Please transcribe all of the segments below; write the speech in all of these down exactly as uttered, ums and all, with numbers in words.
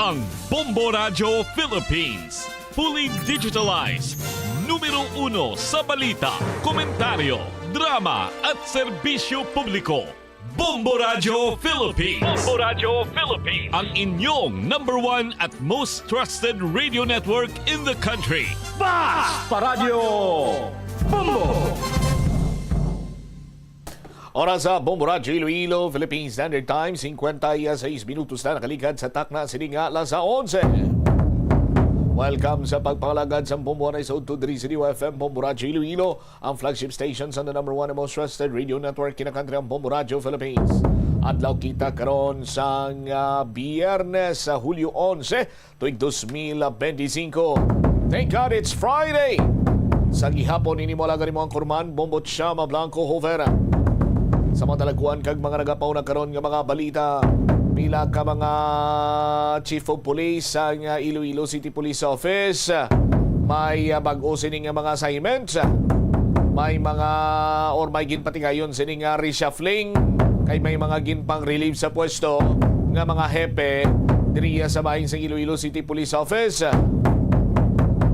Ang Bombo Radyo Philippines, fully digitalized, numero uno sa balita, komentaryo, drama at serbisyo publiko. Bombo Radyo Philippines. Bombo Radyo Philippines. Ang inyong number one at most trusted radio network in the country. Basta Radyo Bombo! Oras sa Bombo Radyo Iloilo, Philippine Standard Time, singkwenta y seis minutos na nakaligad sa takna sini nga alas onse. Welcome sa pagpangalagad sa Bombo Anay sa Udto diri sa D Y F M, Bombo Radyo Iloilo, ang flagship station sa the number one and most trusted radio network kinakantri, ang Bombo Radyo Philippines. Adlaw kita karon sang, ah, Biyernes, sa Hulyo onse, tuig dos mil benti singko. Thank God it's Friday! Sa gihapon ini mo alagad mo ang kurman, Bombo Chama Blanco Hover. Sa mga talagkuan kag mga nagapauna karon nga mga balita, pila ka mga chief of police sang, ah, Iloilo City Police Office may, ah, bag-o sini nga mga assignments. May mga, or may ginpatigayon sini nga reshuffling, kay may mga ginpang-relieve sa pwesto nga mga hepe diriya sa bahin sa Iloilo City Police Office.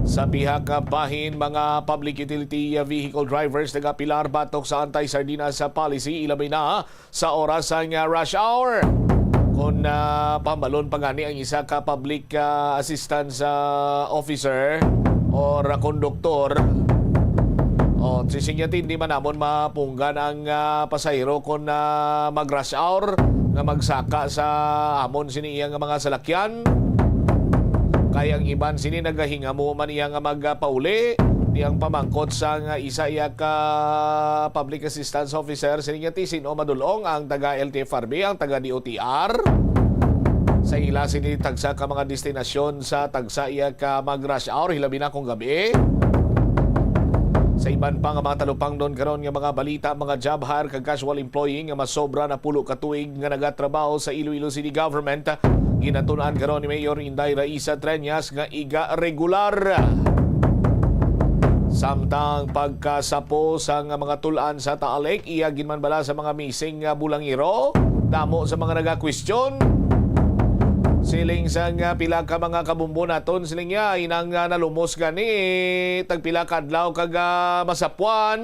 Sa pihak nga bahin, mga public utility vehicle drivers nagapilar batok sa anti-sardinas policy, ilabi na sa oras sang, ah, rush hour. Kon, ah, pambalon pa gani ang isa ka public, ah, assistance, ah, officer or konduktor, o, si Sinyati, hindi man namon mapunggan ang, ah, pasahero kon, ah, mag-rush hour nga magsaka sa amon sini iya nga mga salakyan. Kay ang iban sini nagahingamo man iya nga magpauli. Di ang pamangkot sang isa iya ka public assistance officer, sini nga ti sin-o madulong ang taga L T F R B, ang taga D O T R. Sa ila sini tagsa ka mga destinasyon sa tagsa iya ka mag-rush hour, hilabi na kung gabi. Sa iban pa nga mga talupangnon karon nga mga balita, mga job hire kag casual employee nga masobra na pulo ka tuig nga nagatrabaho sa Iloilo City Government, ginatun-an karon ni Mayor Inday Raisa Treñas nga iga regular. Samtang pagkasapo sang mga tul-an sa Taal Lake, iya ginmanbala sa mga missing nga bulangero. Damo sa mga nagakwestiyon. Siling sang, ah, pila ka mga kabumbo naton, siling niya, inang, ah, nalumos gani, tagpila ka adlaw kag, ah, masapuan.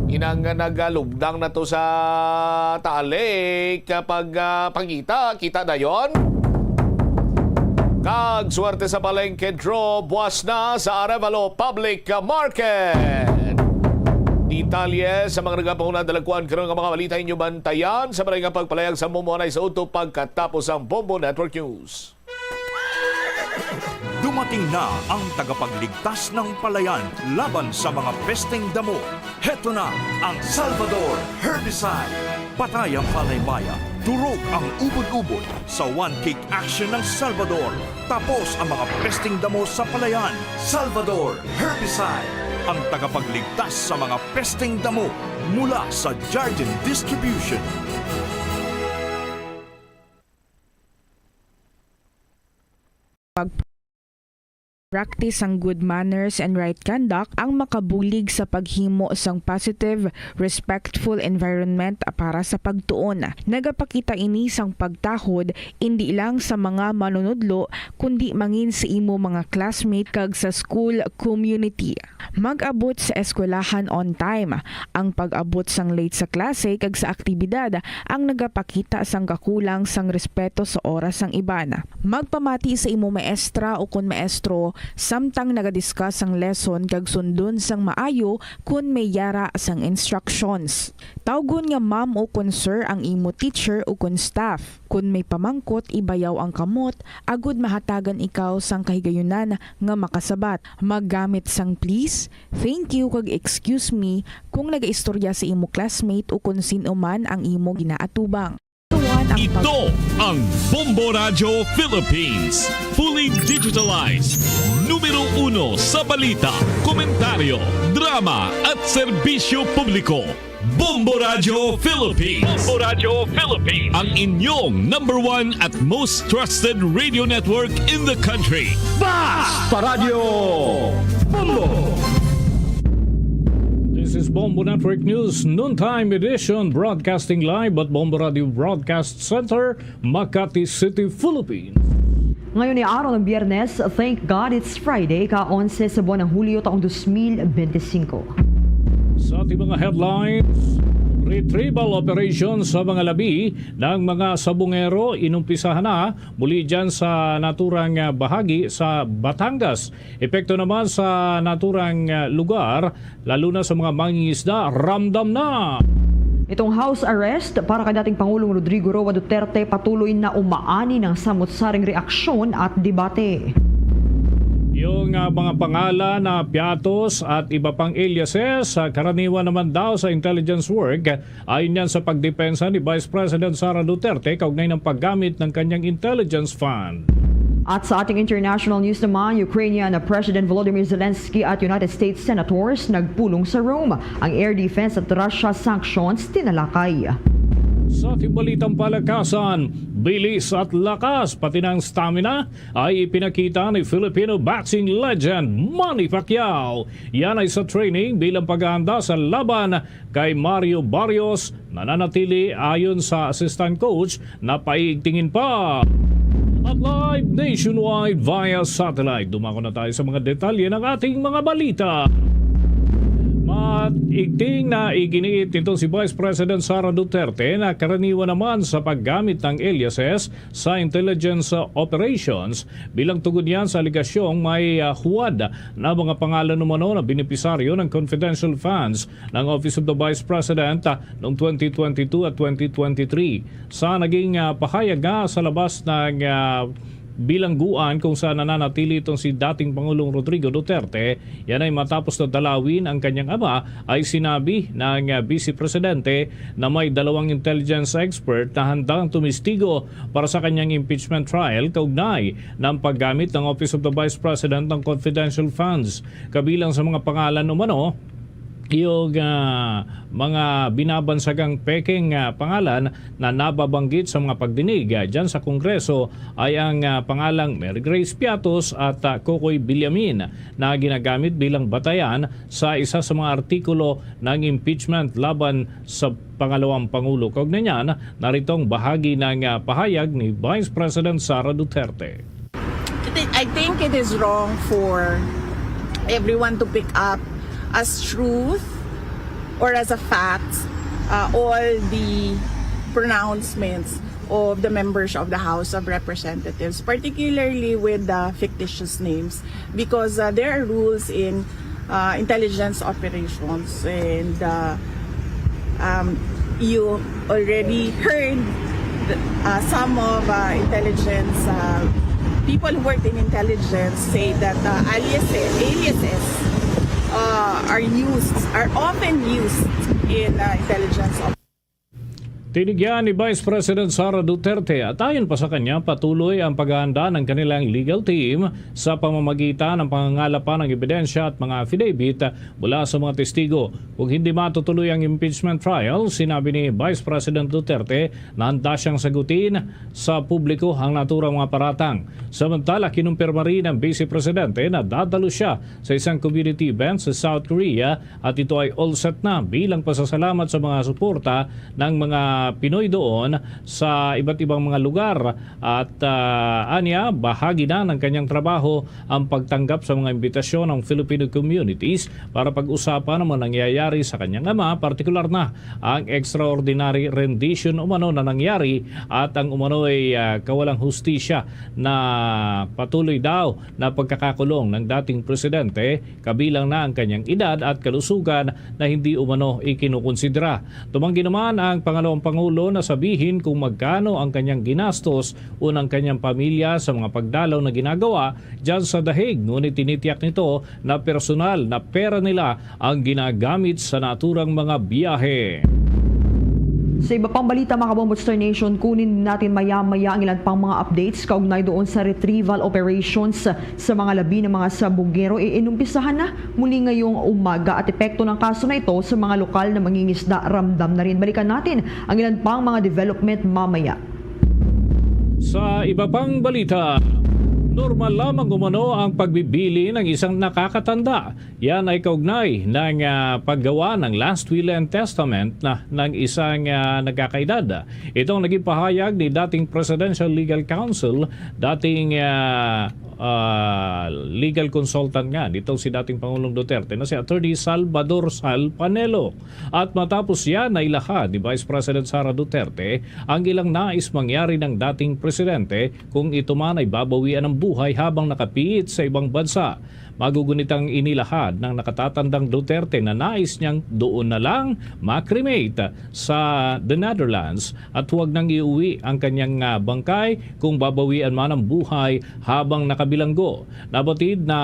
Inang, ah, nagalugdang na to sa Taal Lake, kapag, ah, pangita, kita dayon. Kag swerte sa palengke draw, buwas na sa Arevalo Public Market. Detalye sa mga nagapanguna dalagkuan karon nga mga balita inyo bantayan sa maray nga pagpalayag sa Bombo Anay sa Udto pagkatapos ang Bombo Network News. Dumating na ang tagapagligtas ng palayan laban sa mga pesteng damo. Heto na ang Salvador Herbicide. Patay ang palaymaya, durog ang ubod-ubod. Sa one kick action ng Salvador, tapos ang mga pesteng damo sa palayan. Salvador Herbicide, ang tagapagligtas sa mga pesteng damo, mula sa Jardin Distribution. Pag-practice sang good manners and right conduct ang makabulig sa paghimo sang positive, respectful environment para sa pagtuon. Nagapakita ini sang pagtahod indi lang sa mga manunudlo, kundi mangin sa imo mga classmate kag sa school community. Mag-abot sa eskwelahan on time. Ang pag-abot sang late sa klase kag sa aktibidad ang nagapakita sang kakulang sang respeto sa oras sang iban. Magpamati sa imo maestra ukon maestro samtang nagadiscuss sang lesson kag sundon sang maayo kon may yara sang instructions. Tawgon nga ma'am ukon sir ang imo teacher ukon staff. Kon may pamangkot, ibayaw ang kamot agud mahatagan ikaw sang kahigayunan nga makasabat. Maggamit sang please, thank you, kag excuse me kung nagaistorya sa imo classmate o kon sin-o man ang imo ginaatubang. Tuwan ang pag- Ito ang Bombo Radyo Philippines, fully digitalized, numero uno sa balita, komentaryo, drama at serbisyo publiko. Bombo Radyo Philippines. Bombo Radyo Philippines. Ang inyong number one at most trusted radio network in the country. Basta Radyo Bombo! This is Bombo Network News, noontime edition, broadcasting live at Bombo Radio Broadcast Center, Makati City, Philippines. Ngayon ay araw ng Biyernes. Thank God it's Friday, ka-onse sa buwan ng Hulyo taong dos mil bente singko. Sa ating mga headlines, retrieval operation sa mga labi ng mga sabungero inumpisahan na muli dyan sa naturang, ah, bahagi sa Batangas. Epekto naman sa naturang, ah, lugar, lalo na sa mga mangingisda, ramdam na. Itong house arrest para kay dating Pangulong Rodrigo Roa Duterte patuloy na umaani ng samot-saring reaksyon at debate. Yung, ah, mga pangalan na Piatos at iba pang aliases, ah, karaniwan naman daw sa intelligence work, ayon yan sa pagdepensa ni Vice President Sara Duterte kaugnay ng paggamit ng kanyang intelligence fund. At sa ating international news naman, Ukrainian President Volodymyr Zelensky at United States senators nagpulong sa Rome. Ang air defense at Russia sanctions tinalakay. Sa ating balitang palakasan, bilis at lakas, pati ng stamina ay ipinakita ni Filipino boxing legend Manny Pacquiao. Yan ay sa training bilang paghahanda sa laban kay Mario Barrios, nananatili ayon sa assistant coach na paigtingin pa. At live nationwide via satellite. Dumako na tayo sa mga detalye ng ating mga balita. Maigting na iginiit nito si Vice President Sara Duterte na karaniwan naman sa paggamit ng aliases sa intelligence operations bilang tugon yan sa alegasyong may, ah, huwad na mga pangalan umano na benepisaryo ng confidential funds ng Office of the Vice President, ah, noong twenty twenty-two at twenty twenty-three. Sa naging, ah, pahayag nga sa labas ng, ah, bilangguan kung saan nananatili itong si dating Pangulong Rodrigo Duterte, yan ay matapos na dalawin ang kanyang ama, ay sinabi ng, ah, Vice Presidente na may dalawang intelligence expert na handang tumistigo para sa kanyang impeachment trial kaugnay ng paggamit ng Office of the Vice President ng confidential funds. Kabilang sa mga pangalan umano, yung, ah, mga binabansagang pekeng, ah, pangalan na nababanggit sa mga pagdinig, ah, dyan sa Kongreso ay ang, ah, pangalang Mary Grace Piatos at, ah, Kokoy Villamin na ginagamit bilang batayan sa isa sa mga artikulo ng impeachment laban sa pangalawang pangulo. Kaugnay niyan, narito ang bahagi ng, ah, pahayag ni Vice President Sara Duterte. I thi- I think it is wrong for everyone to pick up as truth or as a fact, uh, all the pronouncements of the members of the House of Representatives, particularly with the fictitious names, because, uh, there are rules in, uh, intelligence operations, and, uh, um, you already heard, uh, some of, uh, intelligence, uh, people who worked in intelligence say that, uh, aliases, aliases, uh, are used, are often used in, uh, intelligence. Tinigyan ni Vice President Sara Duterte at ayon pa sa kanya, patuloy ang paghahanda ng kanilang legal team sa pamamagitan ng pangangalapan ng ebidensya at mga affidavit mula sa mga testigo. Kung hindi matutuloy ang impeachment trial, sinabi ni Vice President Duterte na handa siyang sagutin sa publiko ang naturang mga paratang. Samantala, kinumpirma rin ng Vice Presidente na dadalo siya sa isang community event sa South Korea at ito ay all set na bilang pasasalamat sa mga suporta ng mga Pinoy doon sa iba't ibang mga lugar. At, ah, anya, bahagi na ng kanyang trabaho ang pagtanggap sa mga imbitasyon ng Filipino communities para pag-usapan ang mga nangyayari sa kanyang ama, partikular na ang extraordinary rendition umano na nangyari at ang umano'y, ah, kawalang hustisya na patuloy daw na pagkakakulong ng dating presidente, kabilang na ang kanyang edad at kalusugan na hindi umano ikinukonsidera. Tumanggi naman ang pangalawang pangulo na sabihin kung magkano ang kanyang ginastos o ng kanyang pamilya sa mga pagdalaw na ginagawa dyan sa The Hague, ngunit tinitiyak nito na personal na pera nila ang ginagamit sa naturang mga biyahe. Sa iba pang balita, mga Kabombo Star Nation, kunin natin maya-maya ang ilan pang mga updates kaugnay doon sa retrieval operations sa mga labi ng mga sabungero. Iinumpisahan na muli ngayong umaga at epekto ng kaso na ito sa mga lokal na mangingisda, ramdam na rin. Balikan natin ang ilan pang mga development mamaya. Sa iba pang balita, Normal lamang umano ang pagbibili ng isang nakakatanda. Yan ay kaugnay ng, ah, paggawa ng last will and testament na ng isang, ah, nagkakaedad. Ito ang naging pahayag ni dating Presidential Legal Counsel, dating, ah, ah, legal consultant nga nitong si dating Pangulong Duterte na si Attorney Salvador Sal Panelo. At matapos yan ay lahad ni Vice President Sara Duterte ang ilang nais mangyari ng dating presidente kung ito man ay babawian ang buhay habang nakapiit sa ibang bansa. Magugunitang inilahad ng nakatatandang Duterte na nais niyang doon na lang ma-cremate sa The Netherlands at huwag nang iuwi ang kanyang, ah, bangkay kung babawian man ang buhay habang nakabilanggo. Nabatid na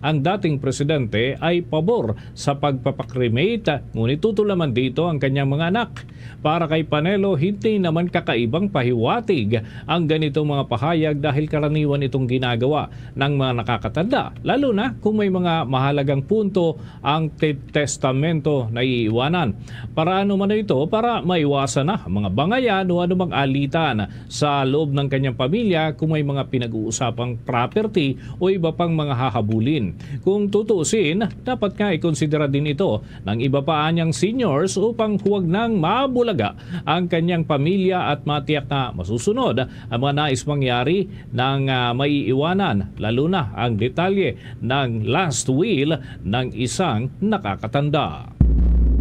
ang dating presidente ay pabor sa pagpapakremate, ngunit tutol naman dito ang kanyang mga anak. Para kay Panelo, hindi naman kakaibang pahiwatig ang ganitong mga pahayag dahil karaniwan itong ginagawa ng mga nakakatanda, lalo na kung may mga mahalagang punto ang te-, testamento na iiwanan. Para ano man ito? Para maiwasan na ang mga bangayan o anumang alitan sa loob ng kanyang pamilya kung may mga pinag-uusapang property o iba pang mga hahabulin. Kung tutuusin, dapat nga ikonsidera din ito ng iba pa anyang seniors upang huwag nang mabulaga ang kanyang pamilya at matiyak na masusunod ang mga nais mangyari ng, ah, maiiwanan, lalo na ang detalye ng last will ng isang nakakatanda.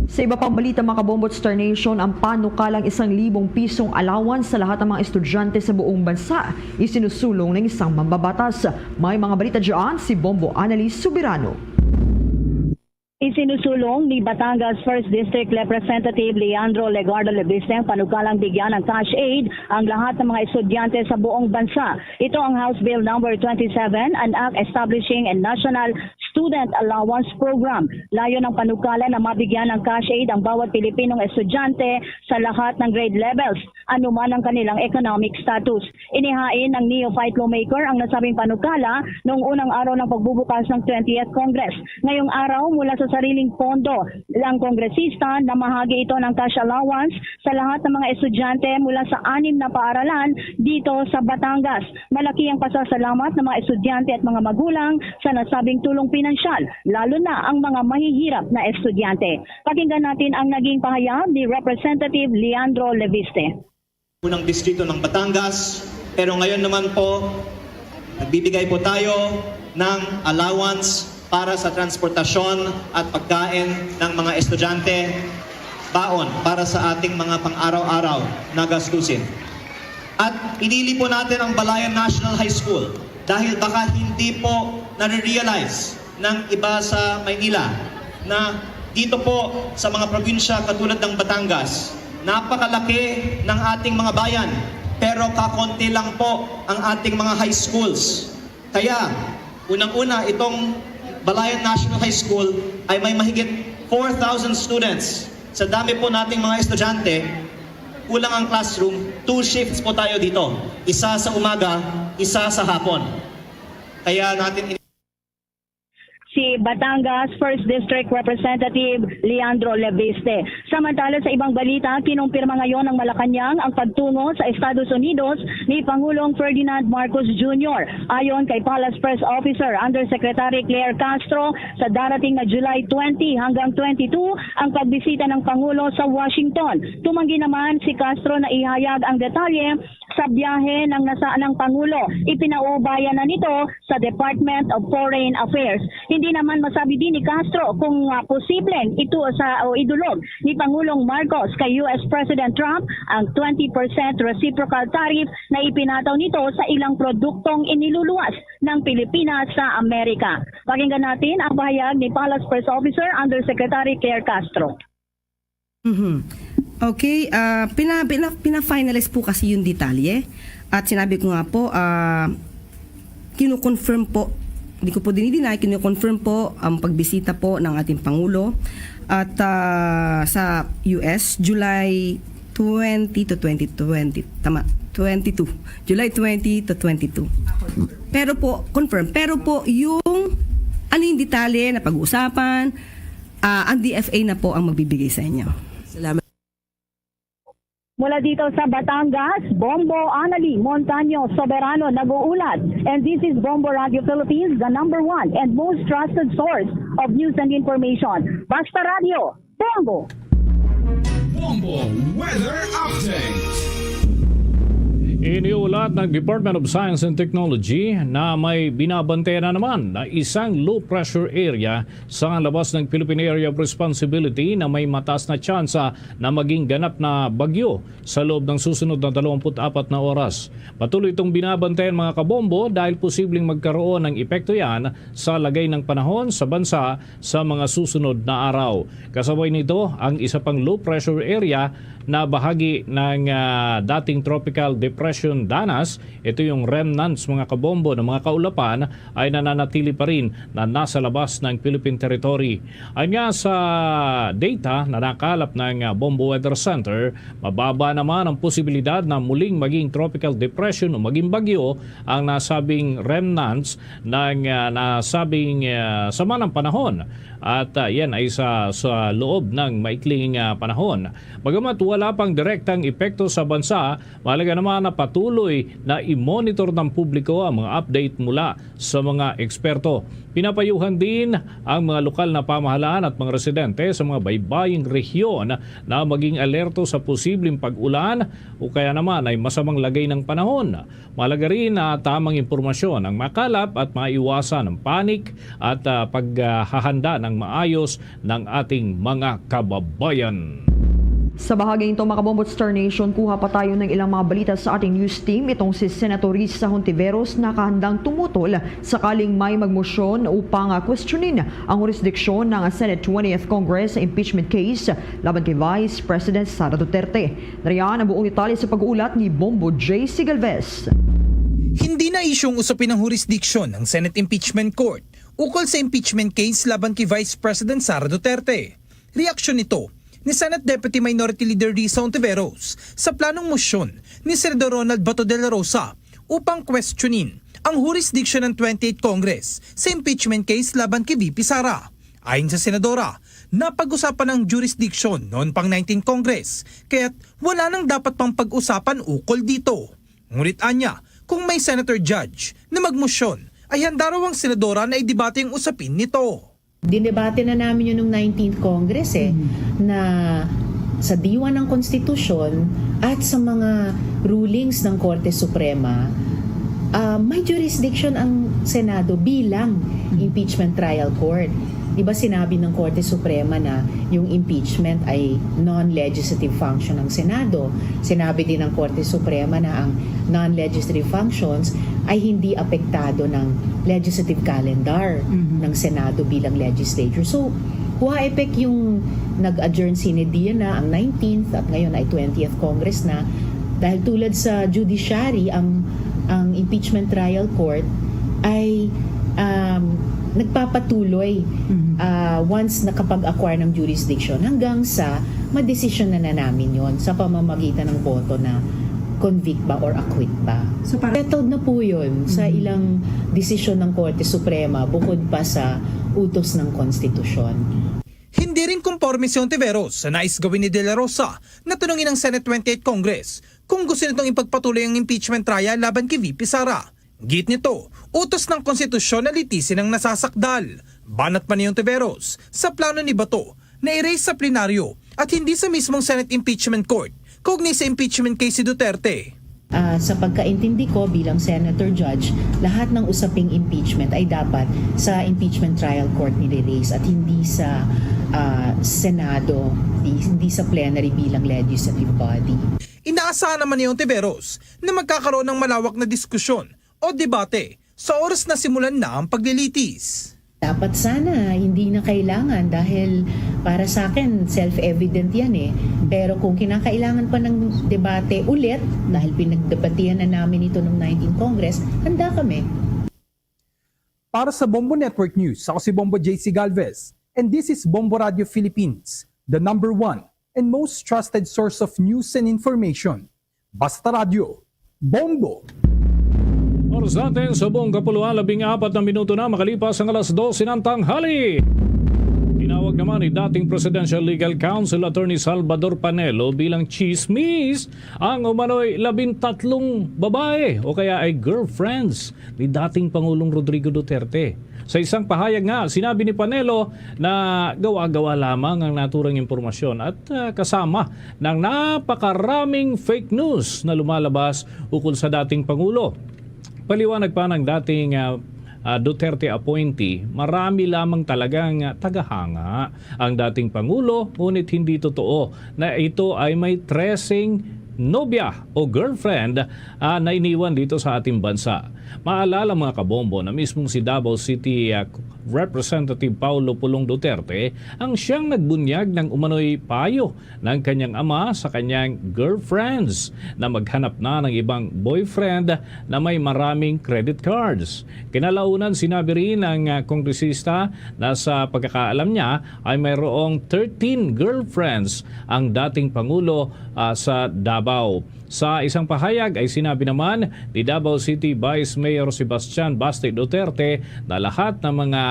Sa iba pang balita, mga kabombo at Star Nation, ang panukalang isang libong pisong allowance sa lahat ng mga estudyante sa buong bansa isinusulong ng isang mambabatas. May mga balita dyan si Bombo Annalise Soberano. Isinusulong ni Batangas First District Representative Leandro Legarda Leviste ang panukalang bigyan ng cash aid ang lahat ng mga estudyante sa buong bansa. Ito ang House Bill Number twenty-seven, an Act Establishing a National Student Allowance Program. Layo ng panukala na mabigyan ng cash aid ang bawat Pilipinong estudyante sa lahat ng grade levels, anuman ang kanilang economic status. Inihain ng neophyte lawmaker ang nasabing panukala noong unang araw ng pagbubukas ng twentieth Congress. Ngayong araw, mula sa sariling pondo, ang kongresista namahagi ito ng cash allowance sa lahat ng mga estudyante mula sa anim na paaralan dito sa Batangas. Malaki ang pasasalamat ng mga estudyante at mga magulang sa nasabing tulong pinansyal, lalo na ang mga mahihirap na estudyante. Pakinggan natin ang naging pahayag ni Representative Leandro Leviste. Unang distrito ng Batangas, pero ngayon naman po, nagbibigay po tayo ng allowance para sa transportasyon at pagkain ng mga estudyante, baon para sa ating mga pang-araw-araw na gastusin. At pinili po natin ang Balayan National High School dahil baka hindi po nare-realize ng iba sa Maynila na dito po sa mga probinsya katulad ng Batangas, napakalaki ng ating mga bayan, pero kakonti lang po ang ating mga high schools. Kaya, unang-una, itong Balayan National High School ay may mahigit four thousand students. Sa dami po nating mga estudyante, kulang ang classroom, two shifts po tayo dito. Isa sa umaga, isa sa hapon. Kaya natin in- Si Batangas First District Representative Leandro Leviste. Samantala, sa ibang balita, kinumpirma ngayon ng Malacañang ang pagtungo sa Estados Unidos ni Pangulong Ferdinand Marcos Junior. Ayon kay Palace Press Officer Undersecretary Claire Castro, sa darating na July twenty hanggang twenty-two ang pagbisita ng Pangulo sa Washington. Tumanggi naman si Castro na ihayag ang detalye sa biyahe ng nasaanang Pangulo. Ipinaubaya na nito sa Department of Foreign Affairs. Hindi naman masabi din ni Castro kung, ah, posibleng ito sa, o idulog ni Pangulong Marcos kay U S President Trump ang twenty percent reciprocal tariff na ipinataw nito sa ilang produktong iniluluwas ng Pilipinas sa Amerika. Pakinggan natin ang pahayag ni Palace Press Officer Undersecretary Claire Castro. Mhm. Okay, ah, pina, pina, pina-finalize po kasi yung detalye. At sinabi ko nga po, ah, kinu-confirm po, hindi ko po dinideny, kinu-confirm po ang pagbisita po ng ating Pangulo at, ah, sa U S, July twenty to twenty twenty, tama, twenty-two. July twenty to twenty-two. Pero po, confirm. Pero po, yung ano yung detalye na pag-uusapan, ah, ang D F A na po ang magbibigay sa inyo. Salamat. Mula dito sa Batangas, Bombo Anali Montaño Soberano nag-uulat. And this is Bombo Radio Philippines, the number one and most trusted source of news and information. Basta Radio, Bombo! Bombo Weather Update. Iniulat ng Department of Science and Technology na may binabantayan na naman na isang low pressure area sa labas ng Philippine Area of Responsibility na may mataas na tsansa na maging ganap na bagyo sa loob ng susunod na dalawampu't apat na oras. Patuloy itong binabantayan, mga kabombo, dahil posibleng magkaroon ng epekto yan sa lagay ng panahon sa bansa sa mga susunod na araw. Kasabay nito ang isa pang low pressure area na bahagi ng ah, dating Tropical Depression Danas. Ito yung remnants, mga kabombo, ng mga kaulapan ay nananatili pa rin na nasa labas ng Philippine territory. Ayon nga sa data na nakalap ng ah, Bombo Weather Center, mababa naman ang posibilidad na muling maging tropical depression o maging bagyo ang nasabing remnants ng ah, nasabing ah, sama ng panahon. At ah, yan ay sa, sa loob ng maikling ah, panahon. Bagamat wala pang direktang epekto sa bansa, mahalaga naman na patuloy na i-monitor ng publiko ang mga update mula sa mga eksperto. Pinapayuhan din ang mga lokal na pamahalaan at mga residente sa mga baybaying rehiyon na maging alerto sa posibleng pag-ulan o kaya naman ay masamang lagay ng panahon. Mahalaga rin na tamang impormasyon ang makalap at maiwasan ang panik at ah, paghahanda ng maayos ng ating mga kababayan. Sa bahaging ito, mga kabombo, Star Nation, kuha pa tayo ng ilang mga balita sa ating news team. Itong si Senator Risa Hontiveros nakahandang tumutol sakaling may magmosyon upang ah, questionin ang jurisdiction ng Senate twentieth Congress sa impeachment case laban kay Vice President Sara Duterte. Nariyan ang buong detalye sa pag-uulat ni Bombo J C Galvez. Hindi na isyung usapin ang jurisdiction ng Senate Impeachment Court ukol sa impeachment case laban kay Vice President Sara Duterte. Reaksyon nito ni Senate Deputy Minority Leader Risa Hontiveros sa planong mosyon ni Senador Ronald Bato de la Rosa upang questionin ang jurisdiction ng twenty-eighth Congress sa impeachment case laban kay V P Sara. Ayon sa senadora, napag-usapan ang jurisdiction noon pang nineteenth Congress, kaya't wala nang dapat pang pag-usapan ukol dito. Ngunit anya, kung may senator judge na magmosyon, ay handa raw ang senadora na idebate ang usapin nito. Dinebate na namin yun nung nineteenth Congress eh, na sa diwa ng konstitusyon at sa mga rulings ng Korte Suprema, ah, may jurisdiction ang Senado bilang impeachment trial court. Di ba sinabi ng Korte Suprema na yung impeachment ay non-legislative function ng Senado? Sinabi din ng Korte Suprema na ang non-legislative functions ay hindi apektado ng legislative calendar ng Senado bilang legislature. So, kuha effect yung nag-adjourn sine die na ang nineteenth at ngayon ay twentieth Congress na, dahil tulad sa judiciary, ang ang impeachment trial court ay um, nagpapatuloy ah, once nakapag-acquire ng jurisdiction hanggang sa madesisyon na, na namin yon sa pamamagitan ng boto na convict ba or acquit ba. So, para settled na po yun sa ilang desisyon ng Korte Suprema bukod pa sa utos ng konstitusyon. Hindi rin komporme si Hontiveros sa nais gawin ni De La Rosa na tanungin ang Senate twenty-eighth Congress kung gusto nitong ipagpatuloy ang impeachment trial laban kay V P Sara. Git nito, utos ng konstitusyon na litisin ang nasasakdal. Banat pa ni Hontiveros sa plano ni Bato na i-raise sa plenaryo at hindi sa mismong Senate Impeachment Court kaugnay sa impeachment case si Duterte. Ah, sa pagkaintindi ko bilang senator judge, lahat ng usaping impeachment ay dapat sa impeachment trial court nire-raise at hindi sa ah, Senado, di- hindi sa plenary bilang legislative body. Inaasahan naman ni Hontiveros na magkakaroon ng malawak na diskusyon o debate sa oras na simulan na ang paglilitis. Dapat sana hindi na kailangan dahil para sa akin self-evident yan eh. Pero kung kinakailangan pa ng debate ulit, dahil pinagdebatehan na namin ito nung nineteenth Congress, handa kami. Para sa Bombo Network News, ako si Bombo J C Galvez, and this is Bombo Radio Philippines, the number one and most trusted source of news and information. Basta Radio, Bombo! Oras natin sa buong kapuluan, labing apat na minuto na makalipas ang alas dose ng tanghali. Tinawag Naman ni dating Presidential Legal Counsel Attorney Salvador Panelo bilang chismis ang umano'y labintatlong babae o kaya ay girlfriends ni dating Pangulong Rodrigo Duterte. Sa isang pahayag nga, sinabi ni Panelo na gawa-gawa lamang ang naturang impormasyon at, ah, kasama ng napakaraming fake news na lumalabas ukol sa dating Pangulo. Paliwanag pa ng dating, ah, ah, Duterte appointee, marami lamang talagang, ah, tagahanga ang dating Pangulo, ngunit hindi totoo na ito ay may treseng nobya o girlfriend, ah, na iniwan dito sa ating bansa. Maalala, mga kabombo, na mismong si Davao City, ah, Representative Paulo Pulong Duterte ang siyang nagbunyag ng umano'y payo ng kanyang ama sa kanyang girlfriends na maghanap na ng ibang boyfriend na may maraming credit cards. Kinalaunan, sinabi rin ng, ah, kongresista na sa pagkakaalam niya ay mayroong thirteen girlfriends ang dating Pangulo, ah, sa Davao. Sa isang pahayag ay sinabi naman ni Davao City Vice Mayor Sebastian Baste Duterte na lahat ng mga,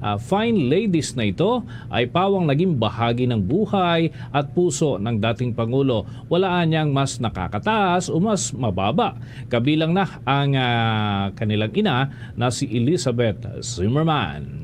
ah, fine ladies na ito ay pawang naging bahagi ng buhay at puso ng dating Pangulo. Wala anyang mas nakakataas o mas mababa. Kabilang na ang, ah, kanilang ina na si Elizabeth Zimmerman.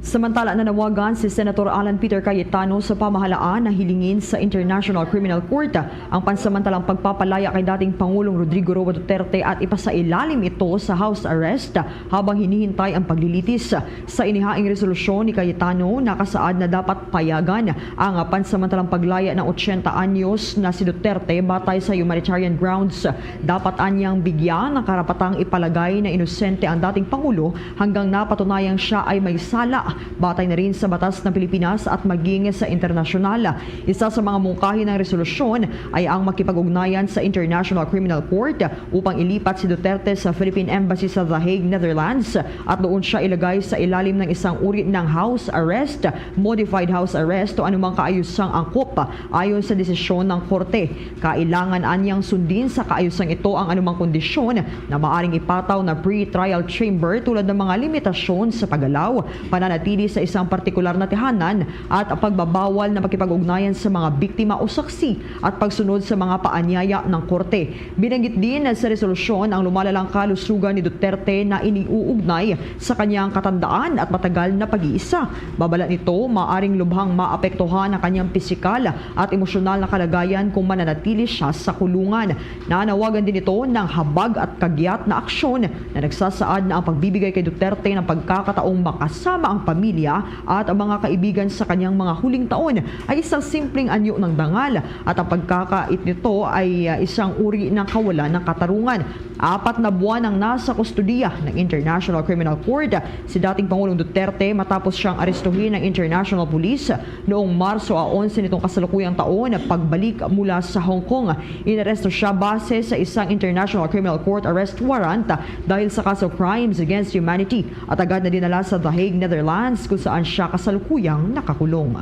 Samantala, nanawagan si Senator Alan Peter Cayetano sa pamahalaan na hilingin sa International Criminal Court ang pansamantalang pagpapalaya kay dating Pangulong Rodrigo Roa Duterte at ipasailalim ito sa house arrest habang hinihintay ang paglilitis. Sa inihaing resolusyon ni Cayetano, nakasaad na dapat payagan ang pansamantalang paglaya ng ochenta anyos na si Duterte batay sa humanitarian grounds. Dapat anyang bigyan ng karapatang ipalagay na inosente ang dating Pangulo hanggang napatunayang siya ay may sala, batay na rin sa batas ng Pilipinas at maging sa internasyonal. Isa sa mga mungkahi ng resolusyon ay ang makipag-ugnayan sa International Criminal Court upang ilipat si Duterte sa Philippine Embassy sa The Hague, Netherlands, at doon siya ilagay sa ilalim ng isang uri ng house arrest, modified house arrest o anumang kaayusang angkop ayon sa desisyon ng korte. Kailangan anyang sundin sa kaayusang ito ang anumang kondisyon na maaring ipataw na pre-trial chamber, tulad ng mga limitasyon sa pag-alaw, pananatili sa isang partikular na tahanan, at pagbabawal na makipag-ugnayan sa mga biktima o saksi at pagsunod sa mga paanyaya ng korte. Binanggit din sa resolusyon ang lumalalang kalusugan ni Duterte na iniuugnay sa kanyang katandaan at matagal na pag-iisa. Babala nito, maaring lubhang maapektuhan ang kanyang pisikal at emosyonal na kalagayan kung mananatili siya sa kulungan. Nanawagan din ito ng habag at kagiat na aksyon na nagsasaad na ang pagbibigay kay Duterte ng pagkakataong makasama ang pamilya at ang mga kaibigan sa kanyang mga huling taon ay isang simpleng anyo ng dangal, at ang pagkakait nito ay, ah, isang uri ng kawalan ng katarungan. Apat na buwan ang nasa kustodiya ng International Criminal Court si dating Pangulong Duterte matapos siyang arestuhin ng International Police noong Marso a onse nitong kasalukuyang taon pagbalik mula sa Hong Kong. Inaresto siya base sa isang International Criminal Court arrest warrant dahil sa kaso crimes against humanity at agad na dinala sa The Hague, Netherlands, kung saan siya kasalukuyang nakakulong.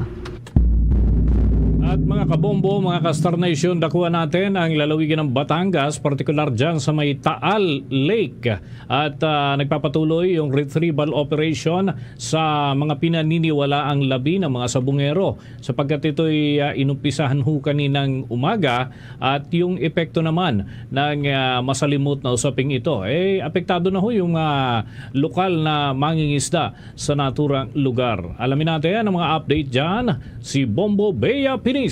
At mga kabombo, mga ka-Star Nation, dakuan natin ang lalawigan ng Batangas, partikular dyan sa may Taal Lake. At, ah, nagpapatuloy yung retrieval operation sa mga pinaniniwalaang labi ng mga sabungero, sapagkat ito'y, ah, inumpisahan ho kaninang umaga, at yung epekto naman ng, ah, masalimot na usaping ito, eh, apektado na ho yung, ah, lokal na mangingisda sa naturang lugar. Alamin natin ang mga update dyan, si Bombo Bea Pinisa.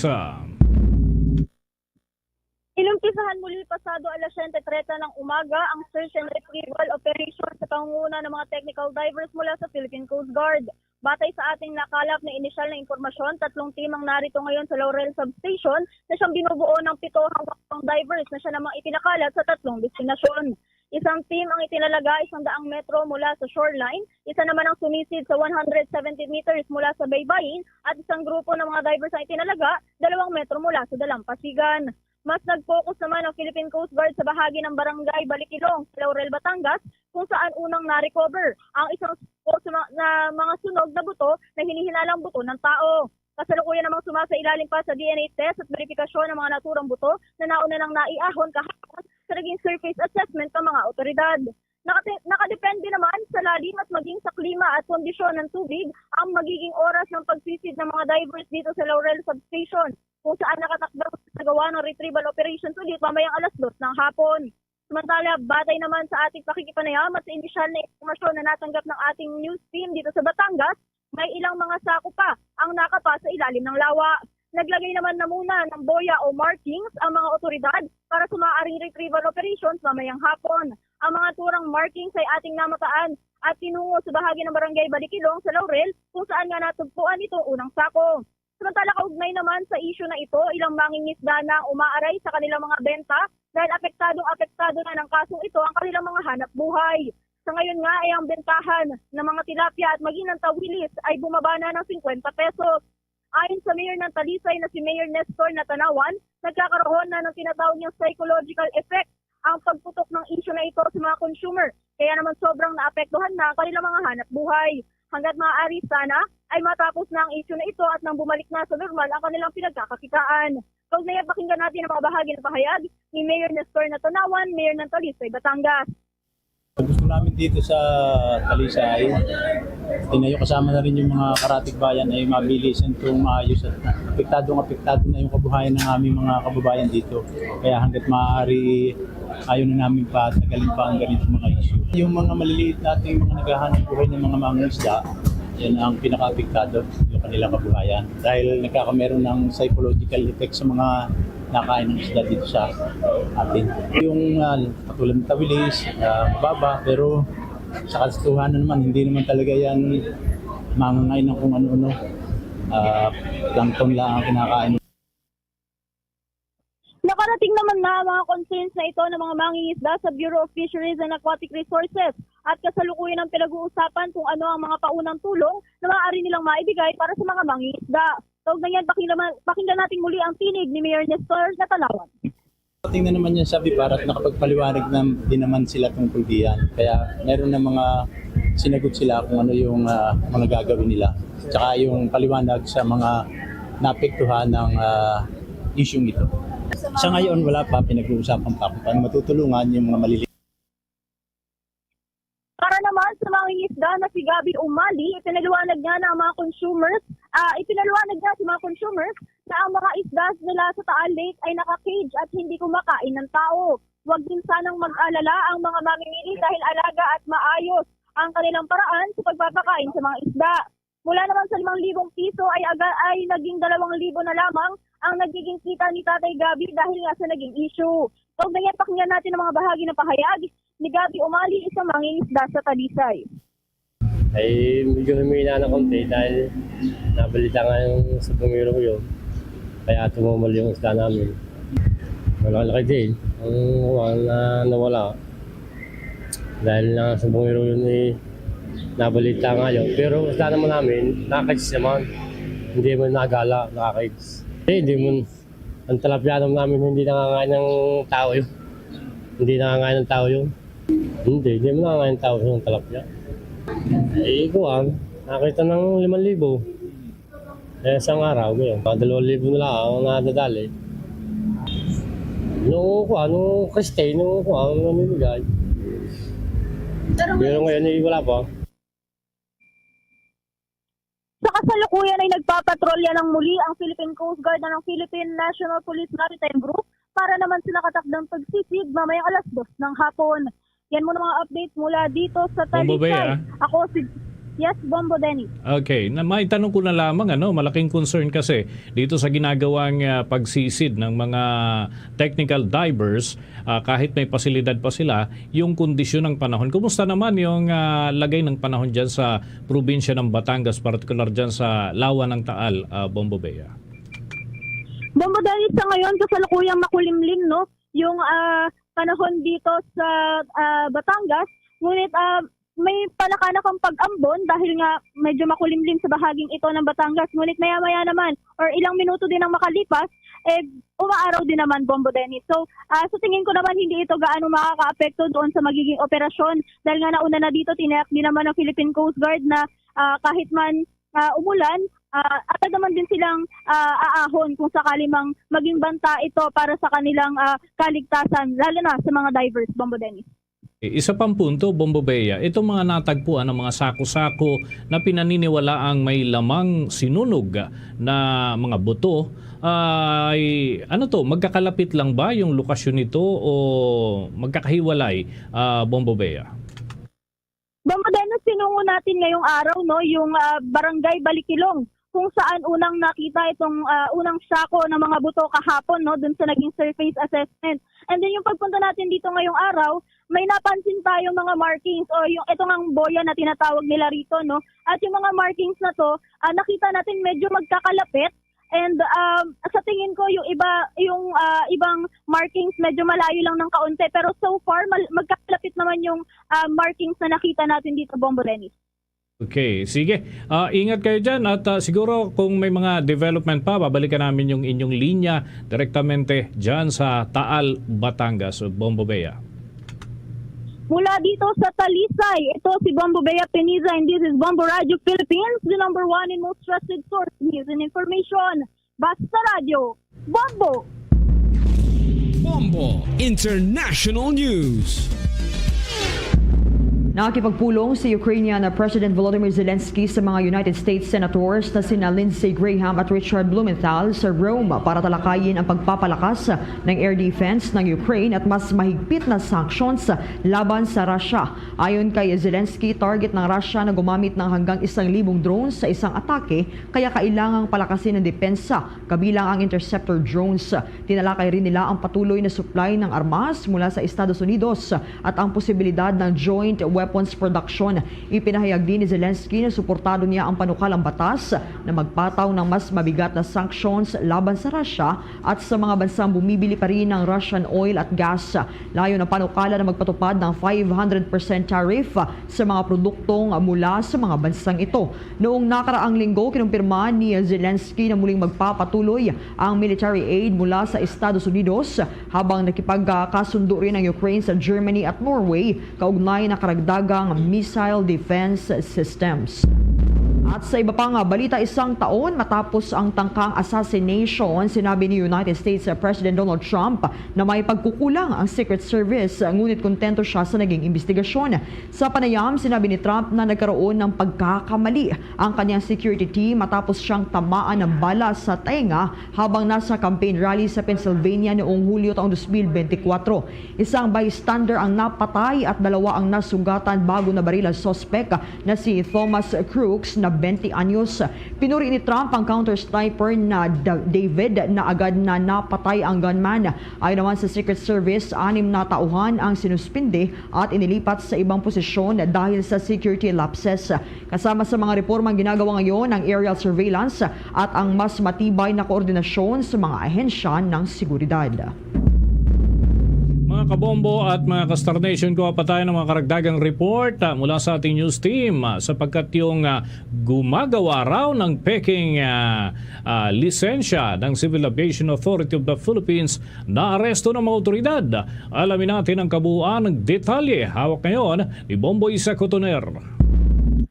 Inumpisahan muli pasado alas siyete trenta ng umaga ang search and retrieval operation sa pangunguna ng mga technical divers mula sa Philippine Coast Guard. Batay sa ating nakalap na inisyal na impormasyon, tatlong team ang narito ngayon sa Laurel Substation na siyang binubuo ng pito hanggang walong divers na siya namang ipinakalat sa tatlong destinasyon. Isang team ang itinalaga isang daang metro mula sa shoreline, isa naman ang sumisid sa one hundred seventy meters mula sa baybayin, at isang grupo ng mga divers ang itinalaga dalawang metro mula sa dalampasigan. Mas nag-focus naman ang Philippine Coast Guard sa bahagi ng Barangay Balikilong sa Laurel, Batangas, kung saan unang na-recover ang isang suspok sa mga, na mga sunog na buto na hinihinalang buto ng tao. Kasalukuyan namang sumasailalim pa sa D N A test at beripikasyon ng mga naturang buto na nauna nang naiahon kahapon sa naging surface assessment ng mga otoridad. Nakate-, nakadepende naman sa lalim at maging sa klima at kondisyon ng tubig ang magiging oras ng pagsisid ng mga divers dito sa Laurel Substation, kung saan nakatakdang sa gawa ng retrieval operations ulit mamayang alas dos ng hapon. Samantala, batay naman sa ating pakikipanayam at sa inisyal na impormasyon na natanggap ng ating news team dito sa Batangas, may ilang mga sako pa ang nakapa sa ilalim ng lawa. Naglagay naman na muna ng boya o markings ang mga otoridad para sa maaaring retrieval operations mamayang hapon. Ang mga naturang markings ay ating namataan at tinungo sa bahagi ng Barangay Balikilong sa Laurel, kung saan nga natugpuan itong unang sako. Samantala, kaugnay naman sa isyu na ito, ilang mangingisda na ang umaaray sa kanilang mga benta dahil apektadong-apektado na ng kasong ito ang kanilang mga hanap buhay. Sa ngayon nga ay ang bentahan ng mga tilapia at maging ng tawilis ay bumaba na ng fifty pesos. Ayon sa mayor ng Talisay na si Mayor Nestor Natanawan, nagkakaroon na ng tinatawag niyang psychological effect ang pagputok ng isyu na ito sa mga consumer. Kaya naman sobrang naapektuhan na ang kanilang mga hanap buhay. Hanggat maaari sana ay matapos na ang isyu na ito at nang bumalik na sa normal ang kanilang pinagkakakitaan. Kaugnay, pakinggan natin ang mga bahagi ng pahayag ni Mayor Nestor Natanawan, Mayor ng Talisay, Batangas. Gusto namin dito sa Talisay, tinayo kasama na rin yung mga karatig bayan ay mabilisan itong maayos at apektadong apektado na yung kabuhayan ng aming mga kababayan dito. Kaya hanggat maaari, ayaw na namin patagalin pa ang ganitong mga issue. Yung mga maliliit nating mga naghahanap buhay ng mga mangingisda, yan ang pinakaapektado yung kanilang kabuhayan. Dahil nagkakameron ng psychological effect sa mga nakain ng isda dito sa atin. Yung ah, katulad ng tawilis, ah, mababa, pero sa katotohanan naman, hindi naman talaga yan mangangain ng kung ano-ano. Ah, plankton lang ang kinakain. Nakarating naman na ang mga concerns na ito ng mga mangingisda sa Bureau of Fisheries and Aquatic Resources at kasalukuyan ang pinag-uusapan kung ano ang mga paunang tulong na maaari nilang maibigay para sa mga mangingisda. Kaugnay niyan, pakinggan, pakinggan natin muli ang tinig ni Mayor Nestor Natanawan. Tingnan naman niya sabi para at nakapagpaliwanag na din naman sila tungkol diyan. Kaya meron na mga sinagot sila kung ano yung ah, mga gagawin nila. Tsaka yung paliwanag sa mga naapektuhan ng ah, isyung ito. Sa ngayon, wala pa, pinag-uusapan pa kung paano matutulungan yung mga maliliit. Para naman sa mangingisda na si Gabby Umali, ipinaliwanag niya na ang mga consumers, ah, ipinaliwanag niya sa mga consumers na ang mga isda nila sa Taal Lake ay naka-cage at hindi kumakain ng tao. Huwag din sanang mag-alala ang mga mamimili dahil alaga at maayos ang kanilang paraan sa pagpapakain sa mga isda. Mula naman sa limang libong piso ay aga-, ay naging dalawang libo na lamang ang nagiging kita ni Tatay Gabby dahil nga sa naging issue. Kaugnay niyan, pakinggan natin ang mga bahagi ng pahayag ni Gabby Umali, isang mangingisda sa Talisay. Ay, medyo humina na konti dahil nabalita nga yung sa bungiro yun. Kaya tumumal yung isda namin. Malaki-laki din ang kuwan na nawala. Dahil na sa bungiro yun eh, nabalita nga yun. Pero isda naman namin, nakakits naman. Hindi mo nagala, nakakits. Hindi, hindi mo, ang tilapia naman namin hindi nangangain ng tao yun. Hindi nangangain ng tao yun. Hindi, hindi mo nangangain ng tao yung tilapia. Eh, kuwan, nakita ng limang libo. Eh, isang araw, ngayon, mga dalawang libo na lang ang nadadali. Nung kuwan, nung Christian, nung kuwan, ang namimigay. Pero ngayon, eh, wala pa. Sa kasalukuyan ay nagpapatrolya ng muli ang Philippine Coast Guard at ng Philippine National Police Maritime Group para naman sa nakatakdang pagsisid mamayang alas dos ng hapon. Yan muna mga update mula dito sa Bombo Bay, Talisay. Ah. Ako si, yes, Bombo Dennis. Okay, na maitanong ko na lamang, ano, malaking concern kasi dito sa ginagawang ah, pagsisid ng mga technical divers, ah, kahit may pasilidad pa sila, yung kondisyon ng panahon. Kumusta naman yung ah, lagay ng panahon dyan sa probinsya ng Batangas, partikular dyan sa Lawa ng Taal, ah, Bombo Bea? Bombo Dennis, sa ngayon, kasalukuyang makulimlim, no, yung ah, panahon dito sa ah, Batangas. Ngunit ah, may palakanakang pag-ambon dahil nga medyo makulimlim sa bahaging ito ng Batangas. Ngunit maya-maya naman, or ilang minuto din ang makalipas, eh, umaaraw din naman, Bombo Dennis. So, ah, sa tingin ko naman, hindi ito gaano makakaapekto doon sa magiging operasyon dahil nga nauna na dito, tinayak din naman ng Philippine Coast Guard na ah, kahit man ah, umulan, ah, agad naman din silang ah, aahon kung sakali mang maging banta ito para sa kanilang ah, kaligtasan, lalo na sa mga divers, Bombo Dennis. Isa pang punto, Bombo Bea, itong mga natagpuan ng mga sako-sako na pinaniniwalaang may lamang sinunog na mga buto, ay ano to, magkakalapit lang ba yung lokasyon nito o magkakahiwalay, ah, Bombo Bea? Bombo Dennis, sinungo natin ngayong araw, no, yung ah, Barangay Balikilong, kung saan unang nakita itong ah, unang sako ng mga buto kahapon, no, dun sa naging surface assessment. And then yung pagpunta natin dito ngayong araw, may napansin tayong mga markings o yung itong ang boya na tinatawag nila rito, no. At yung mga markings na to, ah, nakita natin medyo magkakalapit. And um, sa tingin ko, yung iba, yung ah, ibang markings medyo malayo lang ng kaunti, pero so far mal- magkakalapit naman yung ah, markings na nakita natin dito, Bombo Dennis. Okay, sige. Ah, ingat kayo dyan at ah, siguro kung may mga development pa, babalikan namin yung inyong linya direktamente dyan sa Taal, Batangas, Bombo Bea. Mula dito sa Talisay, ito si Bombo Bea Piniza and this is Bombo Radio Philippines, the number one and most trusted source of news and information. Basta Radio, Bombo! Bombo International News. Nakipagpulong si Ukrainian President Volodymyr Zelensky sa mga United States Senators na sina Lindsey Graham at Richard Blumenthal sa Rome para talakayin ang pagpapalakas ng air defense ng Ukraine at mas mahigpit na sanctions laban sa Russia. Ayon kay Zelensky, target ng Russia na gumamit ng hanggang isang libong drones sa isang atake, kaya kailangang palakasin ang depensa, kabilang ang interceptor drones. Tinalakay rin nila ang patuloy na supply ng armas mula sa Estados Unidos at ang posibilidad ng joint weapons production. Ipinahayag din ni Zelensky na suportado niya ang panukalang batas na magpataw ng mas mabigat na sanctions laban sa Russia at sa mga bansang bumibili pa rin ng Russian oil at gas. Layo ng panukala na magpatupad ng five hundred percent tariff sa mga produktong mula sa mga bansang ito. Noong nakaraang linggo, kinumpirma ni Zelensky na muling magpapatuloy ang military aid mula sa Estados Unidos, habang nakipagkasundo rin ang Ukraine sa Germany at Norway kaugnay ng karagdagang missile defense systems. At sa iba pang balita, isang taon matapos ang tangkang assassination, sinabi ni United States President Donald Trump na may pagkukulang ang Secret Service, ngunit kontento siya sa naging investigasyon. Sa panayam, sinabi ni Trump na nagkaroon ng pagkakamali ang kanyang security team matapos siyang tamaan ng bala sa tenga habang nasa campaign rally sa Pennsylvania noong Hulyo taong dos mil bente kwatro. Isang bystander ang napatay at dalawa ang nasugatan bago nabaril ang suspek na si Thomas Crooks na bente anyos. Pinuri ni Trump ang counter sniper na Da- David na agad na napatay ang gunman. Ayon naman sa Secret Service, anim na tauhan ang sinuspindi at inilipat sa ibang posisyon dahil sa security lapses. Kasama sa mga reformang ginagawa ngayon ang aerial surveillance at ang mas matibay na koordinasyon sa mga ahensya ng seguridad. Mga kabombo at mga ka-Star Nation, kuha pa tayo ng mga karagdagang report ah, mula sa ating news team ah, sapagkat yung ah, gumagawa raw ng peking ah, ah, lisensya ng Civil Aviation Authority of the Philippines na aresto ng mga otoridad. Alamin natin ang kabuuan ng detalye. Hawak ngayon ni Bombo Isa Cotoner.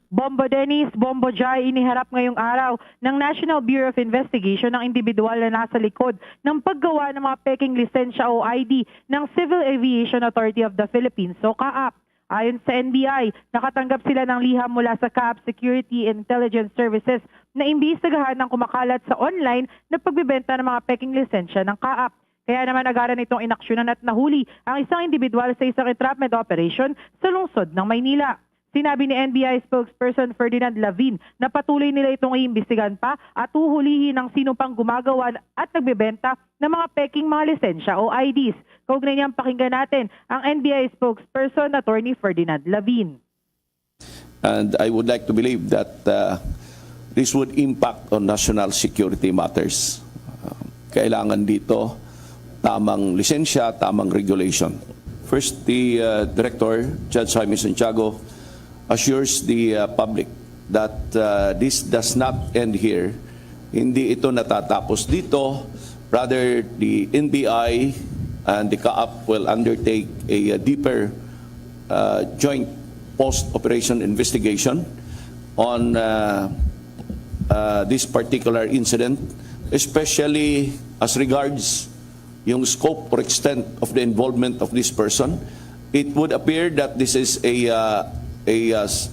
Bombo Dennis, Bombo Jai, iniharap ngayong araw ng National Bureau of Investigation ang individual na nasa likod ng paggawa ng mga peking lisensya o I D ng Civil Aviation Authority of the Philippines o CAAP. Ayon sa N B I, nakatanggap sila ng liham mula sa CAAP Security and Intelligence Services na imbestigahan ang kumakalat sa online na pagbebenta ng mga peking lisensya ng CAAP. Kaya naman agad nitong inaksyonan at nahuli ang isang individual sa isang entrapment operation sa lungsod ng Maynila. Sinabi ni N B I spokesperson Ferdinand Lavin na patuloy nila itong iimbestigahan pa at huhulihin ang sino pang gumagawa at nagbebenta ng mga peking mga lisensya o I Ds. Kaugnay niyang pakinggan natin ang N B I spokesperson Attorney Ferdinand Lavin. And I would like to believe that uh, this would impact on national security matters. Uh, kailangan dito tamang lisensya, tamang regulation. First, the uh, Director, Judge Jaime Santiago, assures the uh, public that uh, this does not end here. Hindi ito natatapos dito. Rather, the N B I and the CAAP will undertake a, a deeper uh, joint post-operation investigation on uh, uh, this particular incident, especially as regards yung scope or extent of the involvement of this person It would appear that this is a, uh, a, uh, s-,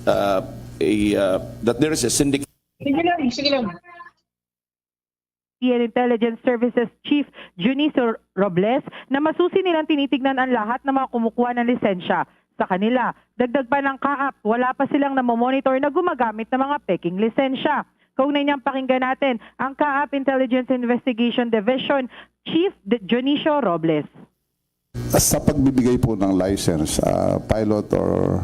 uh, a, uh, that there is a syndicate. Sige lang, sige lang. Intelligence Services Chief Junicio Robles na masusi nilang tinitignan ang lahat ng mga kumukuha ng lisensya sa kanila. Dagdag pa ng CAAP, wala pa silang namomonitor na gumagamit ng mga peking lisensya. Kaugnay niyang pakinggan natin ang CAAP Intelligence Investigation Division Chief D- Dionisio Robles. Sa pagbibigay po ng license, ah, pilot or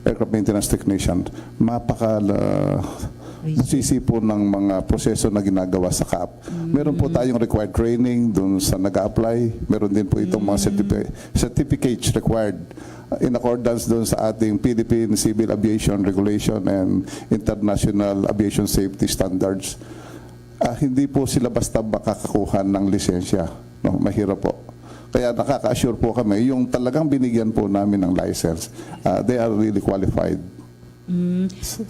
aircraft maintenance technician, mapaka ah, busisi po ng mga proseso na ginagawa sa CAAP. Meron po tayong required training doon sa nag-a-apply. Meron din po itong mga certifi- certificates required in accordance doon sa ating Philippine Civil Aviation Regulation and International Aviation Safety Standards. Ah, hindi po sila basta makakakuha ng lisensya. No? Mahirap po. Kaya nakaka-assure po kami, yung talagang binigyan po namin ng license, ah, they are really qualified.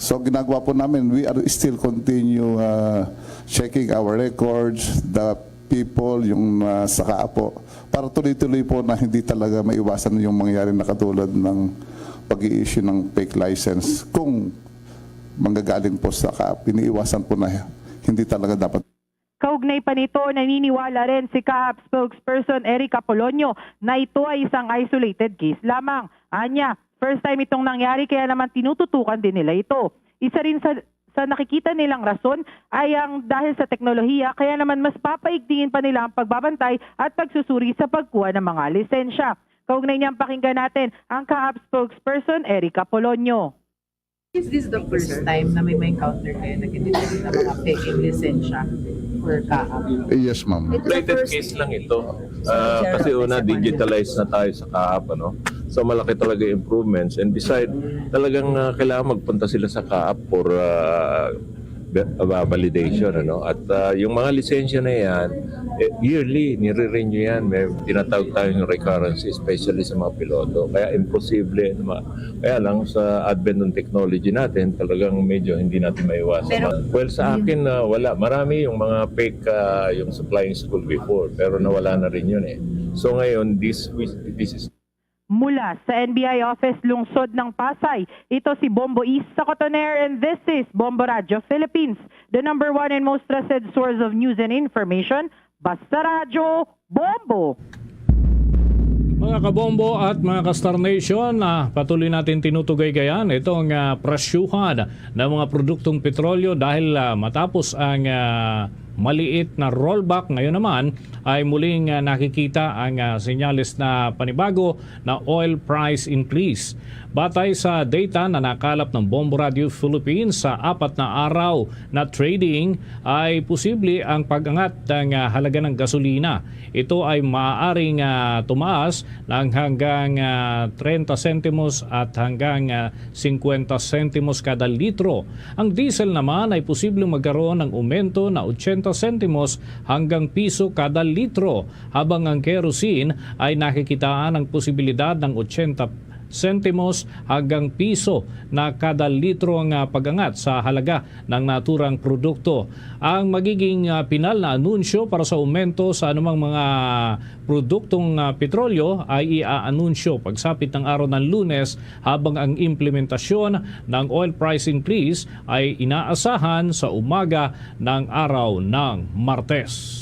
So ginagawa po namin, we are still continue ah, checking our records, the people, yung ah, sa CAAP po, para tuloy-tuloy po na hindi talaga maiwasan yung mangyari na katulad ng pag-i-issue ng fake license. Kung manggagaling po sa CAAP, iniiwasan po na hindi talaga dapat. Kaugnay pa nito, naniniwala rin si CAAP spokesperson Eric Apolonio na ito ay isang isolated case lamang. Anya, first time itong nangyari kaya naman tinututukan din nila ito. Isa rin sa, sa nakikita nilang rason ay ang dahil sa teknolohiya kaya naman mas papaigtingin pa nila ang pagbabantay at pagsusuri sa pagkuha ng mga lisensya. Kaugnay niyang pakinggan natin ang CAAP spokesperson Eric Apolonio. Is this the first time na may ma-encounter kayo na ganito na mga peking lisensya for CAAP? Yes, ma'am. It's the Related first case lang ito. Ah, kasi una, digitalized na tayo sa CAAP, ano? So malaki talaga yung improvements. And beside, talagang ah, kailangan magpunta sila sa CAAP for ah, be- ah, validation, ano? At ah, yung mga lisensya na yan, eh, yearly, nire-renew yan. May tinatawag tayong recurrency, especially sa mga piloto. Kaya imposible na ma- Kaya lang sa advent ng technology natin, talagang medyo hindi natin maiwasan. Pero- Well, sa akin, ah, wala. Marami yung mga fake, ah, yung sa flying school before, pero nawala na rin yun eh. So ngayon, this, this is Mula sa N B I Office Lungsod ng Pasay, ito si Bombo East sa Cotoner, and this is Bombo Radio Philippines, the number one and most trusted source of news and information. Basta Radyo, Bombo! Mga kabombo at mga ka-Star Nation, ah, patuloy natin tinutugaygayan itong ah, presyuhan ng mga produktong petrolyo dahil ah, matapos ang ah, maliit na rollback, ngayon naman ay muling ah, nakikita ang ah, senyales na panibago na oil price increase. Batay sa data na nakalap ng Bombo Radio Philippines, sa apat na araw na trading ay posible ang pag-angat ng ah, halaga ng gasolina. Ito ay maaaring ah, tumaas ng hanggang ah, treinta sentimos at hanggang ah, cincuenta sentimos kada litro. Ang diesel naman ay posibleng magkaroon ng aumento na ochenta sentimos hanggang piso kada litro, habang ang kerosene ay nakikitaan ang posibilidad ng ochenta sentimos hanggang piso na kada litro ang ah, pag-angat sa halaga ng naturang produkto. Ang magiging ah, pinal na anunsyo para sa aumento sa anumang mga produktong ah, petrolyo ay iaanunsyo pagsapit ng araw ng Lunes, habang ang implementasyon ng oil price increase ay inaasahan sa umaga ng araw ng Martes.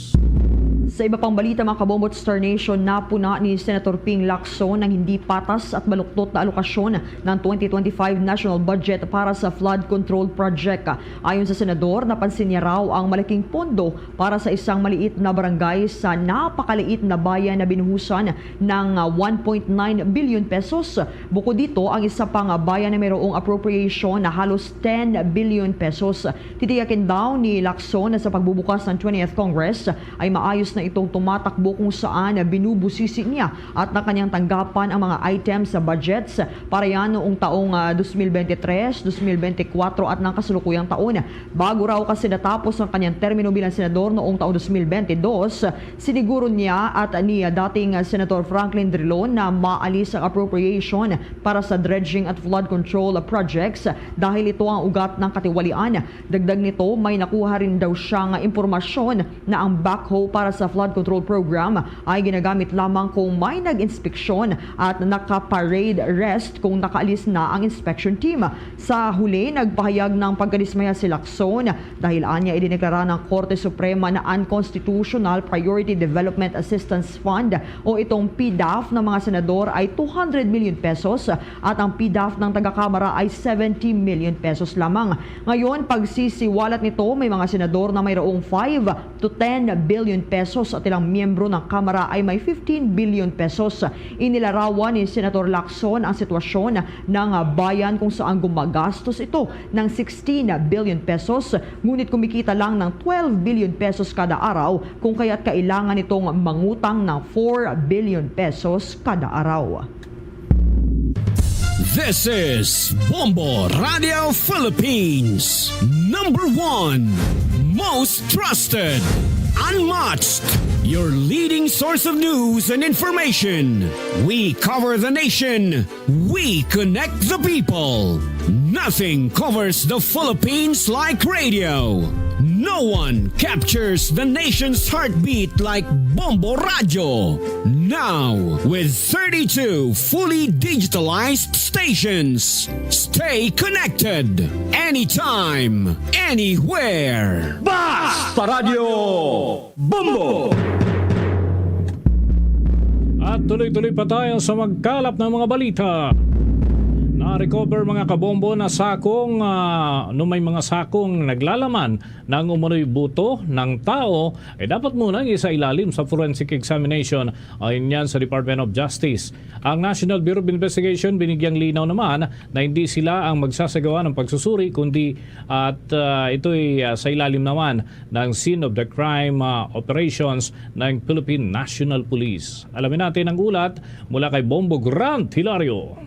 Sa iba pang balita, mga kabombo at Star Nation, napuna ni Senator Ping Lacson ang hindi patas at baluktot na alokasyon ng twenty twenty-five national budget para sa flood control project. Ayon sa senador, napansin niya raw ang malaking pondo para sa isang maliit na barangay sa napakaliit na bayan na binuhusan ng ah, one point nine billion pesos. Bukod dito, ang isa pang ah, bayan na mayroong appropriation na halos ten billion pesos. Titiyakin daw ni Lacson na sa pagbubukas ng twentieth Congress ay maayos na itong tumatakbo, kung saan binubusisi niya at na kanyang tanggapan ang mga items sa budgets para yan noong taong ah, twenty twenty-three, twenty twenty-four at ng kasalukuyang taon. Bago raw kasi natapos ang kanyang termino bilang senador noong taong twenty twenty-two, siniguro niya at ni dating Senator Franklin Drilon na maalis ang appropriation para sa dredging at flood control projects dahil ito ang ugat ng katiwalian. Dagdag nito, may nakuha rin daw siyang impormasyon na ang backhoe para sa Flood Control Program ay ginagamit lamang kung may nag-inspeksyon at naka-parade rest kung nakaalis na ang inspection team. Sa huli, nagpahayag ng pagkadismaya si Lacson dahil anya idineklara ng Korte Suprema na unconstitutional Priority Development Assistance Fund o itong PDAF ng mga senador ay two hundred million pesos at ang PDAF ng taga-Kamara ay seventy million pesos lamang. Ngayon, pagsisiwalat nito, may mga senador na mayroong five to ten billion pesos at ilang miyembro ng Kamara ay may fifteen billion pesos. Inilarawan ni Senator Lacson ang sitwasyon ng bayan kung saan gumagastos ito ng sixteen billion pesos, ngunit kumikita lang ng twelve billion pesos kada araw, kung kaya't kailangan nitong mangutang ng four billion pesos kada araw. This is Bombo Radio Philippines, number one, most trusted, unmatched, your leading source of news and information. We cover the nation. We connect the people. Nothing covers the Philippines like radio. No one captures the nation's heartbeat like Bombo Radio. Now, with thirty-two fully digitalized stations. Stay connected anytime, anywhere. Basta Radio Bombo! At tuloy-tuloy pa tayo sa magkalap ng mga balita. Na-recover, mga kabombo, na sakong, ah, no, may mga sakong naglalaman ng umano'y buto ng tao, eh, dapat munang isailalim sa forensic examination, ayon yan sa Department of Justice. Ang National Bureau of Investigation binigyang linaw naman na hindi sila ang magsasagawa ng pagsusuri, kundi at, ah, ito'y, ah, sa ilalim naman ng scene of the crime, ah, operations ng Philippine National Police. Alamin natin ang ulat mula kay Bombo Grant Hilario.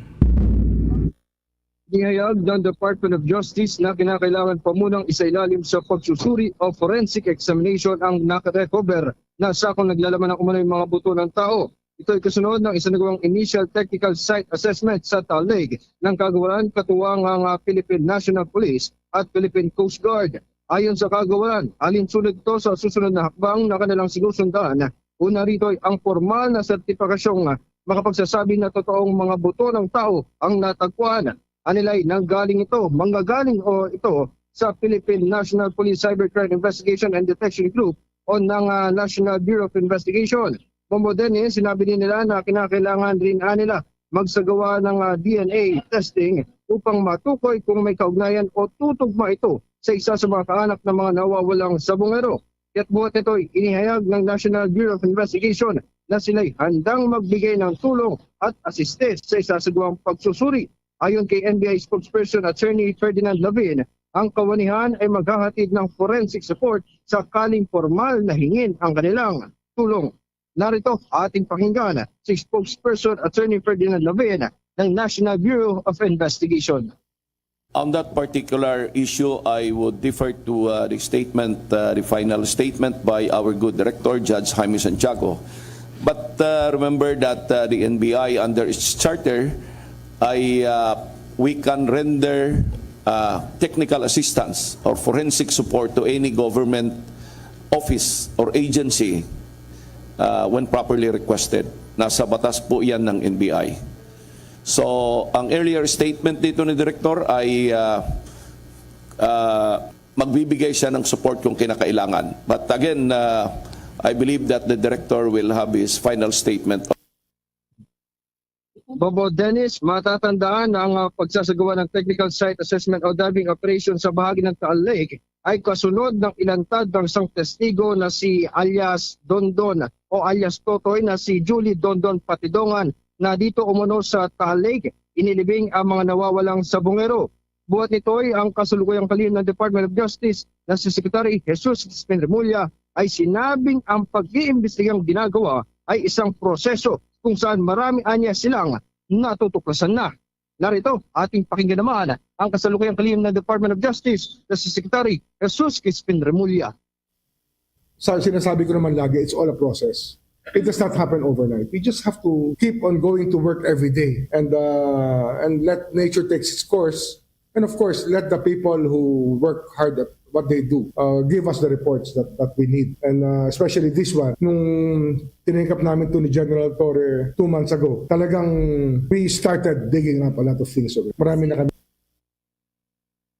Inihayag ng Department of Justice na kinakailangan pa munang isailalim sa pagsusuri o forensic examination ang nakarecover na sakong naglalaman ng umano'y mga buto ng tao. Ito ay kasunod ng isinagawang initial technical site assessment sa Taal Lake ng kagawaran katuwang ang, ah, Philippine National Police at Philippine Coast Guard. Ayon sa kagawaran, alinsunod ito sa susunod na hakbang na kanilang sinusundan. Una rito ay ang formal na sertipikasyong makapagsasabi na totoong mga buto ng tao ang natagpuan. Anilay nanggaling ito, manggagaling o ito sa Philippine National Police Cybercrime Investigation and Detection Group o ng, ah, National Bureau of Investigation. Bombo Dennis, sinabi din nila na kinakailangan rin, ah, nila magsagawa ng, ah, D N A testing upang matukoy kung may kaugnayan o tutugma ito sa isa sa mga kaanak ng mga nawawalang sabungero. Kaya't buhat nito'y inihayag ng National Bureau of Investigation na sila'y handang magbigay ng tulong at asiste sa isasagawang pagsusuri. Ayon kay N B I spokesperson Attorney Ferdinand Lavin, ang kawanihan ay maghahatid ng forensic support sakaling formal na hingin ang kanilang tulong. Narito ating pakinggan si spokesperson Attorney Ferdinand Lavin ng National Bureau of Investigation. On that particular issue, I would defer to uh, the statement, uh, the final statement by our good director, Judge Jaime Santiago. But uh, remember that uh, the N B I, under its charter, I, uh, we can render uh, technical assistance or forensic support to any government office or agency uh, when properly requested. Nasa batas po yan ng N B I. So, ang earlier statement dito ni Director ay uh, uh, magbibigay siya ng support kung kinakailangan. But again, uh, I believe that the Director will have his final statement. Bobo Dennis, matatandaan na ang, ah, pagsasagawa ng technical site assessment o diving operation sa bahagi ng Taal Lake ay kasunod ng ilantad ng isang testigo na si alias Dondon o alias Totoy na si Julie Dondon Patidongan na dito umano sa Taal Lake. Inilibing ang mga nawawalang sabungero. Buhat nito'y ang kasalukuyang kalihim ng Department of Justice na si Secretary Jesus Crispin Remulla ay sinabing ang pag-iimbestigang ginagawa ay isang proseso kung saan marami anya silang natutuklasan na. Narito, ating pakinggan naman ang kasalukuyang kalihim ng Department of Justice na si Secretary Jesus Crispin Remulla. Sa sinasabi ko naman lagi, it's all a process. It does not happen overnight. We just have to keep on going to work every day and uh, and let nature take its course. And of course, let the people who work hard at what they do. Uh, give us the reports that, that we need. And uh, especially this one, nung tiningkap namin to ni General Torre two months ago, talagang we started digging up a lot of things. Marami na kami.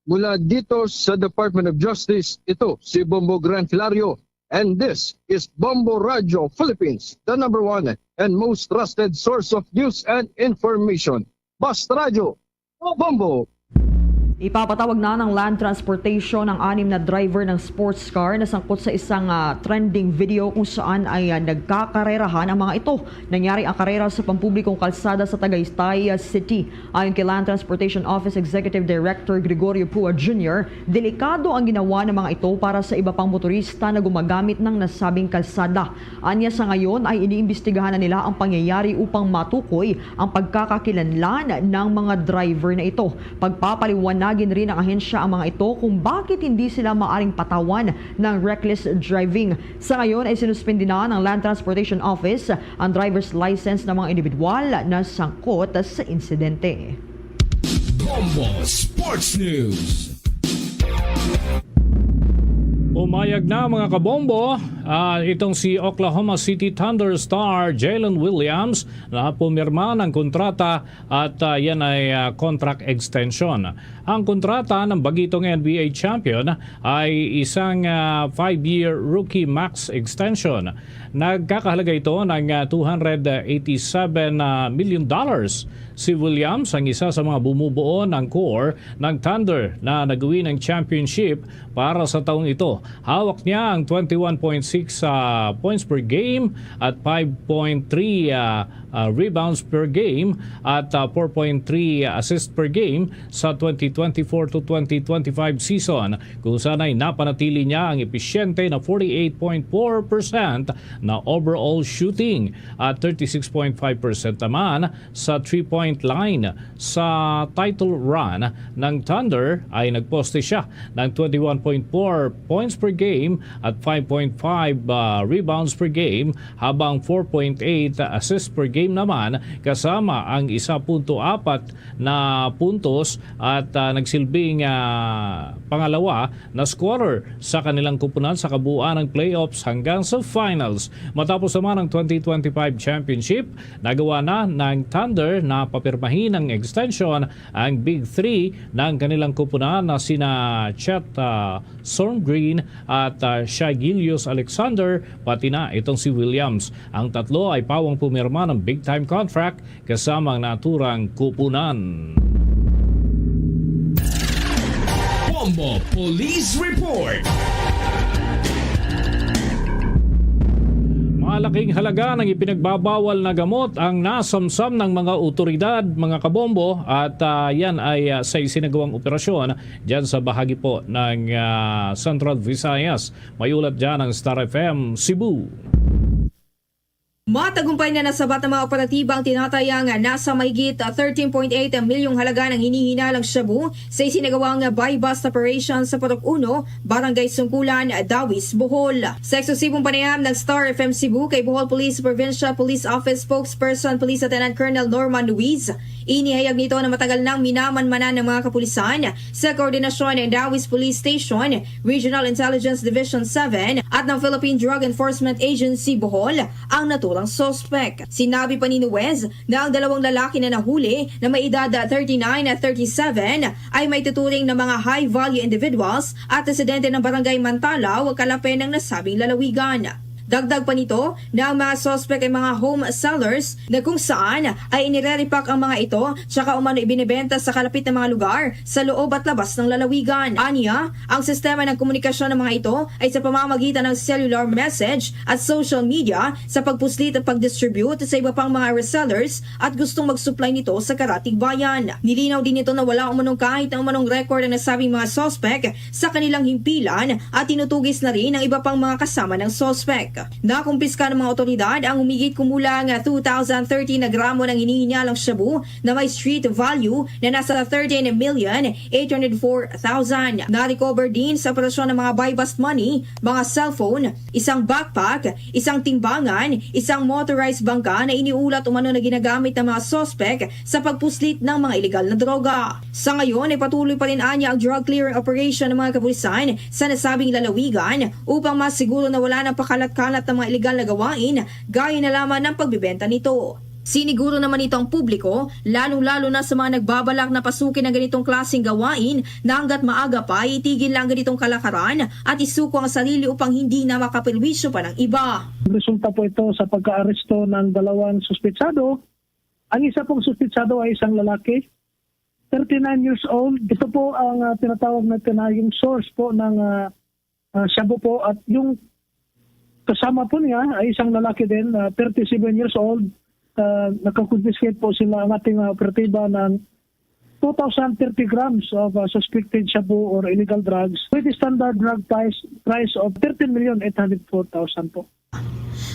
Mula dito sa Department of Justice, ito si Bombo Gran Hilario. And this is Bombo Radio Philippines, the number one and most trusted source of news and information. Basta Radyo, o Bombo! Ipapatawag na ng Land Transportation ang anim na driver ng sports car na sangkot sa isang ah, trending video kung saan ay ah, nagkakarerahan ang mga ito. Nangyari ang karera sa pampublikong kalsada sa Tagaytay ah, City. Ayon kay Land Transportation Office Executive Director Gregorio Pua Junior, delikado ang ginawa ng mga ito para sa iba pang motorista na gumagamit ng nasabing kalsada. Anya sa ngayon ay iniimbestigahan na nila ang pangyayari upang matukoy ang pagkakakilanlan ng mga driver na ito. Pagpapaliwanagin rin ng ahensya ang mga ito kung bakit hindi sila maaring patawan ng reckless driving. Sa ngayon ay sinuspindi na ng Land Transportation Office ang driver's license ng mga individual na sangkot sa insidente. Bombo Sports News. Pumayag na, mga kabombo, ah, itong si Oklahoma City Thunder star Jalen Williams na pumirma ng kontrata at ah, yan ay ah, contract extension. Ang kontrata ng bagitong N B A champion ay isang ah, five-year rookie max extension. Nagkakahalaga ito ng ah, two hundred eighty-seven million dollars. Si Williams ang isa sa mga bumubuo ng core ng Thunder na nag-win ng championship para sa taong ito. Hawak niya ang twenty-one point six ah, points per game at five point three ah, ah, rebounds per game at ah, four point three assists per game sa twenty twenty-four to twenty twenty-five season, kung saan ay napanatili niya ang episyente na forty-eight point four percent na overall shooting at thirty-six point five percent naman sa three-point line. Sa title run ng Thunder ay nagposte siya ng twenty-one point four points per game at five point five ah, rebounds per game, habang four point eight assists per game naman, kasama ang isa punto apat na puntos at ah, nagsilbing ah, pangalawa na scorer sa kanilang kupunan sa kabuuan ng playoffs hanggang sa finals. Matapos naman ang twenty twenty-five championship, nagawa na ng Thunder na papirmahin ng extension ang Big Three ng kanilang kupunan na sina Chet ah, Sormgreen at ah, Shai Gilius-Alexander, pati na itong si Williams. Ang tatlo ay pawang pumirma ng big-time contract kasama ang naturang kupunan. Bombo Police Report. Malaking halaga ng ipinagbabawal na gamot ang nasamsam ng mga otoridad, mga kabombo, at ah, yan ay ah, sa isinagawang operasyon dyan sa bahagi po ng ah, Central Visayas. May ulat dyan ang Star F M Cebu. Matagumpay na nasabat ang mga operatiba ang tinatayang nasa mahigit thirteen point eight milyong halaga ng hinihinalang shabu sa isinagawang buy-bust operation sa Purok Uno, Barangay Sungkulan, Dawis, Bohol. Sa eksklusibong panayam ng Star F M Cebu kay Bohol Police Provincial Police Office Spokesperson Police Lieutenant Colonel Norman Luis, inihayag nito na matagal nang minamanmanan ng mga kapulisan sa koordinasyon ng Dawis Police Station, Regional Intelligence Division seven at ng Philippine Drug Enforcement Agency Bohol ang naturang suspek. Sinabi pa ni Nuez na ang dalawang lalaki na nahuli na may edad thirty-nine at thirty-seven ay may tuturing na mga high-value individuals at residente ng Barangay Mantalaw, kalapit ng nasabing lalawigan. Dagdag pa nito na ang mga suspek ay mga home sellers na kung saan ay inirerepack ang mga ito tsaka umano ibinebenta sa kalapit na mga lugar sa loob at labas ng lalawigan. Anya, ang sistema ng komunikasyon ng mga ito ay sa pamamagitan ng cellular message at social media sa pagpuslit at pag-distribute sa iba pang mga resellers at gustong mag-supply nito sa karatig bayan. Nilinaw din nito na wala umanong kahit na umanong record ang nasabing mga suspek sa kanilang himpilan at tinutugis na rin ang iba pang mga kasama ng suspek. Nakumpiska ng mga otoridad ang humigit kumulang two thousand thirteen na gramo ng hinihinalang shabu na may street value na nasa thirteen million eight hundred four thousand. Na-recover din sa operasyon ng mga buy-bust money, mga cellphone, isang backpack, isang timbangan, isang motorized bangka na iniulat umano na ginagamit ng mga suspek sa pagpuslit ng mga iligal na droga. Sa ngayon ay patuloy pa rin anya ang drug clearing operation ng mga kapulisan sa nasabing lalawigan upang masiguro na wala nang pakalat-kalat ng mga iligal na gawain gaya na lamang ng pagbibenta nito. Siniguro naman nito ang publiko, lalong-lalo na sa mga nagbabalak na pasukin ang ganitong klaseng gawain na hanggat maaga pa, itigil lang ganitong kalakaran at isuko ang sarili upang hindi na makaperwisyo pa ng iba. Resulta po ito sa pagkaaresto ng dalawang suspetsado. Ang isa pong suspetsado ay isang lalaki, thirty-nine years old. Ito po ang ah, tinatawag natin na yung source po ng ah, ah, shabu po at yung kasama po niya ay isang lalaki din, ah, thirty-seven years old. Ah, nakakonfiscate po sila ang ating ah, operatiba ng two thousand thirty grams of ah, suspected shabu or illegal drugs with the standard drug price price of thirteen million eight hundred four thousand po.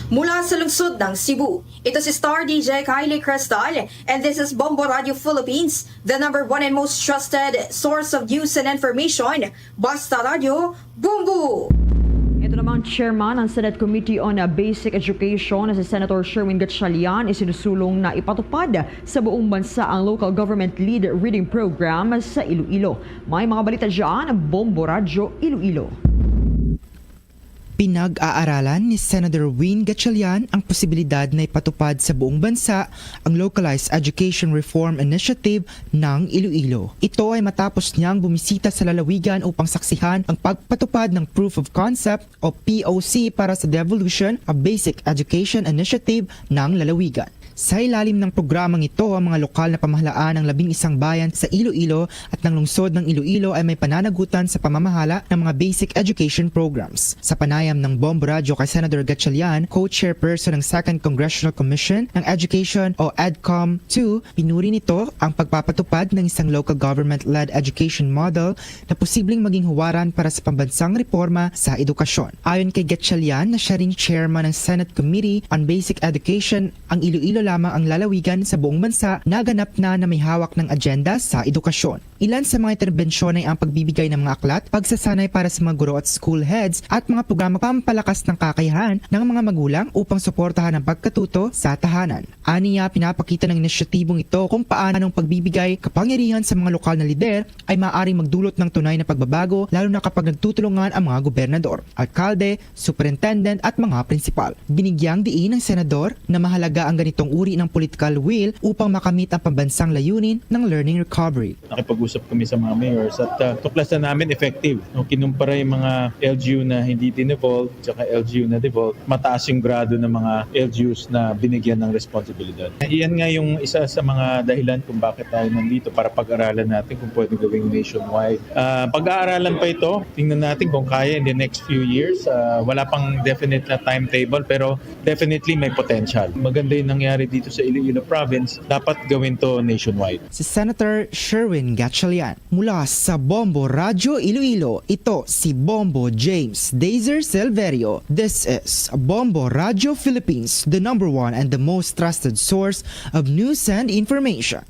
Mula sa lungsod ng Cebu, ito si Star D J Kylie Crestal, and this is Bombo Radio Philippines, the number one and most trusted source of news and information. Basta Radio, Bombo! Ito namang chairman ng Senate Committee on Basic Education na si Senator Sherwin Gatchalian isinusulong na ipatupad sa buong bansa ang Local Government Lead Reading Program sa Iloilo. May mga balita dyan, Bombo Radyo Iloilo. Pinag-aaralan ni Senator Win Gatchalian ang posibilidad na ipatupad sa buong bansa ang Localized Education Reform Initiative ng Iloilo. Ito ay matapos niyang bumisita sa lalawigan upang saksihan ang pagpatupad ng Proof of Concept o P O C para sa devolution of basic education initiative ng lalawigan. Sa ilalim ng programang ito, ang mga lokal na pamahalaan ng labing isang bayan sa Iloilo at ng lungsod ng Iloilo ay may pananagutan sa pamamahala ng mga basic education programs. Sa panayam ng Bombo Radyo kay Senator Gatchalian, co-chairperson ng Second Congressional Commission ng Education o EDCOM two, pinuri nito ang pagpapatupad ng isang local government-led education model na posibleng maging huwaran para sa pambansang reforma sa edukasyon. Ayon kay Gatchalian na siya ring chairman ng Senate Committee on Basic Education, ang Iloilo lamang ang lalawigan sa buong bansa na ganap na na may hawak ng agenda sa edukasyon. Ilan sa mga interbensyon ay ang pagbibigay ng mga aklat, pagsasanay para sa mga guro at school heads, at mga programa pampalakas ng kakayahan ng mga magulang upang suportahan ang pagkatuto sa tahanan. Aniya, pinapakita ng inisyatibong ito kung paano ang pagbibigay kapangyarihan sa mga lokal na lider ay maaaring magdulot ng tunay na pagbabago, lalo na kapag nagtutulungan ang mga gobernador, alkalde, superintendent, at mga prinsipal. Binigyang diin ng senador na mahalaga ang ganitong uri ng political will upang makamit ang pambansang layunin ng learning recovery. Nakipag-usap kami sa mga mayors at uh, tuklasan namin effective. No, kinumpara yung mga L G U na hindi dinevolve at L G U na devolve, mataas yung grado ng mga L G Us na binigyan ng responsibilidad. Iyan nga yung isa sa mga dahilan kung bakit tayo nandito, para pag-aralan natin kung pwede gawing nationwide. Uh, pag-aaralan pa ito, tingnan natin kung kaya in the next few years. Uh, wala pang definite na timetable pero definitely may potential. Maganda yung nangyari dito sa Iloilo Province, dapat gawin to nationwide. Si Senator Sherwin Gatchalian mula sa Bombo Radyo Iloilo. Ito si Bombo James Dazer Silverio. This is Bombo Radyo Philippines, the number one and the most trusted source of news and information.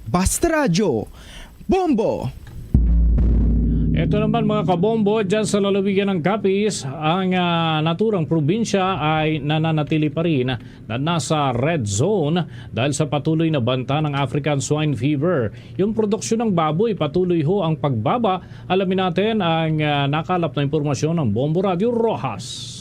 Basta Radyo, Bombo! Ito naman, mga kabombo, dyan sa lalawigan ng Capiz, ang ah, naturang probinsya ay nananatili pa rin na nasa red zone dahil sa patuloy na banta ng African Swine Fever. Yung produksyon ng baboy patuloy ho ang pagbaba. Alamin natin ang ah, nakalap na impormasyon ng Bombo Radio Rojas.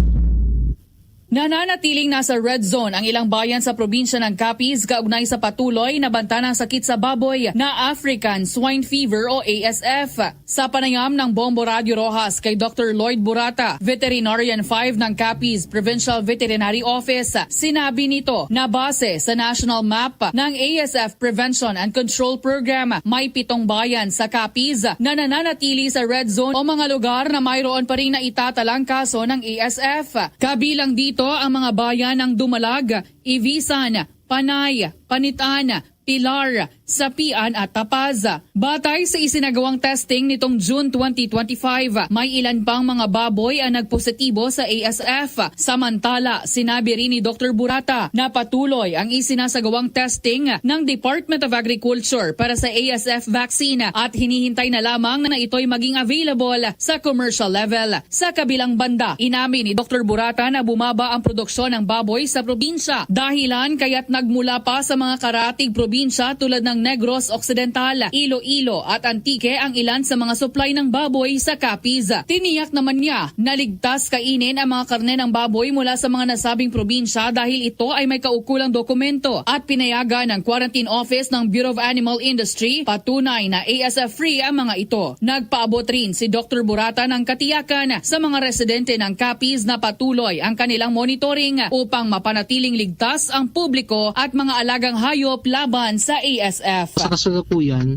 Nananatiling nasa red zone ang ilang bayan sa probinsya ng Capiz kaugnay sa patuloy na banta ng sakit sa baboy na African Swine Fever o A S F. Sa panayam ng Bombo Radio Rojas kay Doctor Lloyd Burata, Veterinarian five ng Capiz Provincial Veterinary Office, sinabi nito na base sa national map ng A S F Prevention and Control Program, may pitong bayan sa Capiz na nananatili sa red zone o mga lugar na mayroon pa ring naitatalang kaso ng A S F. Kabilang dito ang mga bayan ng Dumalag, Ivisan, Panay, Panitan, Pilar, Sapian at Tapaz. Batay sa isinagawang testing nitong June twenty twenty-five, may ilan pang mga baboy ang nagpositibo sa A S F. Samantala, sinabi rin ni Doktor Burata na patuloy ang isinasagawang testing ng Department of Agriculture para sa A S F vaccine at hinihintay na lamang na ito'y maging available sa commercial level. Sa kabilang banda, inamin ni Doktor Burata na bumaba ang produksyon ng baboy sa probinsya, dahilan kaya't nagmula pa sa mga karatig probinsya tulad ng Negros Occidental, Iloilo at Antique ang ilan sa mga supply ng baboy sa Capiz. Tiniyak naman niya na ligtas kainin ang mga karne ng baboy mula sa mga nasabing probinsya dahil ito ay may kaukulang dokumento at pinayagan ng quarantine office ng Bureau of Animal Industry. Patunay na A S F free ang mga ito. Nagpaabot rin si Doktor Burata ng katiyakan sa mga residente ng Capiz na patuloy ang kanilang monitoring upang mapanatiling ligtas ang publiko at mga alagang hayop laban sa A S F. Sa kasalukuyan,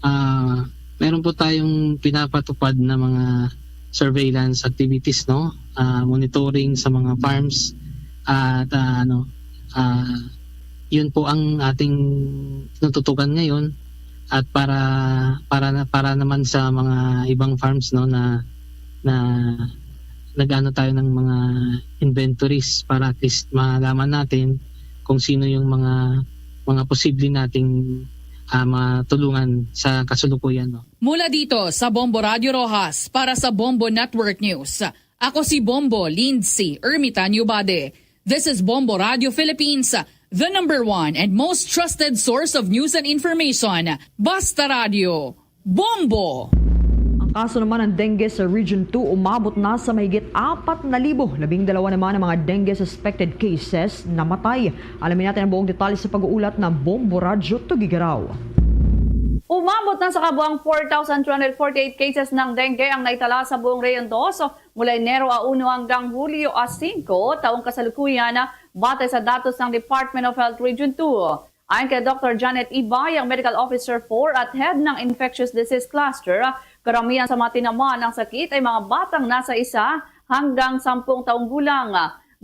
ah, meron po tayong pinapatupad na mga surveillance activities, no? Ah, monitoring sa mga farms at, ah, ano, ah, yun po ang ating tinututukan ngayon. At para, para na, para naman sa mga ibang farms, no, na, na nag-ano tayo ng mga inventories para at least malaman natin kung sino yung mga, mga posible nating, ah, matulungan sa kasalukuyan, no. Mula dito sa Bombo Radio Roxas para sa Bombo Network News, ako si Bombo Lindsay Ermitanio Bade. This is Bombo Radio Philippines, the number one and most trusted source of news and information. Basta Radio, Bombo! Ang kaso naman ng dengue sa Region two umabot na sa mahigit apat na libo. Labing dalawa naman ang mga dengue suspected cases namatay. Alamin natin ang buong detalye sa pag-uulat ng Bombo Radyo Tugigaraw. Umabot na sa kabuang four thousand two hundred forty-eight cases ng dengue ang naitala sa buong Region two mula Enero a uno hanggang Hulyo a singko, taong kasalukuyan, batay sa datos ng Department of Health Region two. Ayon kay Doktor Janet Ibay, ang Medical Officer four at head ng Infectious Disease Cluster, karamihan sa mga tinamaan ng sakit ay mga batang nasa isa hanggang sampung taong gulang.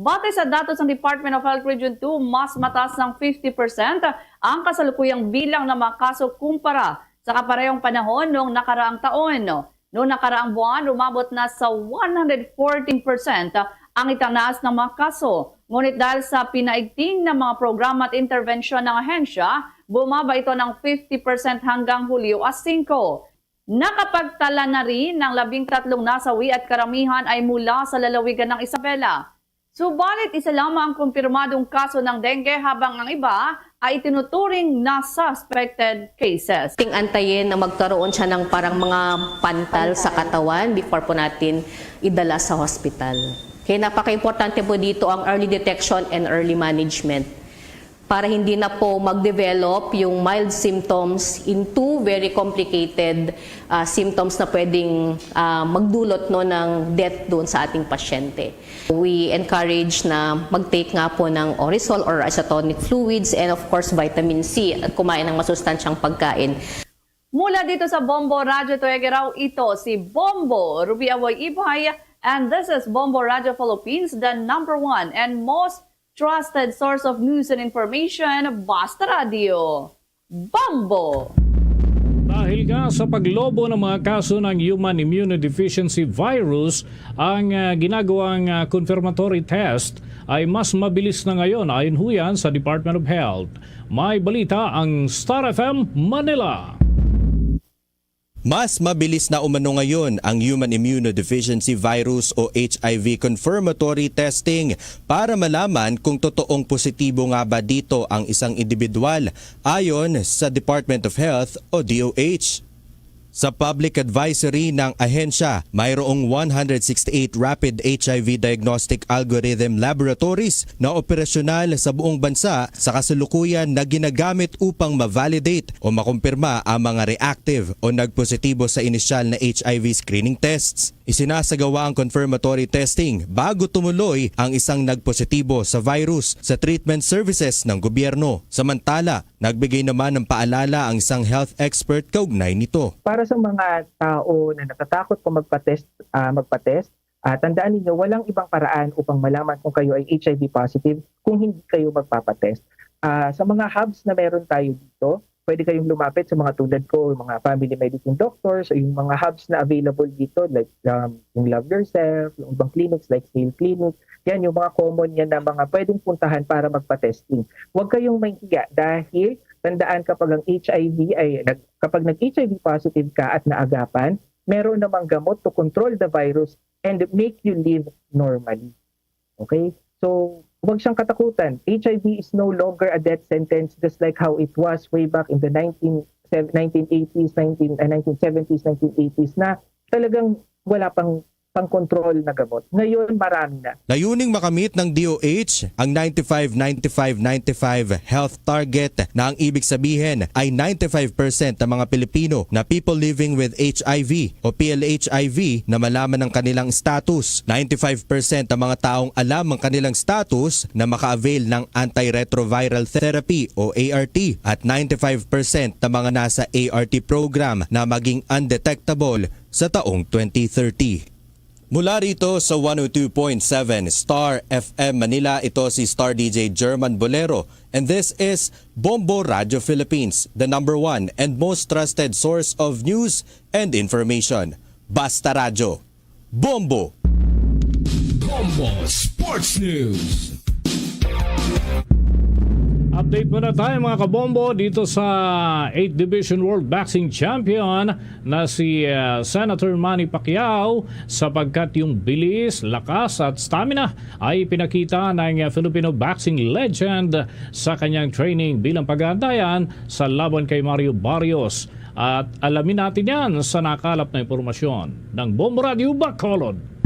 Batay sa datos ng Department of Health Region two, mas mataas ng fifty percent ang kasalukuyang bilang ng mga kaso kumpara sa kaparehong panahon noong nakaraang taon. Noong nakaraang buwan, umabot na sa one hundred fourteen percent ang itinaas ng mga kaso. Ngunit dahil sa pinaigting na mga programa at interbensyon ng ahensya, bumaba ito ng fifty percent hanggang Hulyo a singko. Nakapagtala na rin ng labing tatlong nasawi at karamihan ay mula sa lalawigan ng Isabela. Subalit, isa lamang ang kumpirmadong kaso ng dengue, habang ang iba ay itinuturing na suspected cases. Ting antayin na magkaroon siya ng parang mga pantal sa katawan before po natin idala sa hospital. Kaya napaka-importante po dito ang early detection and early management para hindi na po mag-develop yung mild symptoms into very complicated, ah, symptoms na pwedeng, ah, magdulot, no, ng death doon sa ating pasyente. We encourage na mag-take nga po ng Orisol or isotonic fluids and, of course, vitamin C at kumain ng masustansyang pagkain. Mula dito sa Bombo Radyo Tuwegeraw, ito si Bombo Ruby Awoy Ibay, and this is Bombo Radyo Philippines, the number one and most trusted source of news and information, Basta Radio. Bombo! Dahil nga sa paglobo ng mga kaso ng human immunodeficiency virus, ang, ah, ginagawang, ah, confirmatory test ay mas mabilis na ngayon, ayon huyan sa Department of Health. May balita ang Star F M Manila. Mas mabilis na umano ngayon ang human immunodeficiency virus o H I V confirmatory testing para malaman kung totoong positibo nga ba dito ang isang individual, ayon sa Department of Health o D O H. Sa public advisory ng ahensya, mayroong one hundred sixty-eight rapid H I V diagnostic algorithm laboratories na operasyonal sa buong bansa sa kasalukuyan na ginagamit upang ma-validate o makumpirma ang mga reactive o nagpositibo sa inisyal na H I V screening tests. Isinasagawa ang confirmatory testing bago tumuloy ang isang nagpositibo sa virus sa treatment services ng gobyerno. Samantala, nagbigay naman ng paalala ang isang health expert kaugnay nito. Para sa mga tao na natatakot po magpa-test, ah, magpa-test, ah, tandaan ninyo, walang ibang paraan upang malaman kung kayo ay H I V positive kung hindi kayo magpapa-test. Ah, sa mga hubs na meron tayo dito, pwede kayong lumapit sa mga tulad ko, yung mga family medicine doctors, o yung mga hubs na available dito, like, um, yung Love Yourself, yung ibang clinics like Sale Clinic. Yan, yung mga common yan na mga pwedeng puntahan para magpa-testing. Huwag kayong mahiya dahil tandaan, kapag ang H I V ay, nag-, kapag nag-H I V positive ka at naagapan, meron namang gamot to control the virus and make you live normally. Okay? So, huwag siyang katakutan. H I V is no longer a death sentence, just like how it was way back in the nineteen, nineteen eighties, nineteen, uh, nineteen seventies, nineteen eighties, na talagang wala pang pang-control na gamot. Ngayon, marami na. Layuning makamit ng D O H ang ninety-five ninety-five ninety-five health target, na ang ibig sabihin ay ninety-five percent ng mga Pilipino na people living with H I V o P L H I V na malaman ang kanilang status, ninety-five percent ang mga taong alam ang kanilang status na maka-avail ng antiretroviral therapy o A R T, at ninety-five percent ng mga nasa A R T program na maging undetectable sa taong twenty thirty. Mula rito sa one oh two point seven Star F M Manila, ito si Star D J German Bolero, and this is Bombo Radio Philippines, the number one and most trusted source of news and information. Basta Radyo. Bombo! Bombo Sports News. Update muna tayo, mga kabombo, dito sa eighth Division World Boxing Champion na si, ah, Senator Manny Pacquiao, sapagkat yung bilis, lakas at stamina ay pinakita ng, ah, Filipino boxing legend sa kanyang training bilang pag-aantayan sa laban kay Mario Barrios. At alamin natin yan sa nakalap na impormasyon ng Bombo Radio Bacolod.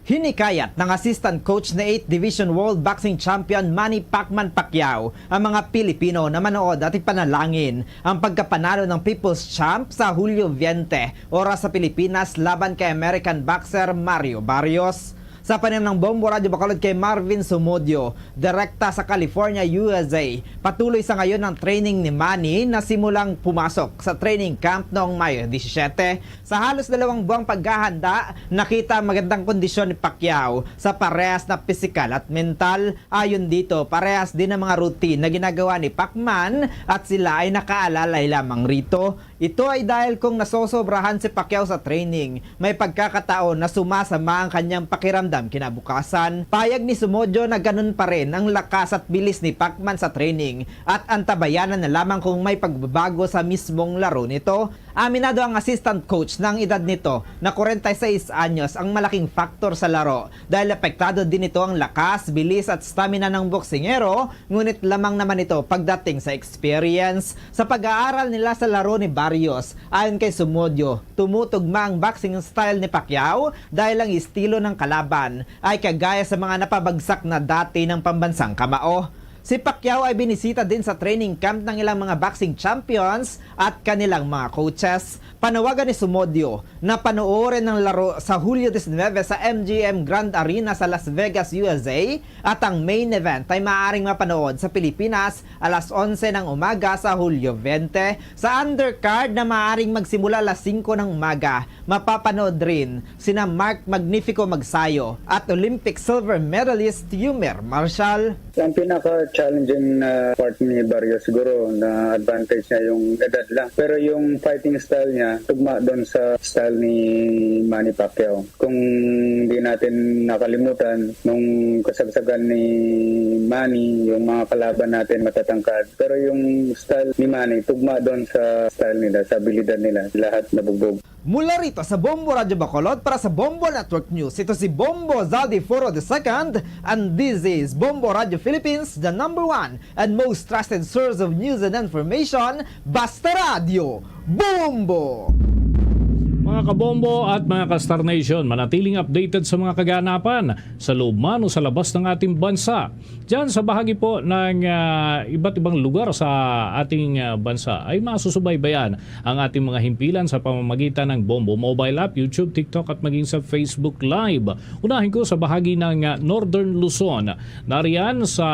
Hinikayat ng assistant coach na eighth Division World Boxing Champion Manny Pacman Pacquiao ang mga Pilipino na manood at ipanalangin ang pagkapanalo ng People's Champ sa Hulyo twenty, oras sa Pilipinas, laban kay American boxer Mario Barrios. Sa panayam ng Bombo Radyo Bacolod kay Marvin Sumodio, direkta sa California, U S A, patuloy sa ngayon ang training ni Manny na simulang pumasok sa training camp noong Mayo disisiete. Sa halos dalawang buwang paghahanda, nakita ang magandang kondisyon ni Pacquiao sa parehas na pisikal at mental. Ayon dito, parehas din ang mga routine na ginagawa ni Pacman at sila ay nakaalalay lamang rito. Ito ay dahil kung nasosobrahan si Pacquiao sa training, may pagkakataon na sumasama ang kanyang pakiramdam kinabukasan. Payag ni Sumodio na ganun pa rin ang lakas at bilis ni Pacman sa training at antabayanan na lamang kung may pagbabago sa mismong laro nito. Aminado ang assistant coach na ang edad nito na forty-six anyos ang malaking faktor sa laro dahil apektado din nito ang lakas, bilis at stamina ng boksingero, ngunit lamang naman ito pagdating sa experience. Sa pag-aaral nila sa laro ni Barrios, ayon kay Sumodio, tumutugma ang boxing style ni Pacquiao dahil ang estilo ng kalaban ay kagaya sa mga napabagsak na dati ng pambansang kamao. Si Pacquiao ay binisita din sa training camp ng ilang mga boxing champions at kanilang mga coaches. Panawagan ni Sumodio na panoorin ang laro sa Hulyo diecinuebe sa M G M Grand Arena sa Las Vegas, U S A, at ang main event ay maaaring mapanood sa Pilipinas alas onse ng umaga sa Hulyo twenty. Sa undercard na maaaring magsimula alas singko ng umaga, mapapanood rin sina Mark Magnifico Magsayo at Olympic silver medalist Yumer Marshall. Ang pinaka-challenging na part ni Barrios siguro na advantage niya yung edad lang. Pero yung fighting style niya, tugma doon sa style ni Manny Pacquiao. Kung di natin nakalimutan, nung kasagsagan ni Manny, yung mga kalaban natin matatangkad. Pero yung style ni Manny, tugma doon sa style nila, sa abilidad nila. Lahat nabugbog. Mula rito sa Bombo Radyo Bacolod para sa Bombo Network News, ito si Bombo Zaldi Foro the second, and this is Bombo Radyo Philippines, the number one and most trusted source of news and information, Basta Radyo, Bombo! Mga kabombo at mga ka-Star Nation, manatiling updated sa mga kaganapan sa loob man o sa labas ng ating bansa. Diyan sa bahagi po ng, ah, iba't ibang lugar sa ating, ah, bansa ay masusubaybayan ang ating mga himpilan sa pamamagitan ng Bombo Mobile App, YouTube, TikTok at maging sa Facebook Live. Unahin ko sa bahagi ng, ah, Northern Luzon. Nariyan sa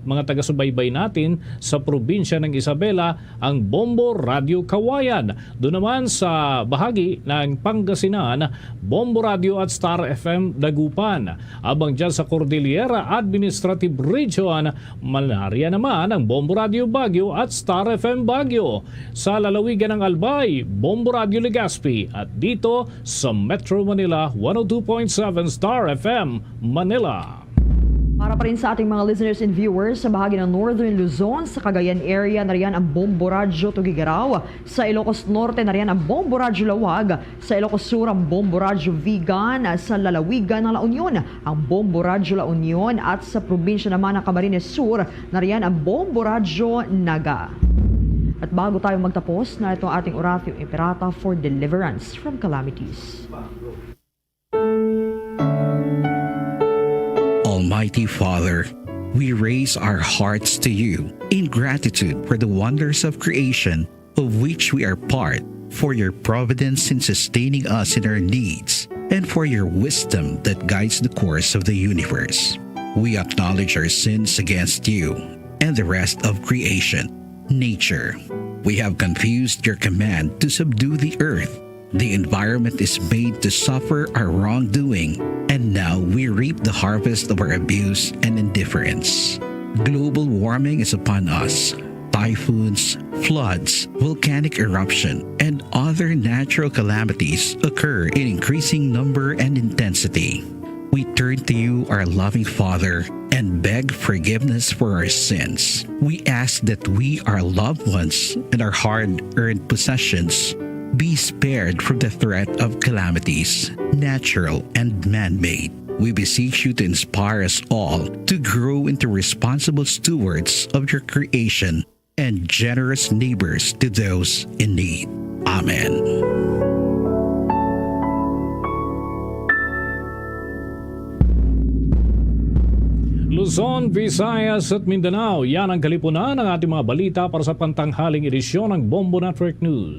mga taga-subaybay natin sa probinsya ng Isabela ang Bombo Radyo Kawayan. Doon naman sa bahagi ang Pangasinan, Bombo Radio at Star F M Dagupan. Abang dyan sa Cordillera Administrative Region, malaria naman ang Bombo Radio Baguio at Star F M Baguio. Sa lalawigan ng Albay, Bombo Radio Legazpi, at dito sa Metro Manila, one oh two point seven Star F M Manila. Para pa rin sa ating mga listeners and viewers sa bahagi ng Northern Luzon, sa Cagayan area, nariyan ang Bombo Radyo Tuguegarao. Sa Ilocos Norte, nariyan ang Bombo Radyo Laoag. Sa Ilocos Sur, ang Bombo Radyo Vigan. Sa lalawigan ng La Union, ang Bombo Radyo La Union. At sa probinsya naman ng Camarines Sur, nariyan ang Bombo Radyo Naga. At bago tayo magtapos, narito ang ating Oratio Imperata for deliverance from calamities. Almighty Father, we raise our hearts to you in gratitude for the wonders of creation of which we are part, for your providence in sustaining us in our needs, and for your wisdom that guides the course of the universe. We acknowledge our sins against you and the rest of creation, nature. We have confused your command to subdue the earth. The environment is made to suffer our wrongdoing, and now we reap the harvest of our abuse and indifference. Global warming is upon us. Typhoons, floods, volcanic eruption, and other natural calamities occur in increasing number and intensity. We turn to you, our loving Father, and beg forgiveness for our sins. We ask that we, our loved ones, and our hard earned possessions be spared from the threat of calamities, natural and man made. We beseech you to inspire us all to grow into responsible stewards of your creation and generous neighbors to those in need. Amen. Luzon, Visayas at Mindanao, yan ang kalipunan ng ating mga balita para sa pantanghaling edisyon ng Bombo Network News.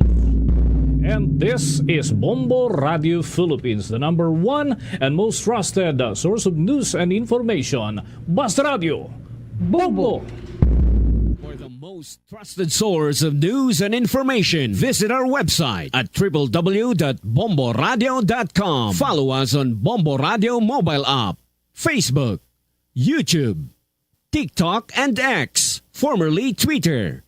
And this is Bombo Radio Philippines, the number one and most trusted source of news and information. Basta Radio, Bombo! For the most trusted source of news and information, visit our website at triple w dot bombo radio dot com. Follow us on Bombo Radio mobile app, Facebook, YouTube, TikTok, and X, formerly Twitter.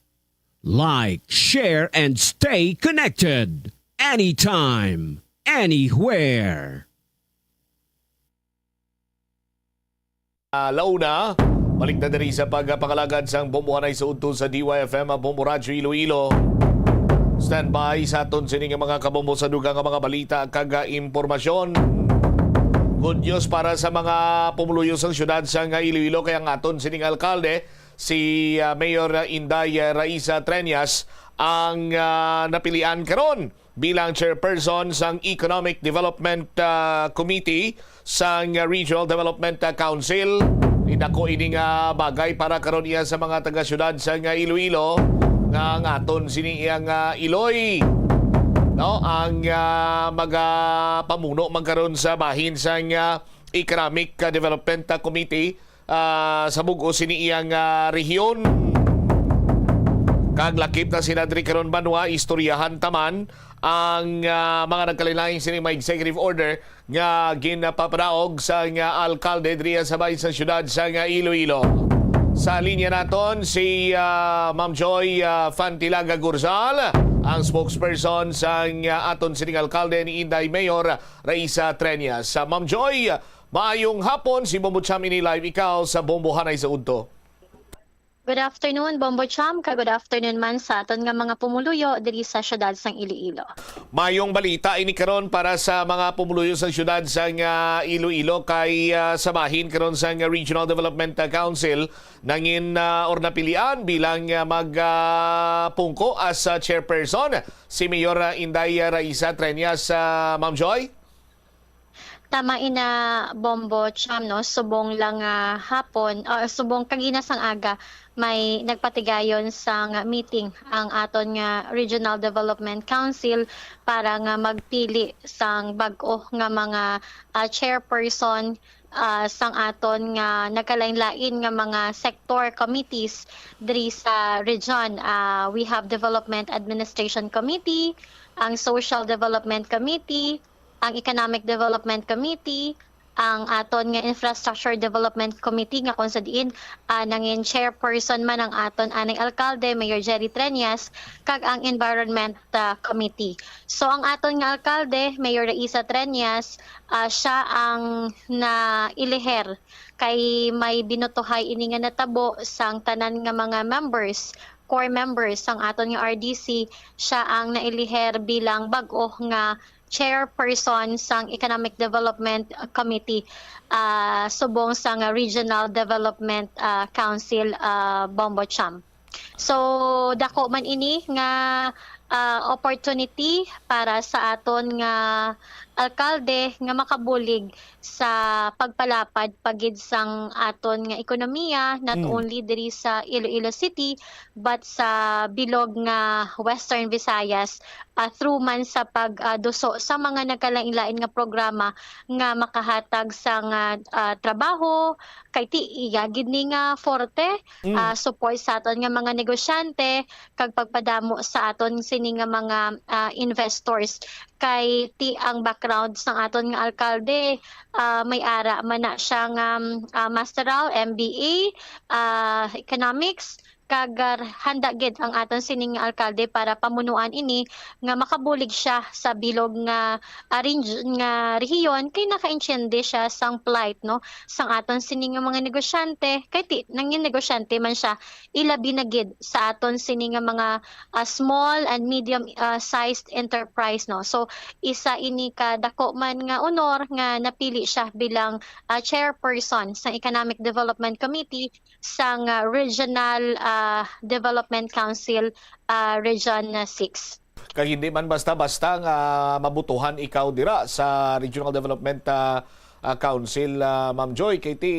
Like, share, and stay connected. Anytime, anywhere. Ah, launa, balik na diri sa pagpangalagad sang Bombo Hanay sa udto sa D Y F M, Bombo Radyo Iloilo. Standby sa aton sini nga mga kabombo sa dugang nga mga balita kag, ah, impormasyon. Good news para sa mga pumuluyo sang siyudad sang Iloilo, kay ang aton sining alkalde, si, ah, Mayor Inday, ah, Raisa Treñas ang, ah, napilian karon bilang chairperson sang Economic Development, ah, Committee sang Regional Development, ah, Council. Ni dako ini nga bagay para karon iya sa mga taga-siyudad sang Iloilo nga ang aton sini iyang, ah, Iloy, no, ang, ah, magapamuno man karon sa bahin sang, ah, Economic, ah, Development, ah, Committee, ah, sa bug-os sini iyang, ah, rehiyon. Kag lakip na sila diri karon, banwa, istoryahan ta man ang, ah, mga nagkalainlain sini mga executive order nga ginpapadaog sang alkalde diri sa bahin sa siyudad sang Iloilo. Sa linya naton si, ah, Ma'am Joy, ah, Fantilaga Gurzal, ang spokesperson sang, ah, aton sining alkalde ni Inday Mayor Raisa Treñas. Ah, Ma'am Joy, maayong hapon. Si Bombo Cham ini live, ikaw sa Bombo Hanay sa udto. Good afternoon, Bombo Cham, kag good afternoon man sa aton nga mga pumuluyo diri sa siyudad sang Iloilo. Mayong balita ini karon para sa mga pumuluyo sa siyudad sang, ah, Iloilo, kay, ah, sa bahin karon sang Regional Development, ah, Council nangin, ah, or napilian bilang, ah, mag, ah, pungko as, ah, chairperson si Mayor, ah, Inday, ah, Raisa Treñas, ah, Ma'am Joy. Tama ina, Bombo Cham, no? Subong lang nga hapon, ah, subong kagina sang aga, may nagpatigayon sang meeting ang aton nga Regional Development Council para nga magpili sang bag-o nga mga, ah, chairperson, ah, sang aton nga nagkalain-lain nga mga sector committees diri sa region. Ah, we have Development Administration Committee, ang Social Development Committee, ang Economic Development Committee, ang aton nga Infrastructure Development Committee, nga kung sa diin, ah, nangin chairperson man ang aton anay alkalde, Mayor Jerry Treñas, kag ang Environment, ah, Committee. So, ang aton nga alkalde, Mayor Raisa Treñas, ah, siya ang nailiher kay may binutuhay ini nga natabo sang tanan nga mga members, core members sang aton nga R D C. Siya ang nailiher bilang bag-o nga chairperson sang Economic Development Committee, ah, subong sang Regional Development, ah, Council, ah, Bombo Cham. So, dako man ini nga, ah, opportunity para sa aton nga alkalde nga makabulig sa pagpalapad pa gid sang aton nga ekonomiya, not Mm. only diri sa Iloilo City, but sa bilog nga Western Visayas, ah, through man sa pag, ah, duso sa mga nagkalain-lain nga programa nga makahatag sang, ah, ah, trabaho, kay ti iya gid ni nga forte, Mm. ah, support sa aton nga mga negosyante, kag pagpadamo sa aton sini nga mga, ah, investors. Kay ti ang background sang aton nga alkalde, ah, may ara man na siya nga, ah, masteral, M B A, ah, economics, kag, ah, handa gid ang aton sining nga alkalde para pamunuan ini nga makabulig siya sa bilog nga, ah, renj-, nga rehiyon, kay nakaintindi siya sang plight, no, sang aton sini nga mga negosyante, kay ti, nangin negosyante man siya, ilabi na gid sa aton sini nga mga, ah, small and medium, ah, sized enterprise, no. So, isa ini ka dako man nga honor nga napili siya bilang, ah, chairperson sang Economic Development Committee sang, ah, Regional, ah, Development Council, ah, Region, ah, six. Kag hindi man basta-basta nga mabutuhan ikaw dira sa Regional Development, ah, ah, Council, ah, Ma'am Joy, kay ti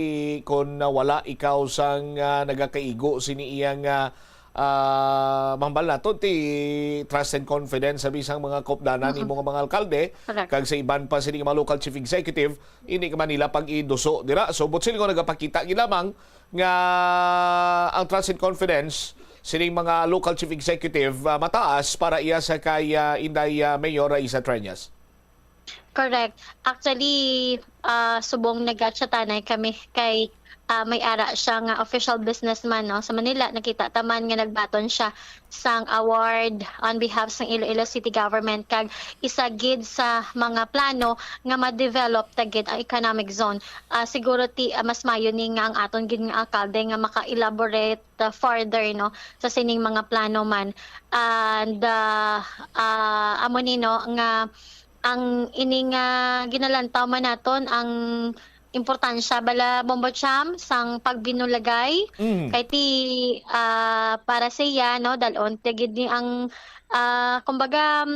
kon wala ikaw sang, ah, nagakaigo sini iyang, ah, ah, mahambal nato ti trust and confidence sa bisang mga kaupdanan Mm-mm. nimo nga mga alkalde, Correct. kag sa iban pa sini nga mga local chief executive, hindi ka man nila pag-iduso dira. So, buot silingon nagapakita gid lamang nga ang trust and confidence sining mga local chief executive, ah, mataas para iya sa kay, ah, Inday, ah, Mayor Raisa Treñas. Correct. Actually, ah, subong nagchattanay kami kay, ah, may ara siya nga official businessman, no, sa Manila. Nakita ta man nga nagbaton siya sang award on behalf sang Iloilo City Government, kag isa gid sa mga plano nga ma-develop ta gid ang economic zone. Ah, siguro ti, ah, mas mayo ni nga ang aton gid nga alkalde nga maka-elaborate, ah, further, no, sa sining mga plano man. And, ah, ah, amo ni, no, nga ang ini nga ginalantaw man naton ang importansya bala, Bombo Cham, sang pagbinulagay. Mm. Kay ti, ah, para sa iya, no, dalon ti gid ni ang, ah, kumbaga,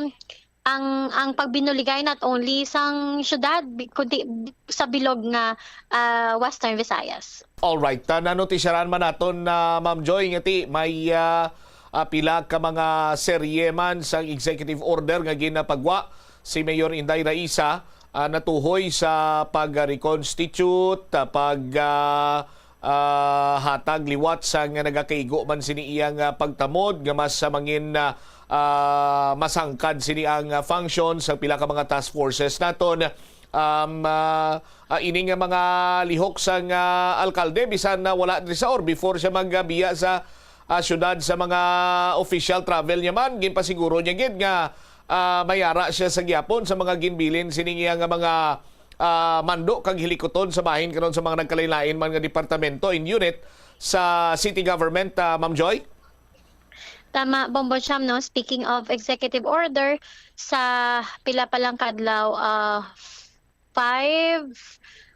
ang, ang pagbinuligay not only sang syudad, bi-, kundi sa bilog nga, ah, Western Visayas. Alright, ah, nanotisyaran man naton na, Ma'am Joy, nga ti may, ah, ah, pila ka mga serye man sang executive order nga ginapagwa si Mayor Inday Raisa, ah, natuhoy sa pag-reconstitute, ah, pag, ah, ah, hatag liwat sang nagakaigo man sini iyang, ah, pagtamod nga mas, ah, mangin, ah, ah, masangkad sini ang, ah, function sa pila ka mga task forces naton. Um, ah, ah, ini nga mga lihok sang, ah, alkalde, bisan na wala diri sa, or before siya magbiya sa, ah, syudad sa mga official travel niya man, ginpasiguro niya gid nga, ah, may ara siya sa gihapon sa mga ginbilin sining iya nga mga, ah, mando kag hilikuton sa bahin karon sa mga nagkalain-lain man nga departamento and unit sa city government, ah, Ma'am Joy? Tama, Bombo Cham, no? Speaking of executive order, sa pila pa lang kadlaw, ah, five,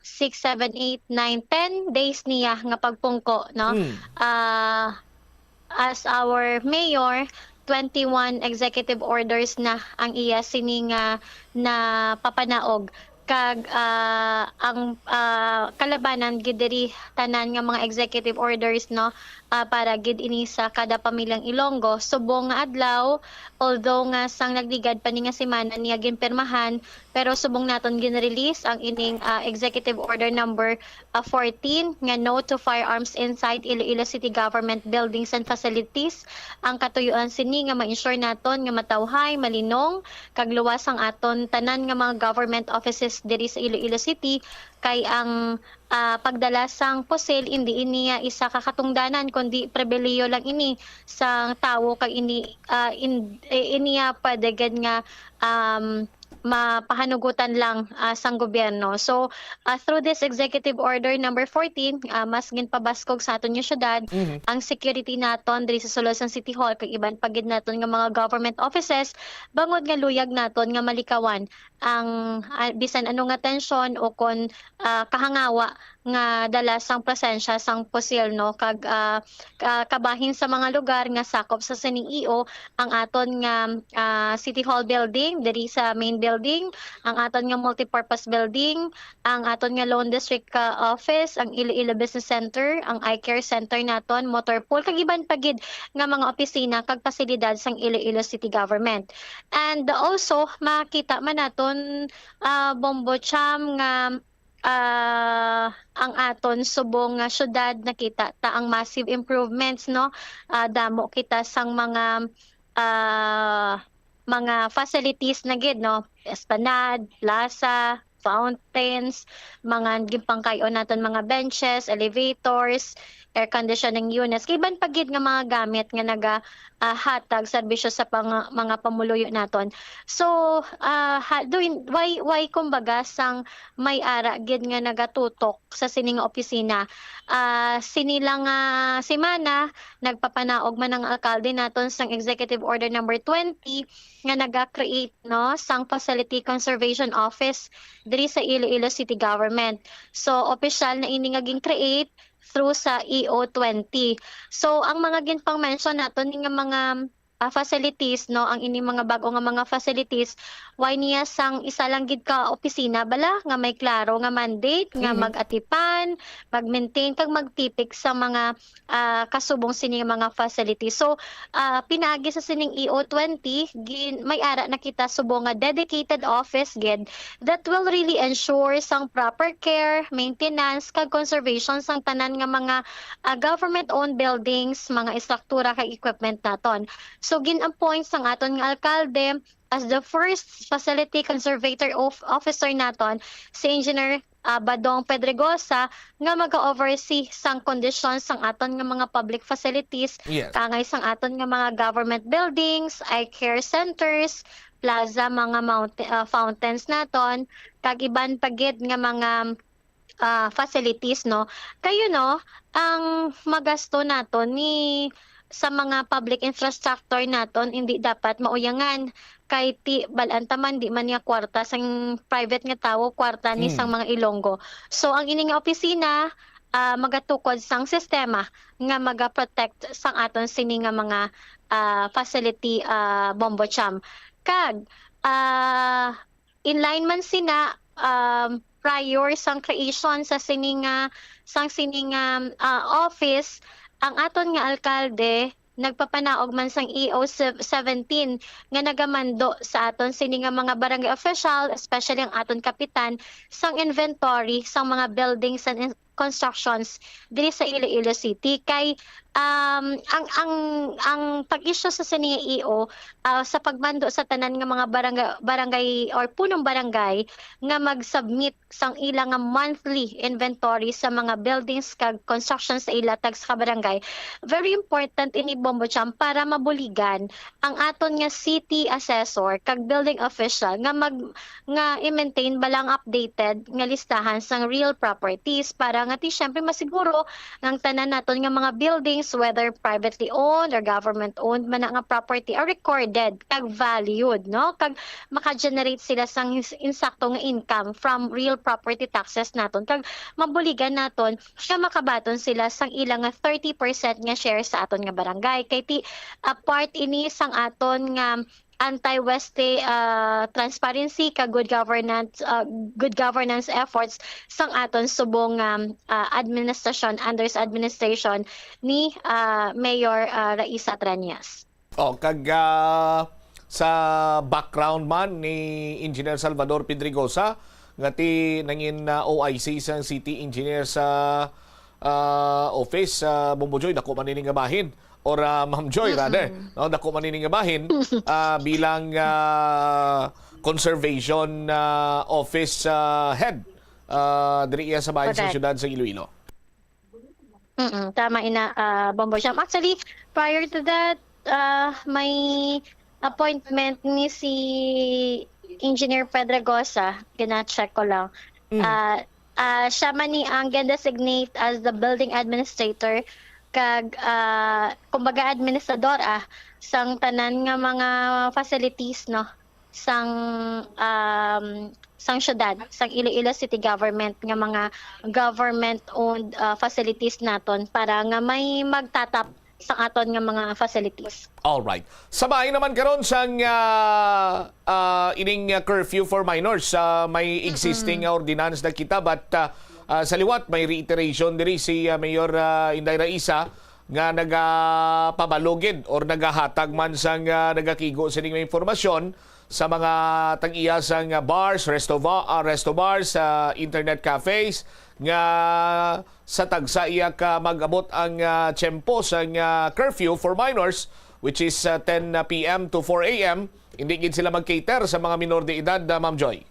six, seven, eight, nine, ten days niya nga pagpungko, no? Mm. Ah, as our mayor, twenty-one executive orders na ang iya sini nga napapanaog. Kag, ah, ang, ah, kalabanan gid diri, tanan nga mga executive orders, no, ah, para gid ini sa kada pamilyang Ilonggo. Subong nga adlaw, although nga sang nagligad pa ni nga semana niya ginpirmahan, pero subong naton gin-release ang ining, ah, Executive Order number, ah, fourteen nga no to firearms inside Iloilo City Government buildings and facilities. Ang katuyuan sini nga ma-ensure naton nga matawhay, malinong, kag luwas ang aton tanan nga mga government offices diri sa Iloilo City, kay ang, ah, pagdala sang pusil indi ini, ah, isa ka katungdanan, kundi pribilehiyo lang ini sang tawo, kag ini, ah, in-, eh, ini, ah, pwede gid nga, um, mapahanugutan lang, ah, sang gobyerno. So, ah, through this Executive Order number fourteen, ah, mas ginpabaskog sa aton nga syudad Mhm. ang security naton diri sa sulod sang City Hall, kag iban pa gid naton nga mga government offices, bangod nga luyag naton nga malikawan ang, ah, bisan ano nga tensyon o kon, ah, kahangawa nga dala sang presensya sang pusil, no, kag, ah, ka-, kabahin sa mga lugar nga sakop sa sining E O, ang aton nga, ah, City Hall building diri sa main building, ang aton nga multipurpose building, ang aton nga Loan District, ah, office, ang Iloilo Business Center, ang Eye Care Center naton, motor pool, kag iban pa gid nga mga opisina kag pasilidad sang Iloilo City Government. And also, makita man naton, ah, Bombo Cham, nga, ah, ang aton subong nga syudad, nakita ta ang massive improvements, no? Ah, damo kita sang mga, ah, mga facilities na gid, no? Esplanade, plaza, fountains, mga ginpangkay-on naton, mga benches, elevators, air conditioning units, kag iban pa gid nga mga gamit nga naga, ah, hatag serbisyo sa pang-, mga pamuluyo naton. So, ah, ha, do in, why, why kumbaga sang may ara gid nga nagatutok sa sini nga opisina? Ah, sini lang nga semana, nagpapanaog man ang alkalde naton sang Executive Order number twenty nga naga-create, no, sang Facility Conservation Office diri sa Iloilo City Government. So, opisyal na ini nga gin-create through sa E O twenty. So, ang mga ginpang-mention naton nga mga, ah, facilities, no, ang ini mga bag-o nga mga facilities, why niya sang isa lang gid ka opisina bala nga may klaro nga mandate nga Mhm. mag-atipan, mag-maintain, kag magtipik sa mga, ah, kasubong sini nga mga facilities. So, ah, pinaagi sa sining E O twenty, gin-, may ara na kita subong nga dedicated office gid that will really ensure sang proper care, maintenance, kag conservation sang tanan nga mga, ah, government-owned buildings, mga estruktura, kag equipment naton. So, gin-appoint sang aton nga alkalde as the first facility conservator of, officer naton, si Engineer, ah, Badong Pedregosa, nga maga-oversee sang kondisyon sang aton nga mga public facilities, Yes. kaangay sang aton nga mga government buildings, eye care centers, plaza, mga mount-, ah, fountains naton, kag iban pa gid nga mga, ah, facilities, no? Kayo, no, ang magasto naton ni sa mga public infrastructure naton hindi dapat mauyangan, kay ti bal-an ta man, di man niya kwarta sang private nga tawo, kwarta ni Mm. sang mga Ilonggo. So, ang ini nga opisina, ah, magatukod sang sistema nga magaprotect sang aton sini nga mga, ah, facility, ah, Bombo Cham. Kag, ah, in line man sina, um, prior sang creation sa sini nga, sang sini nga, ah, office, ang aton nga alkalde nagpapanaog man sang E O sev-, seventeen nga nagamando sa aton sini nga mga barangay official, especially ang aton kapitan, sang inventory sang mga buildings and in-, constructions diri sa Iloilo City. Kay, um, ang, ang, ang pag-issue sa sini nga E O, ah, sa pagmando sa tanan nga mga barangay, barangay or punong barangay nga mag-submit sang ila nga monthly inventory sa mga buildings kag construction sa ila tagsa ka barangay. Very important ini, Bombo Cham, para mabuligan ang aton nga city assessor kag building official nga mag-, nga i-maintain bala ang updated nga listahan sang real properties, para nga ti, syempre, masiguro nga ang tanan naton nga mga buildings, whether privately owned or government owned man na nga property, are recorded kag valued, no? Kag maka-generate sila sang ins-, insakto nga income from real property taxes naton, kag mabuligan naton nga makabaton sila sang ila nga thirty percent nga share sa aton nga barangay. Kay ti, ah, part ini sang aton nga, anti-waste, ah, transparency, ka good governance, ah, good governance efforts sang aton subong, um, ah, administrasyon, under sa administration ni, ah, Mayor, ah, Raisa Treñas. Oh, kag, ah, sa background man ni Engineer Salvador Pedregosa, nga ti nangin, ah, O I C sang city engineer sa, ah, office, ah, Bombo Joy, dako man ini nga bahin. Or, ah, Ma'am Joy, rather, no? Dako man ini nga bahin, ah, bilang, ah, conservation, ah, office, ah, head, ah, diri iya sa bahin sa Correct. Siyudad sa Iloilo. Mm, tama ina, ah, Bombo Jam. Actually, prior to that, ah, may appointment ni si Engineer Pedregosa, gina-check ko lang. Mm. Ah, ah, siya man ni ang gin-designate as the building administrator, kag, ah, kumbaga, administrador, ah, sang tanan nga mga facilities, no, sang, um, sang syudad, sang Iloilo City Government, nga mga government-owned, ah, facilities naton, para nga may magtatap sa aton nga mga facilities. All right. Sa bahin naman karon sang, ah, ah, ining, ah, curfew for minors, ah, may existing nga ordinance na kita, but, ah, ah, sa liwat may reiteration diri si, ah, Mayor, ah, Inday Raisa nga nagapabalo gid or nagahatag man sang, ah, nagakigo sining mga impormasyon sa mga tag-iya sang, ah, bars, resto ba-, ah, resto bars, ah, internet cafes nga sa tagsa iya ka mag-abot ang, ah, tiyempo sang, ah, curfew for minors, which is, ah, ten p m to four a m. Hindi gid sila mag-cater sa mga minor de edad, ah, Ma'am Joy.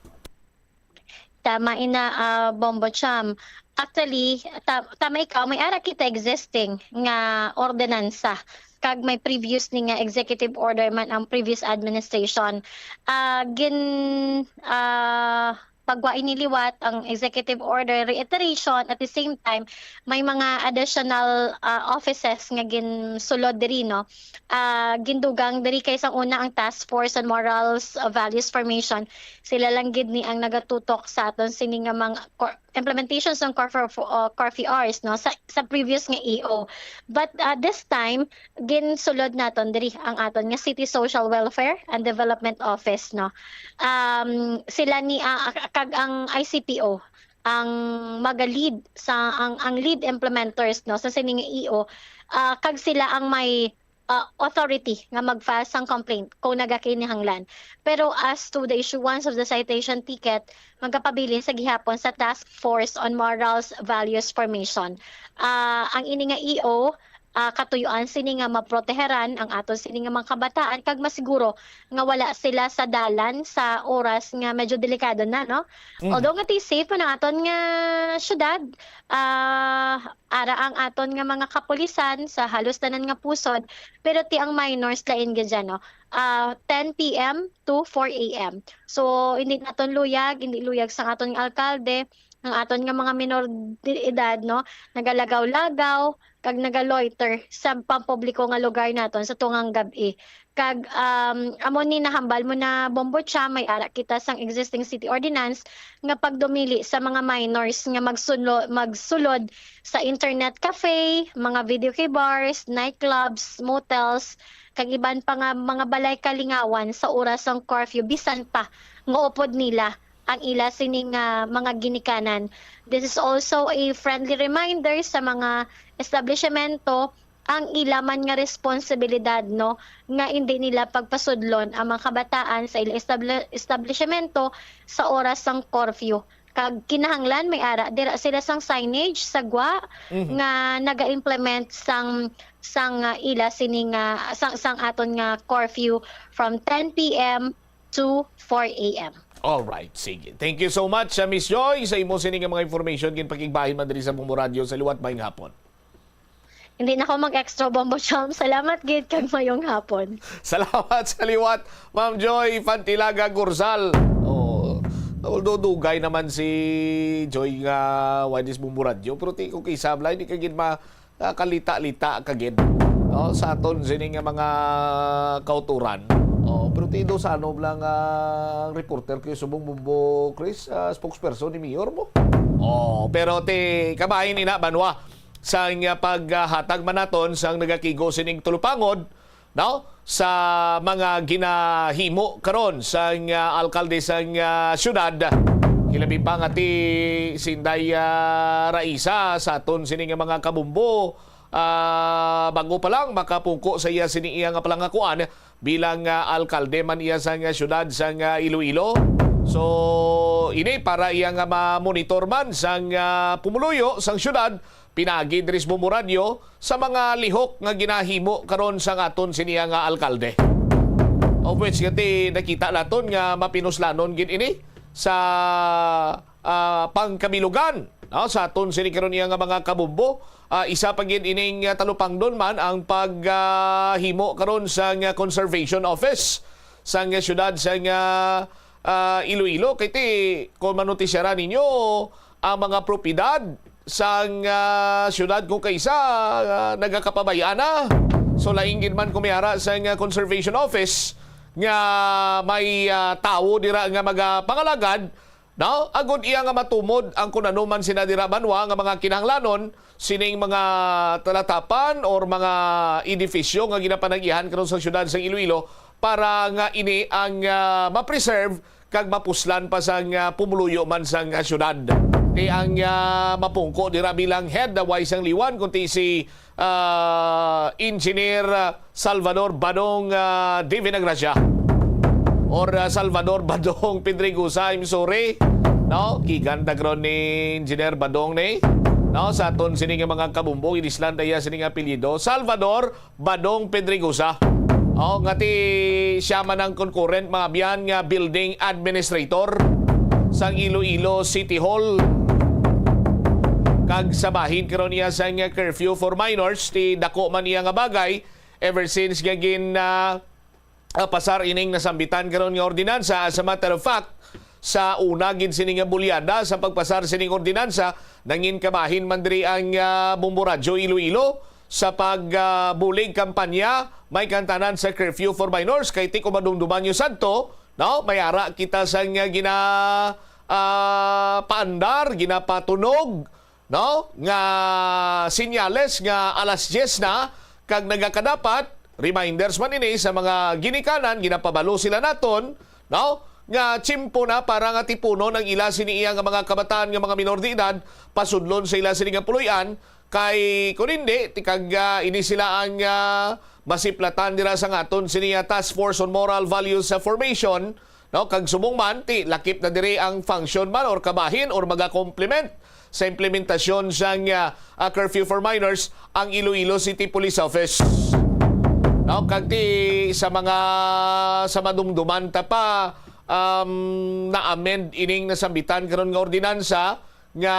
Tama ina, ah, Bombo Cham. Actually, ta-, tama ikaw, may ara kita existing nga ordinansa, kag may previous ni nga executive order man ang previous administration. Ah, gin-, ah, pagwa ini liwat ang executive order reiteration, at the same time, may mga additional, ah, offices nga ginsulod diri, no? Ah, gindugang diri kay sang una ang Task Force on Morals, ah, Values Formation. Sila lang gid ni ang nagatutok sa aton sini nga mga cor-, implementation sang curfew, uh, curfew hours, no, sa, sa previous nga E O. But, uh, this time, ginsulod naton diri ang aton nga City Social Welfare and Development Office, no. Um, sila ni, uh, kag ang I C P O ang maga-lead sa, ang, ang lead implementers, no, sa sini nga E O, uh, kag sila ang may, uh, authority nga mag-file sang complaint kung nagakinahanglan. Pero as to the issuance of the citation ticket, magapabilin sa gihapon sa Task Force on Morals Values Formation. Ah, ang ini nga E O, ah, katuyoan sini nga maproteheran ang aton sini nga mga kabataan kag masiguro nga wala sila sa dalan sa oras nga medyo delikado na, no? Mm. Although nga ti safe man ang aton nga syudad, ah, ara ang aton nga mga kapulisan sa halos tanan nga pusod, pero ti ang minors lain gid dyan, no? Ah, ten p m to four a m. So, hindi naton luyag, hindi luyag sa aton nga alkalde, ang aton nga mga minor de edad, no, nagalagaw-lagaw kag nagaloiter sa pampubliko nga lugar naton sa tungang gab-i. Kag, um, amo ni nahambal mo na, Bombo Cha, may ara kita sang existing city ordinance nga pagdumili sa mga minors nga magsulo-, magsulod sa internet cafe, mga videoke bars, nightclubs, motels, kag iban pa nga mga balay kalingawan sa oras sang curfew, bisan pa nga upod nila ang ila sini nga mga ginikanan. This is also a friendly reminder sa mga establishmento ang ila man nga responsibilidad, no, nga indi nila pagpasudlon ang mga kabataan sa ila establi-, establishmento sa oras sang curfew. Kag kinahanglan may ara dira sila sang signage sa gwa Mhm. nga naga-implement sang, sang, ah, ila sini nga, sang, sang aton nga curfew from ten p m to four a m. All right, sige. Thank you so much, ah, Miss Joy, sa imo sini nga mga information, ginpakigbahin man diri sa Bombo Radio. Sa liwat, maayong hapon. Hindi na ko mag-extra, Bombo Cham. Salamat gid kag mayong hapon. Salamat sa liwat, Ma'am Joy Fantilaga Gurzal. Oh, although dugay naman si Joy nga wala sa Bombo Radio, pero ti ko kay sablay, di ka gid ma-, ah, kalita-lita ka gid, no, sa aton sini nga mga kauturan. Oh, pero ti do sa ano lang ang reporter ko subong Bombo Chris, ah, spokesperson ni Mayor mo. Oh, pero ti kabahin ina banwa sang, ah, paghatag man naton sang nagakigo sining tulupangod, no, sa mga ginahimo karon sang, ah, alkalde sang, ah, syudad. Hilabi pa nga ti si Inday, ah, Raisa sa aton sini nga mga kabumbo, ah, bago pa lang makapungko sa iya sini iya nga palangakuan bilang, ah, alkalde man iya sang, ah, syudad sang, ah, Iloilo. So, ini para iya nga ma-monitor man sang, ah, pumuluyo sang syudad, pinagi diri sa Bombo Radyo sa mga lihok nga ginahimo karon sang aton sini nga alkalde. Of which, gati, nakita naton nga mapinuslanon gid ini sa, ah, pangkabilugan, no, sa aton sini karon iya nga mga kabumbo. Ah, isa pa gid ining, ah, talupangdon man ang pag, ah, himo karon sang, ah, conservation office sang, ah, syudad sang, ah, ah, Iloilo. Kay ti, kung manutisyaran ninyo, ang mga propiedad sang, ah, syudad kung kaisa, ah, nagakapabay-an na. So, lain gid man kung may ara sang, ah, conservation office nga may, ah, tawo dira nga magapangalagad, no? Agod iya nga matumod ang kun ano man sina dira banwa nga mga kinahanglanon sining mga talatapan or mga edifisyo nga ginapanag-iyahan karon sa syudad sa Iloilo para nga ini ang, ah, ma-preserve kag mapuslan pa sang, ah, pumuluyo man sang, ah, syudad. Ti ang, ah, mapungko dira bilang head, ah, way sang liwan, kundi si, ah, Engineer, ah, Salvador Badong, ah, Divinagracia. Or, ah, Salvador Badong Pedregosa, I'm sorry. No? Gikan ta karon ni Engineer Badong ni. No? Sa aton sini nga mga kabumbo, inislan ta iya sini nga apelyido. Salvador Badong Pedregosa. Oh, nga ti siya man ang concurrent, mga biyan, nga building administrator sang Iloilo City Hall. Kag sa bahin karon niya sang curfew for minors, ti dako man iya nga bagay ever since nga gin, ah, ah, pasar ining nasambitan karon nga ordinansa. As a matter of fact, sa una gid sini nga bulyada sa pagpasar sining ordinansa, nangin kabahin man diri ang, ah, Bombo Radyo Iloilo sa pag, ah, bulig kampanya may kantanan sa curfew for minors. Kay ti kung madumduman nyo sadto, no, may ara kita sang, ah, gina, ah, paandar, ginapatunog, no, nga sinyales nga alas diyes na, kag nagakadapat reminders man ini sa mga ginikanan, ginapabalo sila naton, no, nga tiyempo na para nga tipunon ang ila sini iya nga mga kabataan nga mga minor de edad, pasudlon sa ila sini nga puloy-an, kay kun hindi, ti kag, ah, ini sila ang, ah, masiplatan dira sa ngaton sini nga Task Force on Moral Values, ah, Formation, no? Kag subong man, ti lakip na diri ang function man or kabahin or magakomplement sa implementasyon sang, ah, ah, curfew for minors ang Iloilo City Police Office. No? Kag ti sa mga, sa madumduman ta pa, um, na-amend ining nasambitan karon nga ordinansa nga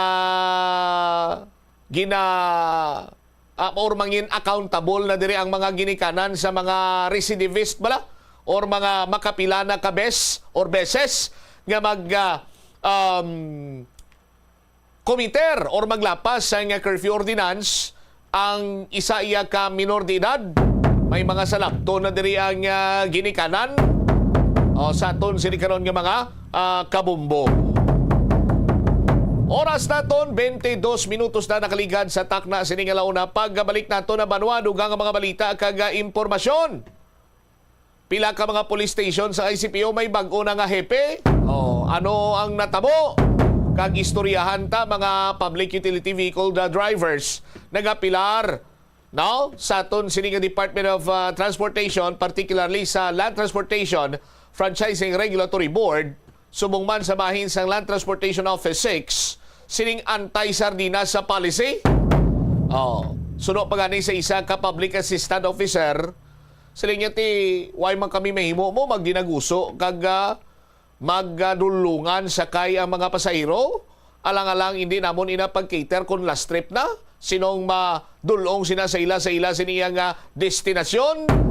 gina, ah, or mangin accountable na diri ang mga ginikanan sa mga recidivist bala or mga makapila na ka bes or beses nga mag, ah, um, committer or maglapas sa nga curfew ordinance ang isa iya ka minor de edad. May mga salabton na diri ang, ah, ginikanan. O, sa aton sini karon nga mga, ah, kabumbo. Oras naton, twenty-dos minutos na nakaligad sa takna sini nga launa. Pagbalik nato na banwa, dugang nga mga balita kag, ah, impormasyon. Pila ka mga police station sa I C P O may bag-o na nga hepe? Oh, ano ang natabo? Kag istoryahan ta, mga public utility vehicle, the drivers, nagapilar, no? Sa aton sini nga Department of, ah, Transportation, particularly sa Land Transportation Franchising Regulatory Board, subong man sa bahin sang Land Transportation Office six, sining anti-sardinas sa policy. Oh, suno pa gani sa isa ka public assistant officer, siling niya, ti, "Why man kami mahimo mo magdinaguso kag, ah, magdulungan sakay ang mga pasahero? Alang-alang hindi namon ina pag-cater kon last trip na, sinong madul-ong sina sa ila, sa ila sini iya nga destinasyon."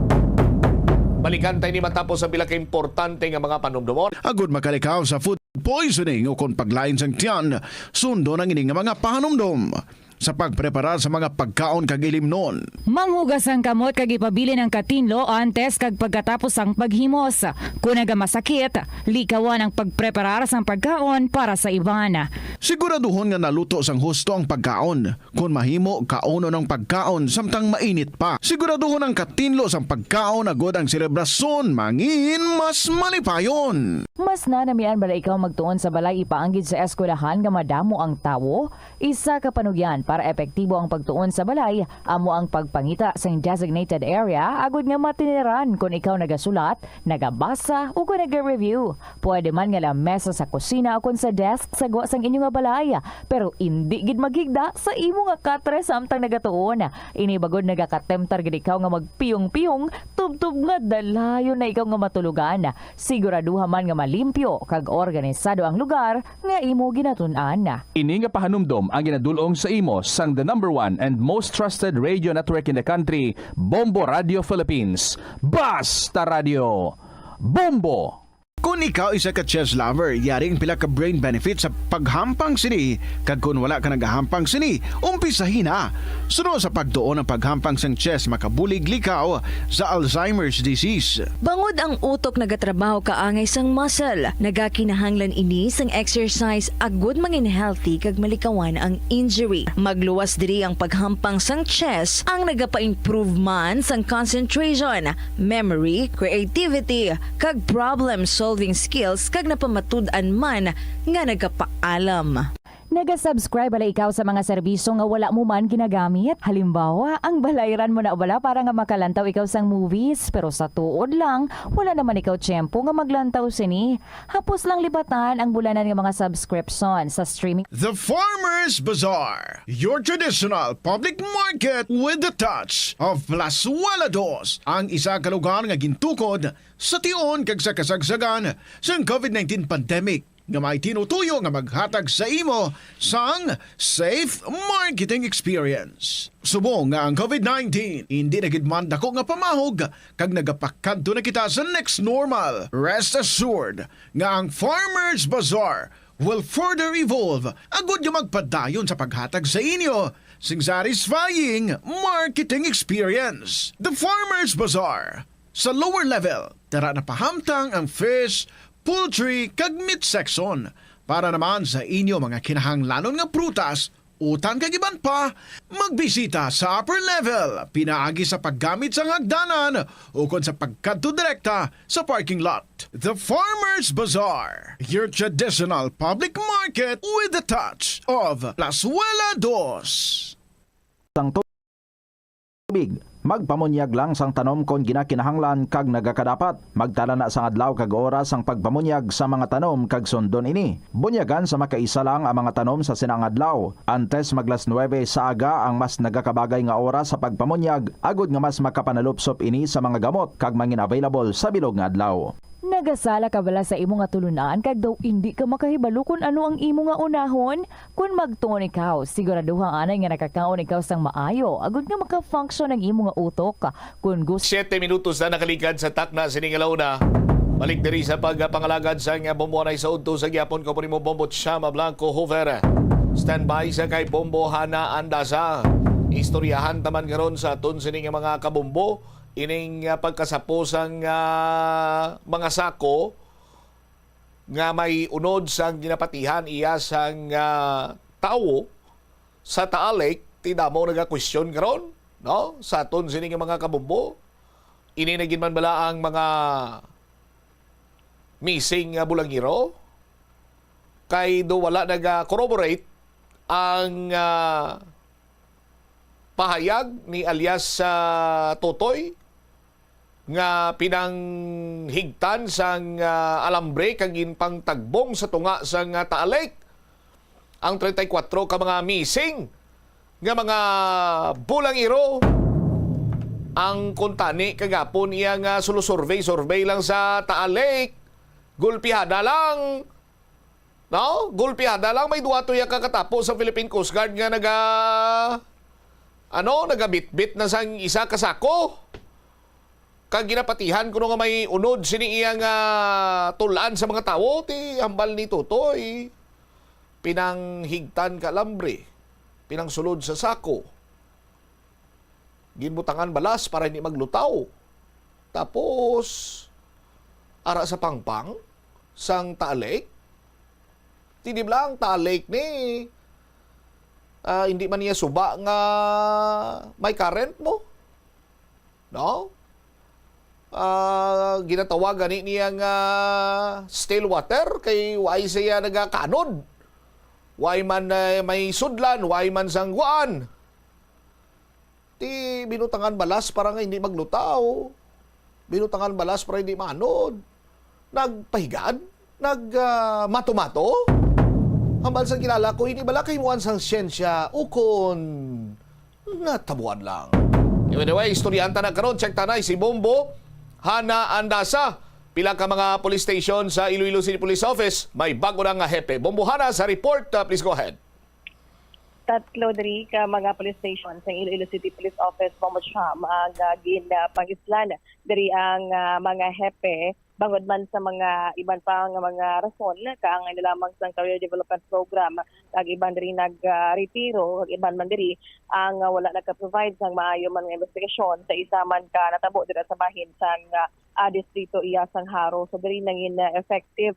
Balikan tayo ni matapos ang pila ka importante nga mga panumdumon. Agud makalikaw sa food poisoning o kon paglain sang tiyan, sundon ang ini nga mga pahanumdom. sa pagpreparar sa mga pagkaon kag ilimnon. Manghugas ang kamot kag ipabilin ang katinlo antes kag pagkatapos sang paghimos. Kon nagamasakit, likawan ang pagpreparar sang pagkaon para sa iban. Siguraduhon nga naluto sang husto ang pagkaon. Kon mahimo, kaunon ang pagkaon samtang mainit pa. Siguraduhon ang katinlo sang pagkaon agod ang selebrasyon mangin mas malipayon. Mas nanamian bala ikaw magtuon sa balay ipaanggid sa eskwelahan nga madamo ang tawo? Isa ka panugyan para epektibo ang pagtuon sa balay amo ang pagpangita sang designated area agud nga matiniran kon ikaw nagasulat, nagabasa, ug kon naga-review. Pwede man nga lamesa sa kusina o kon sa desk sa gwa sang inyo nga balay, pero indi gid maghigda sa imo nga katre samtang nagatuon. Ini bagod nagakatemtar gid ikaw nga magpiyong-piyong tubtob nga dalayon na ikaw nga matulogan. Siguraduha man nga malimpyo kag organisado ang lugar nga imo ginatun-an. Ini nga pahanumdom ang ginadul-ong sa imo sang the number one and most trusted radio network in the country, Bombo Radio Philippines. Basta Radio, Bombo! Kon ikaw isa ka chess lover, yari ang pila ka brain benefits sa paghampang sini, kag kon wala ka nagahampang sini, umpisahi na. Suno sa pagtuon ang paghampang sang chess makabulig likaw sa Alzheimer's disease. Bangod ang utok nagatrabaho kaangay sang muscle, nagakinahanglan ini sang exercise agud mangin healthy kag malikawan ang injury. Magluwas diri ang paghampang sang chess ang nagapa-improve man sang concentration, memory, creativity, kag problem-solving skills kag napamatud-an man nga nagapaalam. Naga-subscribe bala ikaw sa mga serbisyo nga wala mo man ginagamit? Halimbawa, ang balayran mo na bala para nga makalantaw ikaw sang movies, pero sa tuod lang, wala naman ikaw tiyempo nga maglantaw sini. Hapos lang libatan ang bulanan nga mga subscription sa streaming The Farmers Bazaar, your traditional public market with the touch of Plazuela Dos, ang isa ka lugar nga gintukod sa tion kag sa kasagsagan sang COVID nineteen pandemic, nga may tinutuyo nga maghatag sa imo sang safe marketing experience. Subong nga ang COVID nineteen indi na gid man dako nga pamahog kag nagapakadto na kita sa next normal, rest assured nga ang Farmers Bazaar will further evolve agud nga magpadayon sa paghatag sa inyo sing satisfying marketing experience. The Farmers Bazaar, sa lower level, tara na pahamtang ang fish, poultry, kag meat section. Para naman sa inyo mga kinahanglanon nga prutas, utan kag iban pa, magbisita sa upper level pinaagi sa paggamit sang hagdanan ukon sa pagkadto direkta sa parking lot. The Farmers Bazaar, your traditional public market with the touch of Plazuela Dos. Sang tubig. Magpamunyag lang sang tanom kon ginakinahanglan kag nagakadapat. Magtala na sang adlaw kag oras sang pagpamunyag sa mga tanom kag sundon ini. Bunyagan sa makaisa lang ang mga tanom sa sina nga adlaw. Antes mag las nuebe sa aga ang mas nagakabagay nga oras sa pagpamunyag, agud nga mas makapanalupsop ini sa mga gamot kag mangin available sa bilog nga adlaw. Nagasala ka bala sa imo nga tulun-an kag daw indi ka makahibalo kon ano ang imo nga unahon? Kon magtuon ikaw, siguraduha anay nga nakakaon ikaw sang maayo agud nga maka-function ang imo nga utok. Kon gusto Siyete minutos na nakaligad sa takna sini nga launa. Balik diri sa pagpangalagad sa nga bomboanay sa udto sa gyapon ko po nimo Bombo Chama Blanco Hoover. Standby sa kay Bombo Hana Andasa. Istoryahan taman karon sa aton sini nga mga kabombo ining ah, pagkasapo sang ah, mga sako nga may unod sang ginapatihan iya sang ah, tawo sa Taal Lake. Ti damo nagakwestiyon karon, no? Sa aton sini nga mga kabombo, ini na gid man bala ang mga missing nga bulangiro? Kay do wala naga-corroborate ang ah, pahayag ni alias ah, Totoy nga pinanghigtan sang ah, alambre kag ginpangtagbong sa tunga sang ah, Taal Lake ang treinta y cuatro ka mga missing nga mga bulangiro. Ang kuntani kagapon iya nga solo-survey-survey lang sa Taal Lake, gulpihada lang. No? Gulpihada lang, may duha tuya ka katapo sa Philippine Coast Guard nga naga ano, nagabitbit na sang isa ka sako. Kag ginapatihan kuno nga may unod sini iya nga tul-an sa mga tawo, ti hambal ni Totoy. Pinanghigtan ka alambre. pinangsulod sa sako. Ginbutangan balas para hindi maglutaw. Tapos, ara sa pangpang sang Taal Lake. Tinibla ang Taal Lake ni, ah, hindi man niya suba nga may current mo. No? Ah, ginatawag gani niya nga still water kay why siya nagakanod. Why man, eh, may sudlan, why man sangguan. Ti binutangan balas para nga hindi maglutaw. Binutangan balas para hindi manod. Nagpahigad, nag, ah, mato-mato. Hambal sa kilala ko, hindi bala kahimuan sang siyensya, ukon natabuan lang. Anyway, istoryahan ta na karon, check ta na si Bombo Hana Andasa. Pila ka mga police station sa Iloilo City Police Office may bago na nga hepe. Bombo Hana sa report, ah, please go ahead. Tatlo diri ka mga police station sa Iloilo City Police Office, Bombo Cham, ang, ah, gin, ah, pag-islan diri ang, ah, mga hepe bangod man sa mga iban pa nga mga rason, kaangay na lamang sang career development program, kag iban diri nag, ah, retiro, kag iban man diri ang, ah, wala nagka-provide sang maayo man nga investigasyon sa isa man ka natabo dira sa bahin sang, ah, ah, distrito iya sang Jaro. So diri nangin, ah, effective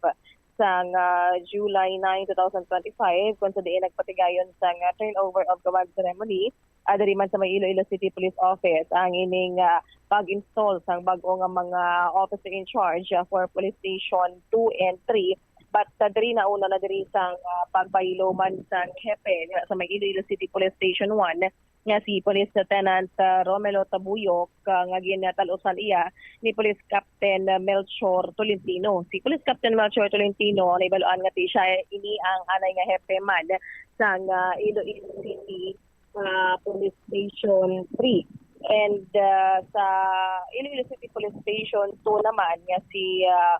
sang, ah, July nine, two thousand twenty-five, kung sa diin nagpatigayon sang, ah, turnover of command ceremony, ah, diri man sa may Iloilo City Police Office ang ining, ah, pag-install sang bag-o nga mga officer in charge, ah, for Police Station two and three. But, ah, diri nauna na diri sang, ah, pagbaylo man sang hepe dira sa may Iloilo City Police Station one nga si Police Lieutenant, ah, Romelo Tabuyok, ah, nga ginatalusan iya ni Police Captain, ah, Melchor Tolentino. Si Police Captain Melchor Tolentino, naibaluan nga ti siya ini ang anay nga hepe man sang, ah, Iloilo City, ah, Police Station three. And, ah, sa Iloilo City Police Station two naman nga si, ah,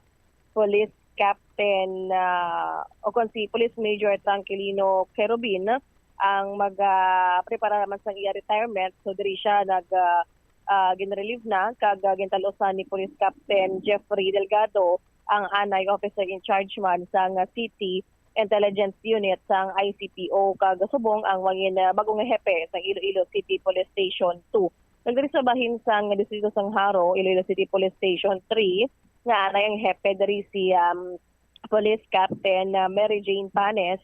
Police Captain, ah, o kon si Police Major Tranquilino Querubin ang mag, ah, prepara naman sang iya retirement. So diri siya nag, ah, ah, ginrelieve na kag, ah, gintalusan ni Police Captain Jeffrey Delgado ang anay officer in charge man sang, ah, City Intelligence Unit sang I C P O, kag subong ang mangin, ah, bag-o nga hepe sang Iloilo City Police Station two. Nagdiri sa bahin sang distrito sang Jaro, Iloilo City Police Station three, nga anay ang hepe diri si, um, Police Captain, ah, Mary Jane Panes.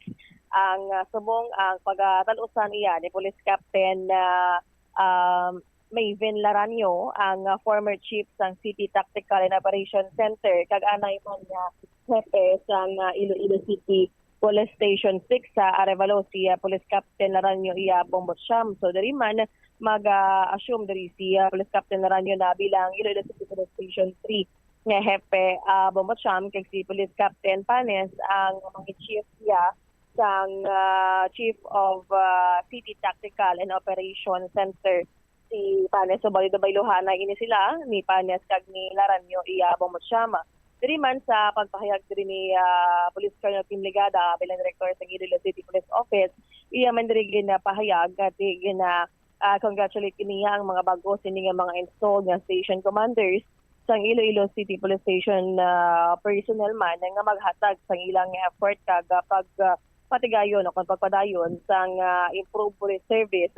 Ang, ah, subong ang pagatalusan iya ni Police Captain, ah, um, Maven Laranio, ang, ah, former chief sang City Tactical and Operation Center, kag anay man nga hepe sang, ah, Iloilo City Police Station six sa Arevalo, si, ah, Police Captain Laranio iya Bombo Cham. So diri man mag, ah, assume diri si, ah, Police Captain Laranio na bilang Iloilo City Police Station three nga hepe, ah, Bombo Cham, kag si Police Captain Panes ang mangin-chief iya sang, ah, Chief of, ah, City Tactical and Operation Center, si Panes. So bali, bayluhan na ini sila ni Panes kag ni Laranio iya Bombo Cham. Diri man sa pagpahayag diri ni, ah, Police Colonel Kim Ligada, bilang Direktor sa Iloilo City Police Office, iya man diri ginapahayag nga ti gina, ah, congratulate niya ang mga bag-o sini nga mga installed nga station commanders sang Iloilo City Police Station, ah, personnel man nga maghatag sang ilang effort kag, ah, pag, ah, patigayon o kon pagpadayon sang, ah, improved police service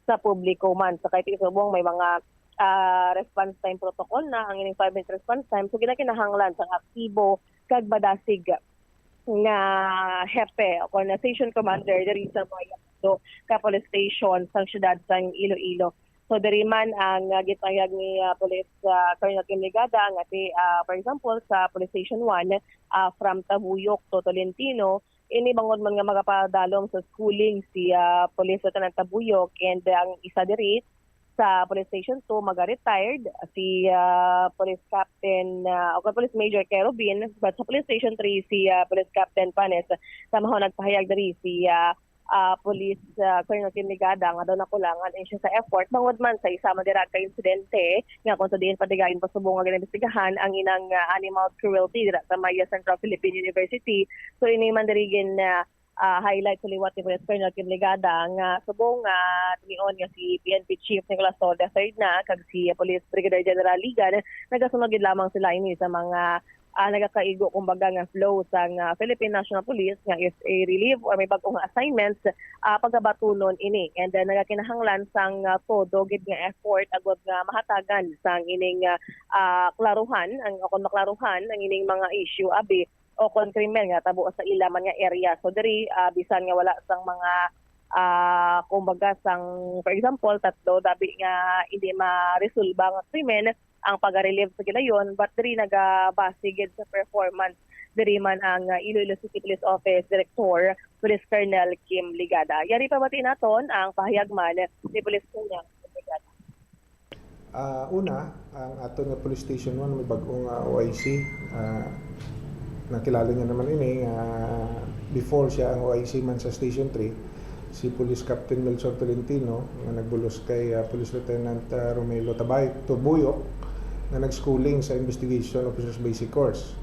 sa publiko man. Sa kay ti subong may mga, ah, response time protocol na ang ining five minute response time, so ginakinahanglan sang aktibo kag madasig nga hepe o kon station commander diri sa mga ka police station sang siyudad sang Iloilo. So diri man ang, ah, gipahayag ni, ah, Police, ah, Colonel Kim Ligada nga ti, ah, for example, sa Police Station one, ah, from Tabuyok to Tolentino, ini bangod man nga magapadalom sa schooling si, ah, Police Lieutenant Tabuyok, and ang isa diri sa Police Station two, maga-retired si, ah, Police Captain, ah, o Police Major Kerubin, but sa Police Station three si, ah, Police Captain Panes. Sa maho nagpahayag diri si, ah, ah, Police, ah, Colonel Kim Ligada nga daw nakulangan ini siya sa effort bangod man sa isa man dira ka insidente nga kung sa diin pa digayon pa subong nga ginaimbestigahan ang inang, ah, animal cruelty dira sa may Central Philippine University. So ini man diri gin, ah, ah, highlight sa liwat ni Police Colonel Kim Ligada nga subong nga tinion nga si P N P Chief Nicolas Torre the third na kag si Police Brigadier General Ligan, nagasunod gid lamang sila ini sa mga, ah, nagakaigo, kumbaga, nga flow sang, ah, Philippine National Police nga if a relief or may bag-o nga assignments, ah, pagabatunon ini. And, ah, nagakinahanglan sang, ah, todo gid nga effort agud nga mahatagan sang ining, ah, ah, klaruhan ang, o kon maklaruhan ang ining mga issue, abi, o kon krimen nga tabo sa ila man nga area. So diri, ah, bisan nga wala sang mga, ah, kumbaga sang, for example, tatlo dabi nga hindi maresolba nga krimen ang paga-relieve sa gilayon, but diri nagabase gid sa performance diri man ang, ah, Iloilo City Police Office Director, Police Colonel Kim Ligada. Yari pabati naton ang pahayag man ni Police Colonel Kim Ligada. Ah, una, ang aton nga Police Station one may bag-o nga O I C. Ah, nakilala niyo naman ini, ah, before siya ang O I C man sa Station three, si Police Captain Melchor Tolentino nga nagbulos kay, ah, Police Lieutenant, ah, Romelo Tabay Tubuyok nga nag-schooling sa Investigation Officers Basic Course.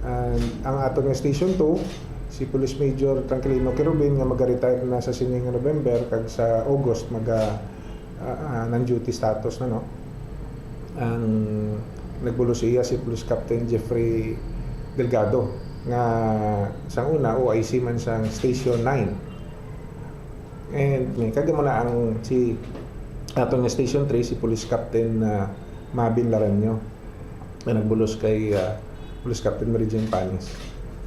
And ang aton nga Station two, si Police Major Tranquilino Quirobin nga maga-retire na sa sini nga November kag sa August maga, ah, ah, non-duty status na, no? Ang nagbulos iya si Police Captain Jeffrey Delgado nga sang una O I C man sang Station nine. And may kag amo na ang si aton nga Station three, si Police Captain, ah, Mabin Laranyo nga nagbulos kay, ah, Police Captain Mary Jane Panis.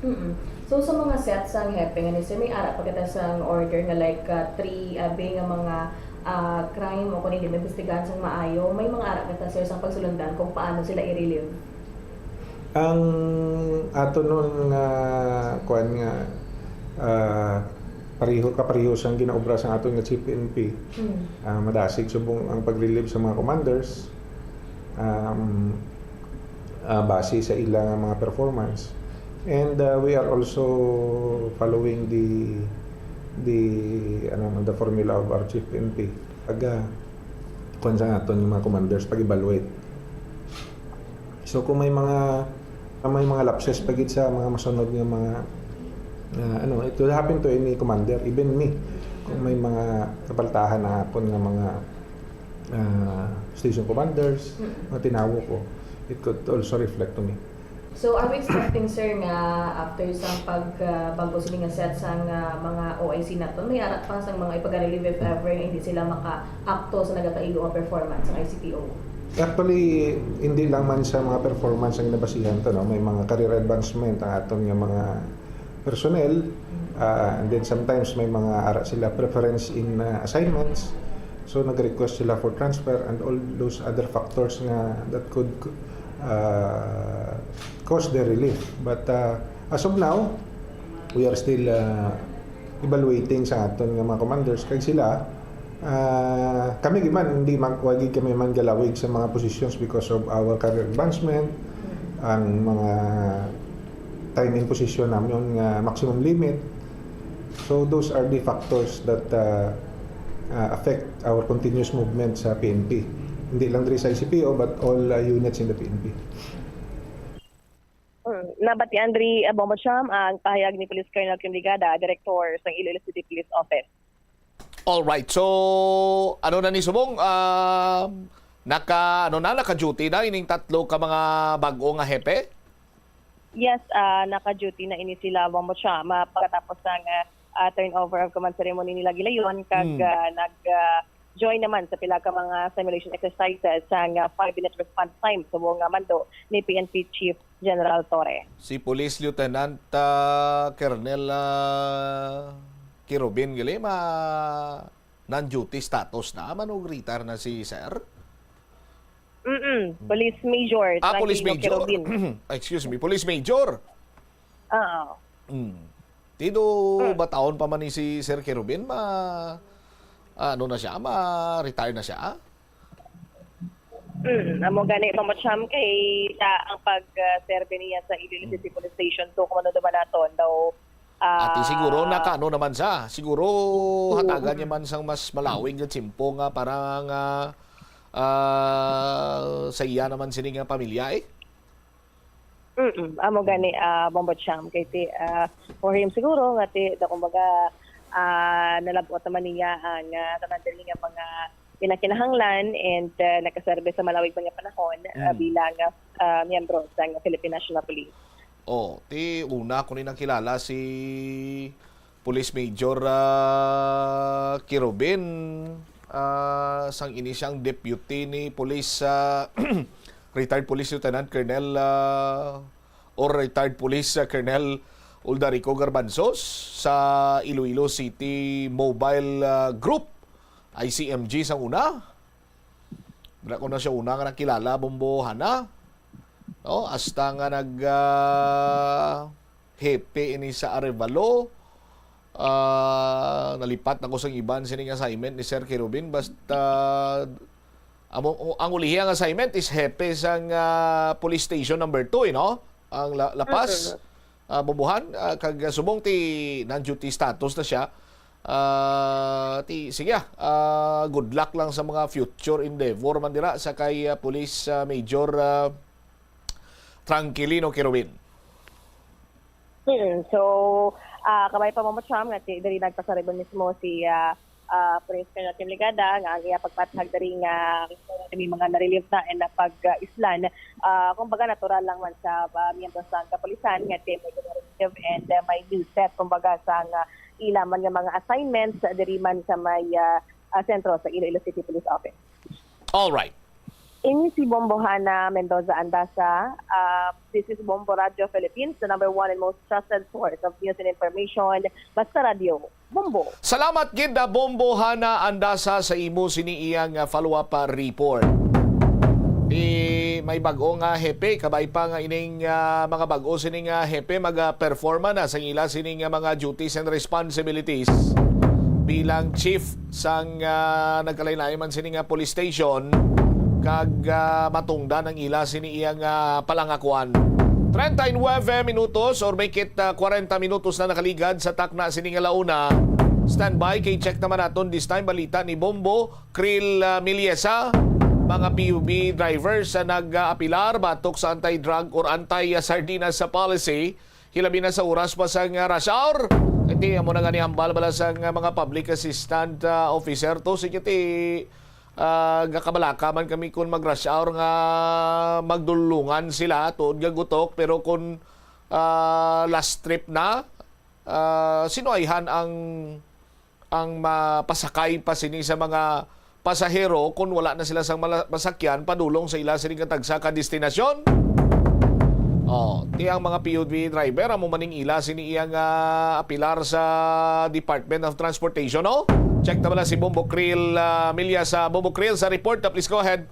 Mm-mm. So, sa mga set sang hepe nga ni sir, may ara pa kita sang order nga, like, ah, three, ah, bay nga mga, ah, crime o kung hindi maimbestigahan sang maayo, may mga ara kita, sir, sang pagsulundan kung paano sila i-relieve? Ang ato nun nga, kuwan nga, ah, pareho, kapareho sang ginaobra sang aton nga Chief P N P, Mm. ah, madasig subong ang pag-relieve sa mga commanders, um, ah, base sa ila nga mga performance. And, ah, we are also following the, the, ano, the formula of our Chief P N P. Pag, ah, kuwan sa aton nga mga commanders, pag-evaluate. So, kung may mga, may mga lapses pa gid sa mga masunod nga mga, ah, ano, it will happen to any commander, even me. Kung may mga kapaltahan na hapon nga mga, ah, station commanders, Mm. mga tinawo ko, it could also reflect to me. So, are we expecting, sir, nga after sang pag, ah, bag-o sini nga set sang, ah, mga O I C naton, may ara pa sang mga ipaga-relieve if ever nga hindi sila maka-akto sa nagakaigo nga performance sang I C P O? Actually, hindi lang man sa mga performance ang nabasihan to, no? May mga career advancement ang aton nga mga personnel. Ah, and then sometimes may mga ara sila preference in, ah, assignments. So nag-request sila for transfer and all those other factors nga that could, ah, cause their relief. But, ah, as of now, we are still, ah, evaluating sa aton nga mga commanders kay sila, ah, kami gid man, hindi man, wa gid kami man galawig sa mga positions because of our career advancement, ang mga time in position namin nga maximum limit. So those are the factors that, uh, uh, affect our continuous movement sa P N P. Hindi lang diri sa I C P O but all, uh, units in the P N P. Mm, nabatian diri, uh, Bombo Cham, ang pahayag ni Police Colonel Kim Ligada, Direktor sang Iloilo City Police Office. All right. So, ano na ni subong? Ah, naka, ano na, naka-duty na ining tatlo ka mga bag-o nga hepe? Yes, ah, naka-duty na ini sila, Bombo Cham, ah, pagkatapos sang, ah, ah, turnover of command ceremony nila gilayon, kag, Hmm. ah, nag, ah, join naman sa pila ka mga simulation exercises sang, ah, five-minute response time subong nga mando ni P N P Chief General Torre. Si Police Lieutenant, ah, Colonel, ah, Kirubin gali, ma, non-duty status na man og retire na si Sir? Mm-mm. Police Major Ah, Police Tranquilo Major. Kirubin. Excuse me, Police Major. Oo. Mm. Tido, Mm. bataon pa man ni si Sir Kirubin, ma, ano na siya, ma-retire na siya? Mm, amo gani, Mama Cham, kay sa ang pag, ah, serve niya sa Iloilo Mm. City Police Station two, kung ano naman naton daw, ah, Ati siguro nakaano naman sa, siguro Oo. hatagan niya man sang mas malawig nga tiyempo nga para nga, ah, sa iya naman sini nga pamilya, eh. Mm, amo gani, ah, Bombo Cham, kay ti, ah, for him siguro nga ti, da, kumbaga, ah, nalab-ot naman niya ang, ah, tanan diri nga mga pinakinahanglan and, ah, nakaserbe sa malawig pa nga panahon, ah, Mm. bilang, ah, miyembro sang Philippine National Police. Oh, ti una ko ni nakilala si Police Major, ah, Kirubin, ah, sang ini siyang deputy ni Police, ah, retired Police Lieutenant Colonel, ah, or retired Police, ah, Colonel Uldarico Garbanzos sa Iloilo City Mobile, ah, Group, I C M G sang una. Wala ko na siya una nga nakilala, Bombo Hana. No? Hasta nga nag, ah, hepe ini sa Arevalo. Ah, nalipat na ko sang iban sining assignment ni Sir Kerubin. Basta, amo, ang ulihang assignment is hepe sang, ah, Police Station number two, eh, no? Ang La, La Paz, Mm-mm. ah, Bombo Han, ah, kag subong ti non-duty status na siya. Ah, ti, sige, ah, good luck lang sa mga future endeavor man dira sa kay, ah, Police, ah, Major, ah, Tranquilino Kerubin. Mm, so, ah, kabay pa, Mama Cham, nga si, diri nagpasaribon mismo si, ah, ah, Police Colonel Kim Ligada, nga ang iya pagpathag diri nga may mga na-relieve na and na pag-islan. Ah, kumbaga, natural lang man sa, ah, miyembro sa kapulisan nga may relieve and, ah, may new set, kumbaga, sa nga ila man nga mga assignments diri man sa may, ah, ah, sentro sa Iloilo City Police Office. All right. Ini si Bombo Hana Mendoza Andasa. Ah, this is Bombo Radio Philippines, the number one and most trusted source of news and information. Basta Radio, Bombo. Salamat gid na Bombo Hana Andasa sa imo sini iyang, ah, follow-up, ah, report. Di may bag-o nga hepe, kabay pa nga ining, ah, mga bag-o sini nga hepe mag-performa na sa ila sini nga mga duties and responsibilities bilang chief sang, ah, nagkalain-lain man sini nga police station, kag, ah, matungdan ang ila sini iya nga palangakuan. Treinta y nueve minutos or may kit, ah, kwarenta minutos na nakaligad sa takna sini nga launa. Standby kay check naman naton this time balita ni Bombo Krill, ah, Miliesa. Mga P U V drivers sa nag-aapilar batok sa anti-drug or anti-sardinas sa policy, hilabi na sa oras pa sang, ah, rush hour. Kay ti, amo na nga ni hambal bala sang, ah, mga public assistant, ah, officer to, sige ti, ah, gakabalaka man kami kun mag-rush hour nga magdulungan sila tuod nga gutok, pero kun, ah, last trip na, ah, sinuayhan ang ang mapasakay pa sini sa mga pasahero kon wala na sila sang mala-, masakyan padulong sa ila sini nga tagsa ka destinasyon. Oh, ti ang mga P U V driver amo maning ila sini iyang, ah, apilar sa Department of Transportation, no? Check na bala si Bombo Krill, ah, Milya sa Bombo Krill sa report. Ah, please go ahead.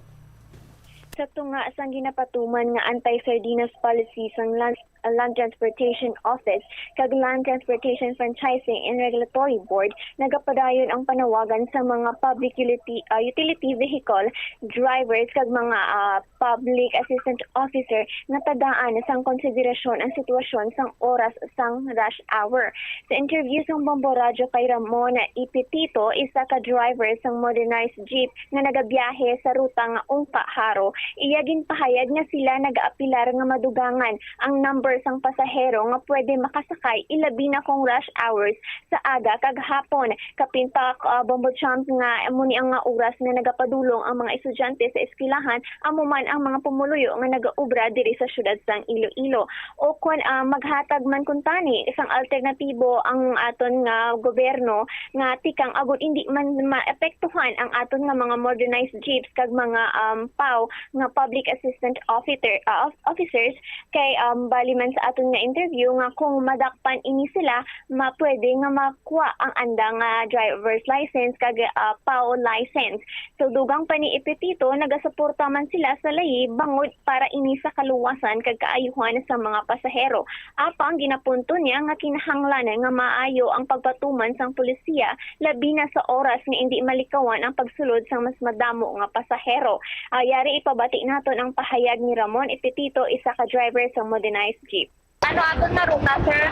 Sa tunga sang ginapatuman nga anti-sardinas policy sang Land, Land Transportation Office kag Land Transportation Franchising and Regulatory Board, nagapadayon ang panawagan sa mga public utility, ah, utility vehicle drivers kag mga, ah, public assistant officer nga tagaan sang konsiderasyon ang sitwasyon sang oras sang rush hour. Sa interview sang Bombo Radyo kay Ramon Ipitito, isa ka driver sang modernized jeep nga nagabiyahe sa ruta nga Ungka, Jaro, iya ginpahayag nga sila nagaapilar nga madugangan ang number sang pasahero nga pwede makasakay, ilabi na kung rush hours sa aga kag hapon. Kapin pa, ah, Bombo Cham, nga amo ni ang nga oras nga nagapadulong ang mga estudyante sa eskwelahan, amo man ang mga pumuluyo nga nagaobra diri sa siyudad sang Iloilo. O kon, ah, maghatag man kuntani sang alternatibo ang aton nga gobyerno nga tikang agud indi man maapektuhan ang aton nga mga modernized jeeps kag mga, um, PAW nga public assistant officer, ah, of-, officers, kay, um, bali man sa aton nga interview nga kung madakpan ini sila, ma-, pwede nga makuha ang anda nga driver's license kag, ah, PAW license. So, dugang pa ni Ipitito, nagasuporta man sila sa layi bangod para ini sa kaluwasan kag kaayuhan sa mga pasahero. Apang ginapunto niya nga kinahanglan nga maayo ang pagpatuman sang pulisiya, labi na sa oras nga indi malikawan ang pagsulod sang mas madamo nga pasahero. Ah, yari ipabati naton ang pahayag ni Ramon Ipitito, isa ka driver sa modernized jeep. Ano aton nga ruta, sir?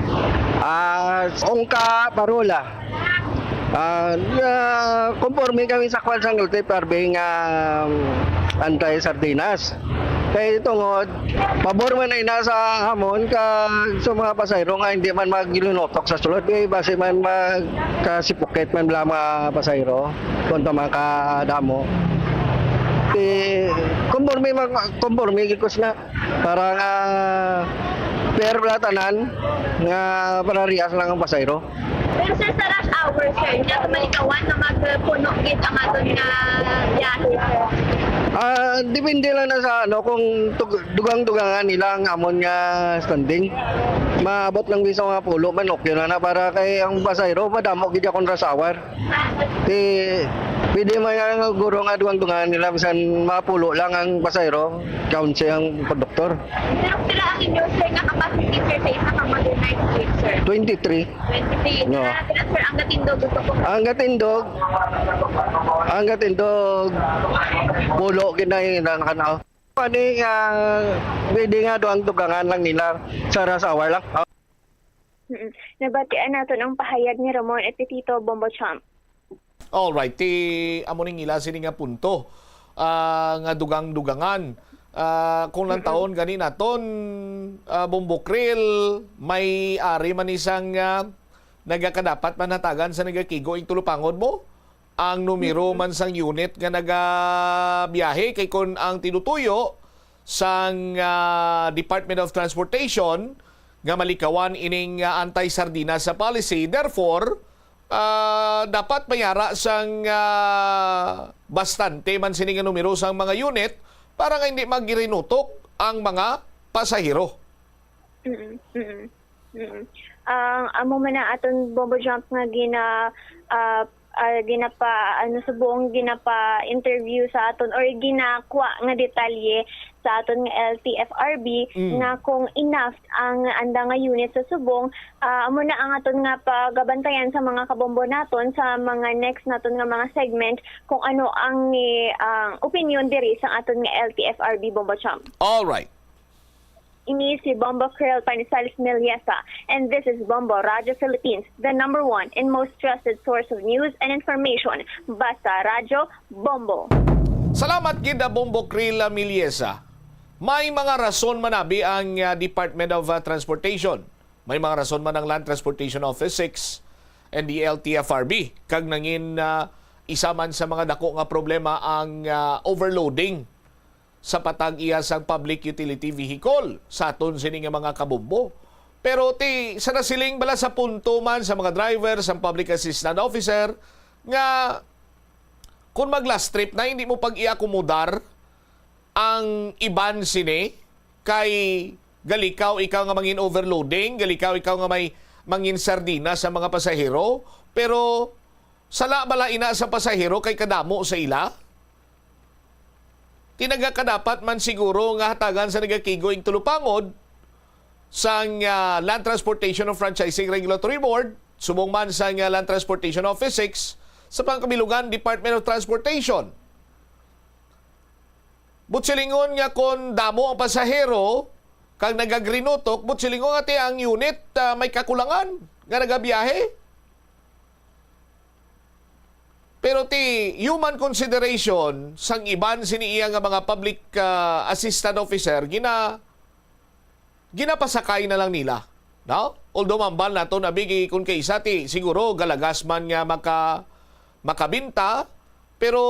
Ah, Ungka, Parola. Ah, ah, konforme kami sa kwan sang L T F R B nga, um, anti-sardinas. Kay tungod, pabor man na ina sa amon ka sa mga pasahero nga hindi man maglinutok sa sulod. Kay basi man magkasipukit man bala mga pasahero kung tama ka damo. Di, konforme mag-, konforme gid ko sila para nga fair bala tanan nga parehas lang ang pasahero. Pero sir, sa rush hour, sir, hindi nato malikawan na magpuno gid ang aton nga biyahe, sir. Ah, depende lang na sa ano, kung tug-, dugang-dugangan nila ang amon nga standing. Maabot lang sa mga pulo man, okay na na para kay ang pasahero madamo gid akong rush hour. Di, pwede man nga guro nga dugang-dugangan nila bisan mapulo lang ang pasahero, kaunsi ang konduktor. Pero pila ang inyo, sir, nga capacity, sir, sa isa ka modernized gate, sir? Twenty-three. Twenty-three. No. Pila, pila, sir, ang gatindog, gusto ko. Ang gatindog, ang gatindog, pulo gid na yun ang ano. Ani, ah, pwede nga dugang-dugangan lang nila sa rush hour lang. Mm. Nabatian naton ang pahayag ni Ramon Epitito Bombo Champ. Alright, ti amo ning ila sini nga punto, ah, nga dugang-dugangan. Ah, kung lang Mm-mm. taon gani naton, ah, Bombo Krill, may ari man ni sang, ah, nagakadapat man hatagan sa nagakigo ing tulupangod mo? Ang numero Mm-mm. man sang unit nga nagabiyahe, kay kun ang tinutuyo sang, ah, Department of Transportation nga malikawan ining, ah, anti-sardinas sa policy, therefore, ah, dapat mayara sang, ah, bastante man sini nga numero sang mga unit para nga hindi magirinutok ang mga pasahero. Mm, mm, mm. Ang amo man ang aton Bombo Jump nga gina-, ah, ah, ginapa-, ano, subong ginapa-interview sa aton or ginakwa nga detalye sa aton nga L T F R B Mm. nga kung enough ang anda nga unit sa subong, ah, amo na ang aton nga pagabantayan sa mga kabombo naton sa mga next naton nga mga segment kung ano ang, eh, ang opinion diri sa aton nga L T F R B Bombo Champ. All right. Ini si Bombo Krill Panisales Miliesa, and this is Bombo Radyo Philippines, the number one and most trusted source of news and information. Basta Radyo, Bombo. Salamat gid, ah, Bombo Krill Miliesa. May mga rason man abi ang, ah, Department of, ah, Transportation. May mga rason man ang Land Transportation Office six and the L T F R B kag nangin, ah, isa man sa mga dako nga problema ang, ah, overloading sa patag iya sang public utility vehicle sa aton sini nga mga kabombo. Pero ti, sa nasiling bala sa punto man sa mga driver, sa public assistant officer, nga kung mag-last trip na, hindi mo pag-iakomodar ang iban sini, kay galikaw ikaw nga mangin overloading, galikaw ikaw nga may mangin sardina sa mga pasahero, pero sala bala ina sa pasahero kay kadamo sa ila? Ti nagakadapat man siguro nga hatagan sa nagakigo ing tulupangod sang, ah, Land Transportation of Franchising Regulatory Board, subong man sang, ah, Land Transportation Office six, sa pangkabilugan Department of Transportation. Buot silingon nga kon damo ang pasahero kag nagagrinutok, buot silingon nga ti ang unit, ah, may kakulangan nga nagabiyahe. Pero ti human consideration sang iban sini iya nga mga public, ah, assistant officer, gina-, ginapasakay na lang nila, no? Although mambal nato na bigi kun kay isa ti siguro galagas man nga maka-, makabinta, pero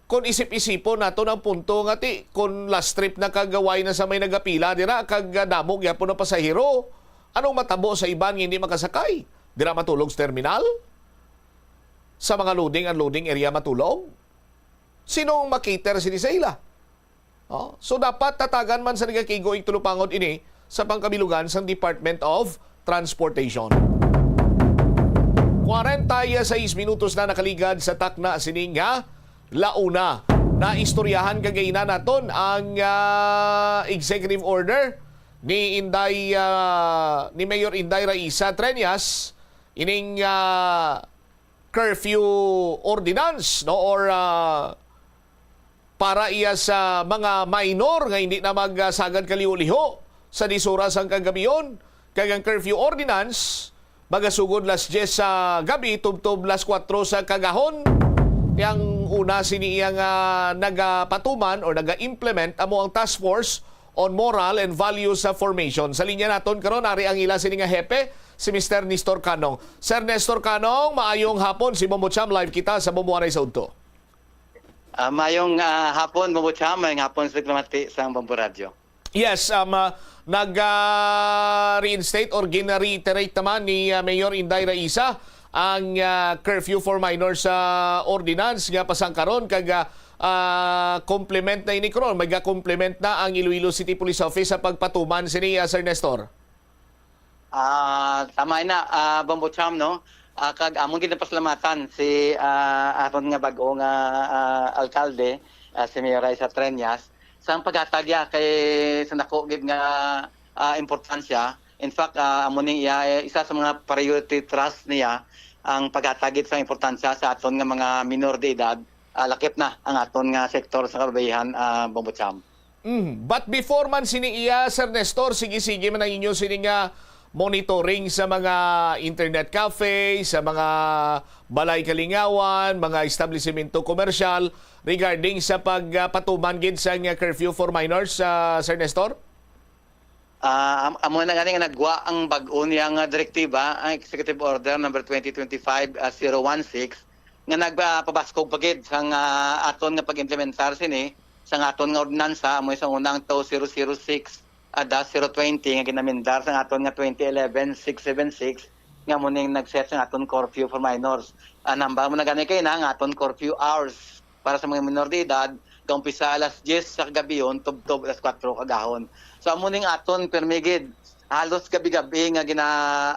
kung isip-isipon nato ang punto nga ti kung last trip na kag way na sa may nagapila dira kag damo gyapon ang pasahero, anong matabo sa iban nga hindi makasakay? Dira matulog sa terminal? Sa mga loading, unloading area matulog? Sino ang makater sini sa ila? Oh, so dapat tatagan man sa nagakigo ing tulupangod ini sa pangkabilugan sang Department of Transportation. Kwarenta y seis minutos na nakaligad sa takna sining, ha, launa. Naistoryahan kagina naton ang, ah, executive order ni Inday, ah, ni Mayor Inday Raisa Treñas, ining, ah, curfew ordinance, no, or, ah, para iya sa mga minor nga hindi na magsagad kaliho-liho sa diyes oras sang kagabhion. Kag ang curfew ordinance magasugod las diyes sa gabi tubtob las kuwatro sa kagahon. Yang una sini iya nga nagapatuman or naga-implement amo ang Task Force on Moral and Values sa Formation. Sa linya naton karon, ari ang ila sini nga hepe, si Mister Nestor Canong. Sir Nestor Canong, maayong hapon. Si Bombo Cham, live kita sa Bombo Anay sa Udto. Ah, mayong, ah, hapon, Bombo Cham. Mayong hapon sa dagmati sang Bombo Radyo. Yes, um, ah, nag, ah, reinstate or gina-reiterate naman ni, ah, Mayor Inday Raisa ang, ah, curfew for minors sa ordinance nga pasangkaron kag, ah, ah, complement na ini karon. May ga-complement na ang Iloilo City Police Office sa pagpatuman sini, ah, Sir Nestor. Ah, tama na, ah, Bombo Cham, no? Ah, kag among ginapasalamatan si, ah, aton nga bag-o nga, ah, alkalde, ah, si Mayor Raisa Treñas, sang paghatag niya kay sa dako gid nga, ah, importansya. In fact, ah, amo ning iya, eh, isa sa mga priority trust niya ang paghatag gid sa importansya sa aton nga mga minor de edad, ah, lakip na ang aton nga sektor sa kababaihan, ah, Bombo Cham. Mm. But before man sini iya, Sir Nestor, sige-sige man ang inyo sini nga monitoring sa mga internet cafe, sa mga balay kalingawan, mga establisemento komersyal regarding sa pagpatuman gid sa nga curfew for minors, ah, Sir Nestor? Ah, am-, amo na gani nga nagwa ang bag-o niya nga direktiba, ang Executive Order number twenty twenty-five, ah, zero one six, nga nagpabaskog pa gid sang, ah, aton nga pag-implementar sini, sang aton nga ordinansa, amo sa unang two zero zero six, ah, dash zero twenty nga ginamendar sang aton nga twenty eleven six seven six, nga amo ning nag-set sang aton curfew for minors. Ang hambal mo na gani kay na nga aton curfew hours para sa mga minor de edad, kaumpisa alas diyes sa kagabihon, tubtob alas kuwatro kagahon. So, amo ning aton pirmi gid, halos gabi-gabi nga gina,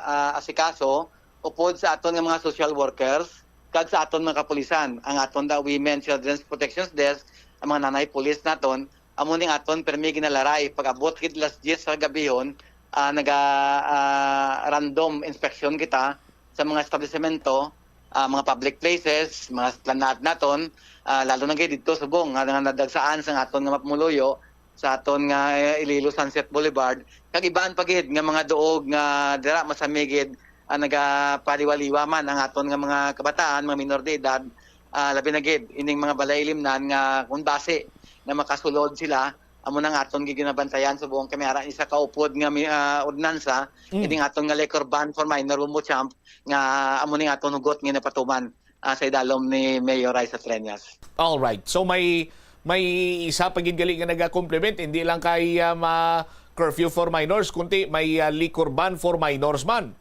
ah, asikaso, upod sa aton nga mga social workers, kag sa aton mga kapulisan, ang aton da Women Children's Protections Desk, ang mga nanay pulis naton, amo ning aton pirmi ginalaray. Pag-abot gid alas diyes sa kagabihon, ah, naga, ah, random inspection kita sa mga establisemento, ah, mga public places, mga esplanade naton, ah, lalo na gid didto subong nga, nga nadagsaan sang aton nga mapumuluyo, sa aton nga, eh, Iloilo Sunset Boulevard, kag iban pa gid nga mga duog nga dira masami gid, ah, nagapaliwaliwa man ang aton nga mga kabataan, mga minor de edad, ah, labi na gid ining mga balay ilimnan nga kung basi nga makasulod sila, amo na nga aton gid ginabantayan subong kami ara isa ka upod nga mi-, ah, ordinansa, Mm. ining aton nga liquor ban for minor, Bombo Cham, nga amo ning aton hugot nga napatuman, ah, sa idalom ni Mayor Raisa Treñas. All right. So may, may isa pa gid gali nga nagakomplement, hindi lang kay, ah, ma-, curfew for minors, kundi may, ah, liquor ban for minors man.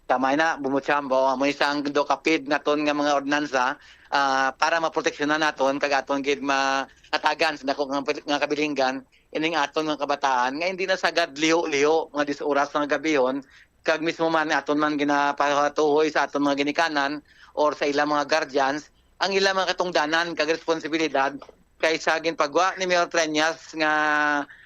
Tama na, Bombo Cham, amo isang do kapid naton nga mga ordinansa, ah, para maproteksyonan naton kag aton gid mahatagan sa dako nga, nga kabilinggan ining aton nga kabataan nga hindi na sagad liho-liho mga diyes oras nga gabihon, kag mismo man aton man ginapatuhoy sa aton mga ginikanan or sa ilang mga guardians ang ilang mga katungdanan kag responsibilidad kay sa ginpagwa ni Mayor Treñas nga,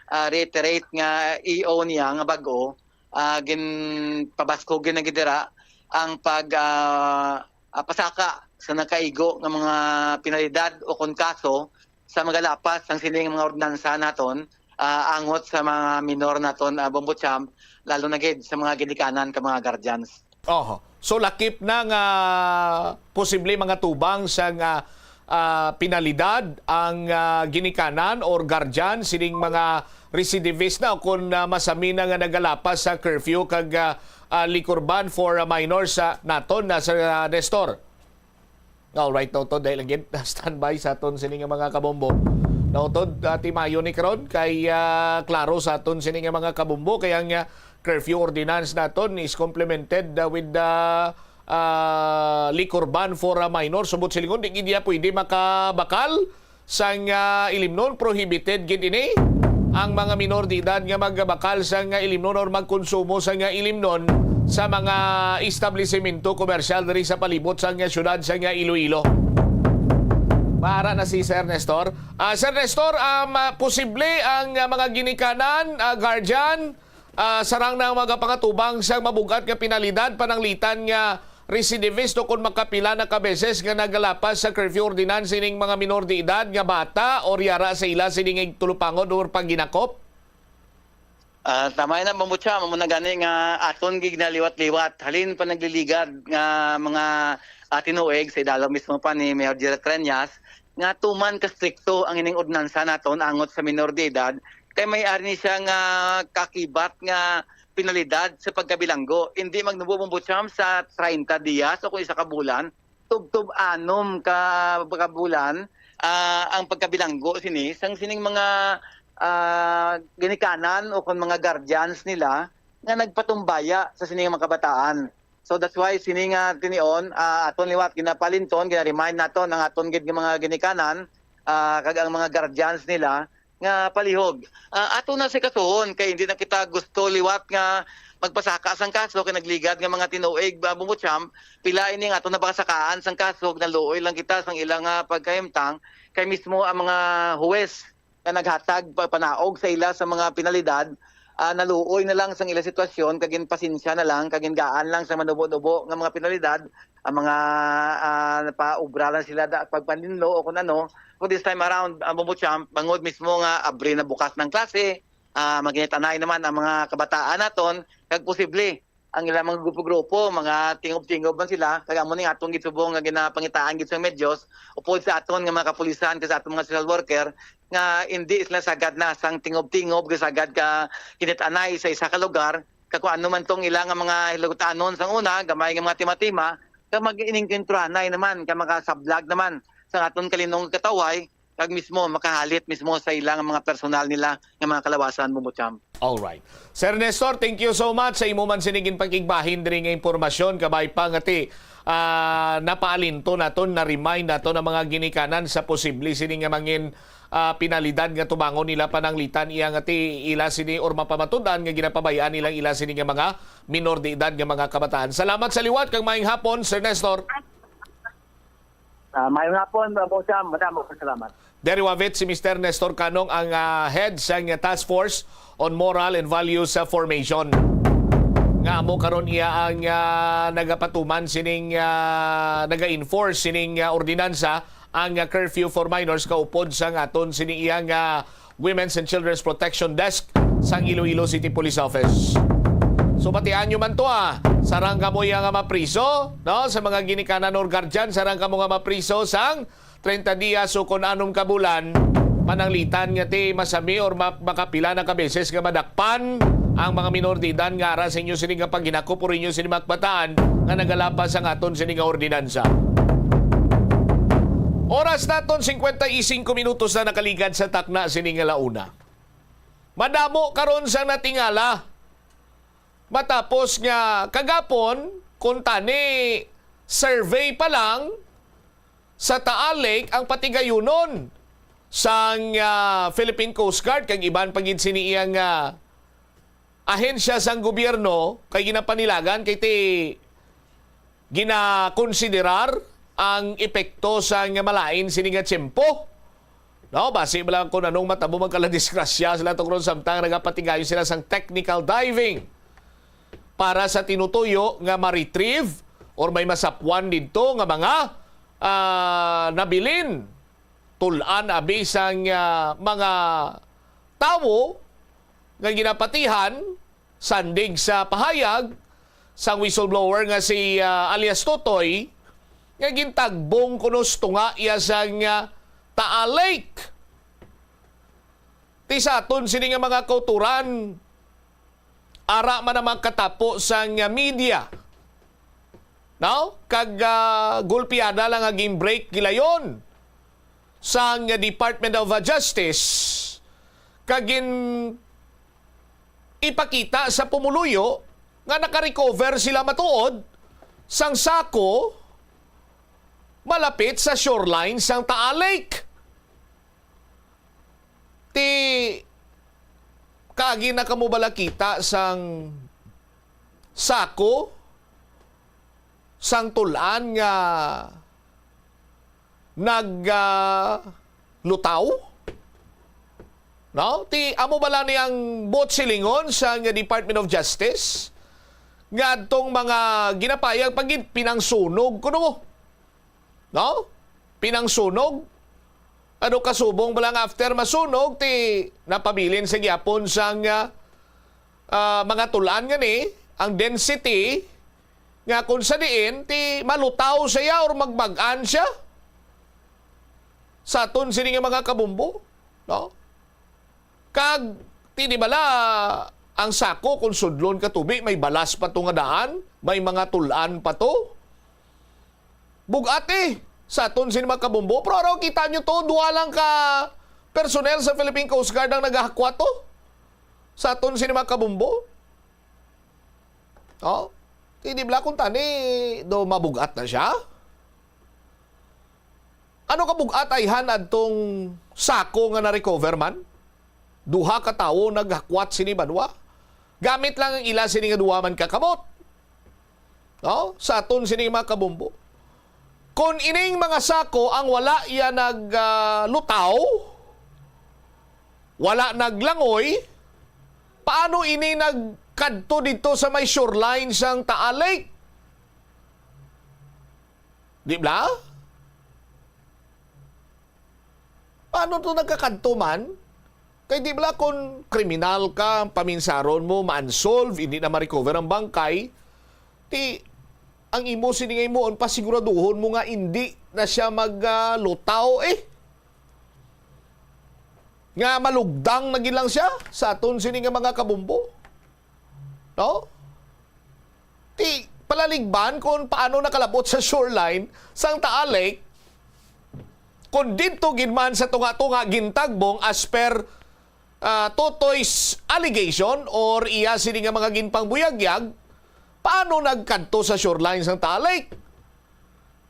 ah, reiterate nga E O niya nga bag-o, ah, ginpabaskog gyud na gid dira ang pag, ah, ah, pasaka sa nakaigo nga mga penalidad o kon kaso sa magalapas sang sini nga mga ordinansa naton, ah, angot sa mga minor naton, ah, Bombo Cham, lalo na gid sa mga ginikanan ka mga guardians. Oho. So, lakip na nga posible mga tubang sa nga, ah, penalidad ang, ah, ginikanan or guardian sining mga recidivist na o kung, ah, masami na nga nagalapas sa curfew kag, ah, ah, liquor ban for, ah, minors, ah, naton na, Sir, ah, Nestor. Alright, nautod, dahil lang gid standby sa aton sini nga mga kabombo. Nautod, ah, timayon ni karon kay, ah, klaro sa aton sini nga mga kabombo kay ang, ah, curfew ordinance naton is complemented, ah, with the, ah, liquor ban for, ah, minor. Subot silingon, di gid iya pwede makabakal sang, ah, ilimnon. Prohibited gid ini ang mga minor de edad nga magbakal sang, ah, ilimnon or magkonsumo sang, ah, ilimnon sa mga establisemento komersyal diri sa palibot sang, ah, syudad sang, ah, Iloilo. Maara na si Sir Nestor. Ah, Sir Nestor, um, ah, posible ang, ah, mga ginikanan, ah, guardian, ah, sarang na ang mga pangatubang sa mabug-at nga penalidad pananglitan nga recidivist o kon makapila na ka beses nga nagalapas sa curfew ordinance ining mga minor de edad nga bata or yara sa ila sining igtulupangon or pagginakop? Ah, tama na, Bombo Cham, amo na gani nga aton gid ginaliwat-liwat. Halin pa nagliligad nga mga, ah, tinuig sa idalom mismo pa ni Mayor Gerald Careñas nga tuman ka strikto ang ining ordinansa naton angot sa minor de edad, kay may ari ni siya nga kakibat nga penalidad sa pagkabilanggo. Hindi magnubo, Bombo Cham, sa treinta dias o kung isa ka bulan, tubtob anom ka, ka bulan, ah, ang pagkabilanggo sini sang sining mga, ah, ginikanan o kung mga guardians nila nga nagpatumbaya sa sining mga kabataan. So that's why sini nga tinion, ah, aton liwat ginapalinton, gina-remind naton ang aton gid nga mga ginikanan, ah, kag ang mga guardians nila nga palihog. Ah, ato na si kasuhon kay hindi na kita gusto liwat nga magpasaka sang kaso kay nagligad nga mga tinuig, ah, Bombo Cham, pila ini nga ato na baka sakaan sang kaso, naluoy lang kita sang ilang, ah, pagkahimtang kay mismo ang mga huwes nga naghatag pa-, panaog sa ila sa mga penalidad, ah, naluoy na lang sang ila sitwasyon, kag ginpasensya na lang, kag gingaan lang sa manubo-nubo nga mga penalidad, ang mga, ah, napaubra lang sila da, pagpaninlo o kung ano. Kung this time around, ang Bombo Cham, bangod mismo nga abri na bukas ng klase, ah, maginit-anay naman ang mga kabataan naton, kag posible ang ilang mga grupo-grupo, mga tingob-tingob man sila, kag amo ni atong gitsubong nga ginapangitaan gid sa medios, upod sa aton nga mga kapulisan, kag sa aton mga social worker, nga hindi sila sagad na sang tingob-tingob, kag sagad ka kinit-anay sa isa ka lugar, kag kung ano man tong ila nga mga hilugtanon sang una, gamay nga mga tima-tima, kag mag-inengkwentruhanay naman, kag makasablag naman sa aton kalinong katawhay, kag mismo makahalit mismo sa ilang mga personal nila nga mga kalawasan, Bombo Cham. Alright. Sir Nestor, thank you so much sa imo man sini ginpakigbahin diri nga impormasyon. Kabay pa nga ti, ah, napaalinto naton, na-remind naton ang mga ginikanan sa posible sini nga mangin, ah, penalidad nga tubangon nila pananglitan iya nga ti ila sini or mapamatud-an nga ginapabay-an nilang ila sini nga mga minor de edad nga mga kabataan. Salamat sa liwat kag maayong hapon, Sir Nestor. Ah, maayong hapon, Bombo Cham. Madamo ka salamat. Diri wavit si Mister Nestor Canong ang, ah, head sang Task Force on Moral and Values, ah, Formation. Nga amo karon iya ang, ah, nagapatuman sining, ah, naga-enforce sining, ah, ordinansa, ang, ah, curfew for minors, kaupod sang aton sini iyang, ah, Women's and Children's Protection Desk sang Iloilo City Police Office. So, batian nyo man to, ah. Sarang kamo iya nga mapriso, no? Sa mga ginikanan or guardian, sarang kamo nga mapriso sang treinta dias o kon anom ka bulan, pananglitan nga ti masami or ma-, makapila na ka beses nga madakpan ang mga minor de edad nga ara sa inyo sini nga paghinakop or inyo sini mga kabataan nga nagalapas ang aton sini nga ordinansa. Oras naton, cincuenta y cinco minutos na nakaligad sa takna sini nga launa. Madamo karon sang natingala. Matapos nga kagapon, kung tani survey pa lang, sa Taal Lake ang patigayunon sang, ah, Philippine Coast Guard kag iban pa gid sini iyang, ah, ahensya sang gobyerno kay ginapanilagan kay ti ginakonsiderar ang epekto sang malain sini nga tiyempo. No, basi ba lang kung anong matabo, magkaladisgrasya sila tungod samtang nagapatigayon sila sang technical diving para sa tinutuyo nga ma-retrieve or may masapwan didto nga mga, ah, nabilin. Tul-an abi sang, ah, mga tawo nga ginapatihan, sandig sa pahayag sang whistleblower nga si, ah, alias Totoy, nga gintagbong kuno sa tunga iya sang, ah, Taal Lake. Ti sa aton sini nga mga kauturan, ara man ang mga katapo sang, ah, media, no? Kag, ah, gulpiada lang nga gin-break gilayon sang Department of Justice, kag gin-, ipakita sa pumuluyo nga naka-recover sila matuod sang sako malapit sa shoreline sang Taal Lake. Ti, kaagi na kamo bala kita sang sako sang tul-an nga nag, ah, lutaw? No? Ti, amo bala ni ang buot silingon sang Department of Justice nga adtong mga ginapayag pa gid pinangsunog kuno mo? No? Pinangsunog. Ano, kasubong ba lang after masunog, ti napabilin sa gyapon sang, ah, ah, mga tul-an nga ni, ang density Nga kung sa diin, ti malutaw siya or magbag-an siya sa aton sini nga mga kabumbo, no? Kag, ti di bala, ang sako, kung sudlon ka tubi, may balas pa to nga daan, may mga tul-an pa to. Bug-at, eh, sa aton sini mga kabumbo. Pero araw, kita nyo to, duha lang ka personnel sa Philippine Coast Guard ang nagahakwat to sa aton sini mga kabumbo. Oh, ti di bala kung tani, do mabug-at na siya? Ano ka bug-at ayhan adtong sako nga na-recover man? Duha ka tawo naghakwat sini banwa. Gamit lang ang ila sini nga duha man ka kamot. No? Sa aton sini mga kabumbo. Kung ining mga sako ang wala iya nag, ah, lutaw, wala naglangoy, paano ini nagkadto dito sa may shoreline sang Taal Lake? Di ba? Paano to nagkakadto man? Kay di bala kung kriminal ka, paminsaron mo, ma-unsolve, hindi na ma-recover ang bangkay, ti ang imo sini nga himuon, pasiguraduhon mo nga hindi na siya mag, ah, lutaw, eh. Nga malugdang na gid lang siya sa aton sini nga mga kabumbo. No? Ti, palaligban kung paano nakalabot sa shoreline sang Taal Lake, kung didto gid man sa tunga-tunga gintagbong as per, ah, Totoy's allegation or iya sini nga mga ginpangbuyagyag, paano nagkadto sa shoreline sang Taal Lake?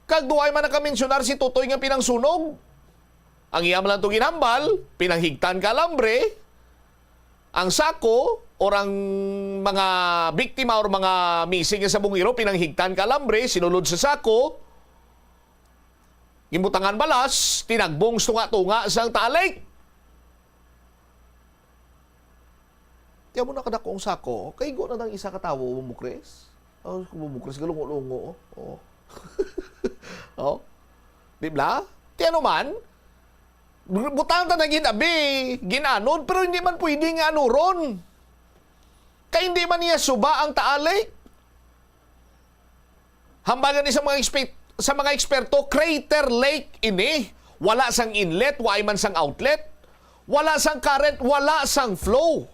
Kag duay man nakamensionar si Totoy nga pinangsunog. Ang iya man lang to ginhambal, pinanghigtan ka alambre, ang sako or ang mga biktima or mga missing sa Bungiro, pinanghigtan ka alambre, sinulod sa sako, ginbutangan balas, tinagbong sa tunga-tunga sang Taal Lake. Tiyan mo na kadako ang sako, kaigo na ng isa ka tawo, bumukres. Oh, kung bumukres, galungo-lungo, oh. Oh. Oh. Di bala? Ti ano man, butang ta na gin-abi, gin-anod, pero hindi man pwede nga anuron. Kay hindi man niya suba ang Taal Lake. Hambal gani sa mga ekspe-, sa mga eksperto, crater lake ini. Wala sang inlet, wa man sang outlet. Wala sang current, wala sang flow.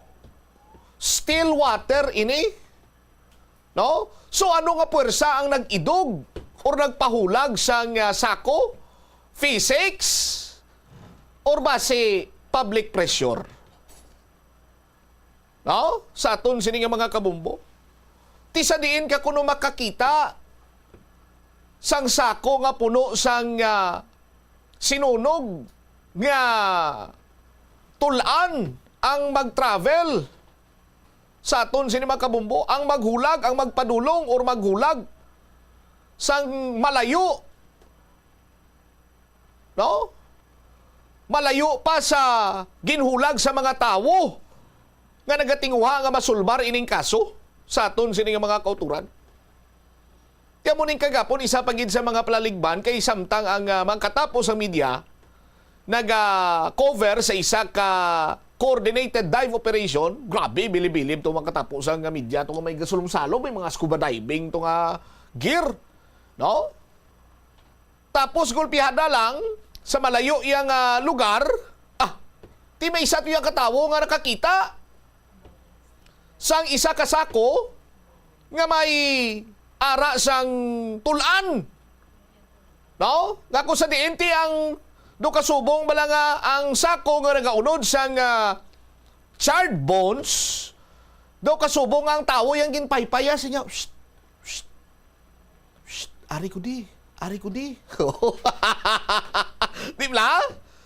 Still water ini. No? So, ano nga puwersa ang nag-idog or nagpahulag sang, ah, sako? Physics? Or basi public pressure? No? Sa aton sini nga mga kabumbo. Ti sa diin ka kuno makakita sang sako nga puno sang, ah, sinunog nga tul-an ang mag-travel sa aton sini mga kabumbo, ang maghulag, ang magpadulong or maghulag sang malayo. No? Malayo pa sa ginhulag sa mga tawo nga nagatinguha nga masulbar ining kaso sa aton sini nga mga kauturan. Kaya mo ning kagapon, isa pa gid sa mga palaligban kay samtang ang, ah, mga katapos ang media naga-cover sa isa ka coordinated dive operation, grabe, bilib-bilib to mga katapos ang media, to nga may gasulong-salong, may mga scuba diving to nga gear, no? Tapos gulpihada lang sa malayo iyang, ah, lugar, ah, ti may isa to iyang katawo nga nakakita sang isa ka sako nga may ara sang tul-an. No? Nga kung sa diin ti ang do kasubong bala nga ang sako nga nagaunod sang, ah, charred bones, do kasubong nga ang tawo yang ginpaypaya siya, "Shh, shh, shh, ari ko di, ari ko di." Di bala?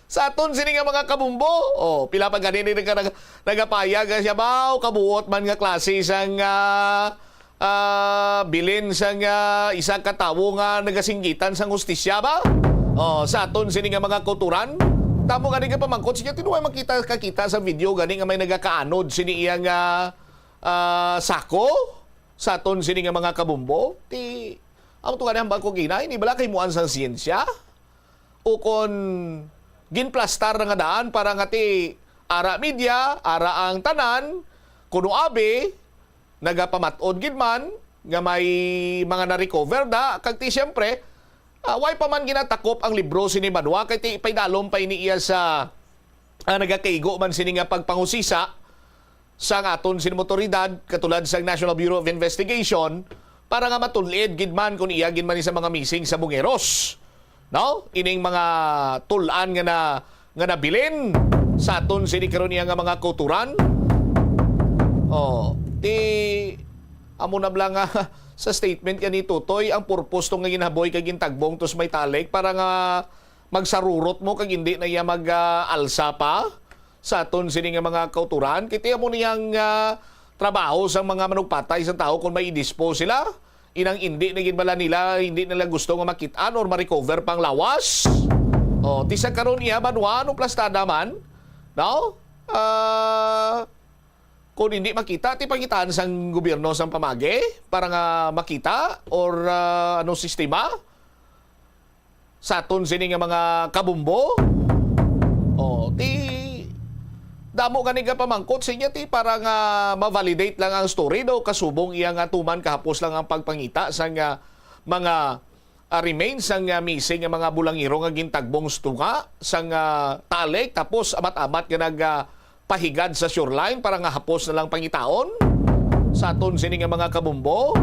Sa aton sini nga mga kabumbo, oh, pila pa gani ni nag-, nag-, nagapayag nga siya, "Baw, kabuot man nga klase sang, ah, ah, bilin sang, ah, isa ka tawo nga nagasinggitan sang hustisya ba?" Oh, sa aton sini nga mga kauturan, tamo gani nga pamangkot siya, tinuay makita, kakita sa video gani nga may nagakaanod sini iya nga, ah, sako sa aton sini nga mga kabumbo. Ti, ang tunga ni hambal ko gina, ini bala kahimuan sang siyensya? Ukon ginplastar na nga daan para nga ti ara media, ara ang tanan, kuno abi, nagapamat-on gid man, nga may mga na-recover da, kag ti siyempre, ah, way pa man ginatakop ang libro sini banwa, kay ti paidalom pa ini iya sa, ah, nagakaigo man sini nga pagpangusisa sang aton sini motoridad, katulad sang National Bureau of Investigation, para nga matul-id gid man kung iya gid man sa mga missing sa Bungeros. No? Ining mga tul-an nga na, nga nabilin sa aton sini karon iya nga mga kauturan. Oh, ti amo na bala nga sa statement ka ni Tutoy, ang purpose to nga ginhaboy kag gintagbong to sa may talik para nga magsarurot mo kag hindi na iya mag, ah, alsa pa sa aton sini nga mga kauturan. Kay ti amo niyang, ah, trabaho sang mga manugpatay sang tawo kung may i-dispose sila. Inang indi na gid bala nila, hindi nila gusto nga makit-an or ma-recover pang lawas. Oh, ti sa karon iya banwa, ano plastada man? No? Ah, kung hindi makita, ti pangitaan sang gobyerno sang pamagi para nga makita or, ah, ano sistema sa aton sini nga mga kabumbo? Oh, ti damo gani ka pamangkot sa iya ti para nga ma-validate lang ang story do kasubong iya nga tuman kahapos lang ang pagpangita sang, ah, mga, ah, remains sang, ah, missing nga mga bulangiro nga gintagbong sa tunga sang, ah, talik tapos amat-amat nga nag, ah, pahigad sa shoreline para nga hapos na lang pangitaon sa aton sini nga mga kabumbo.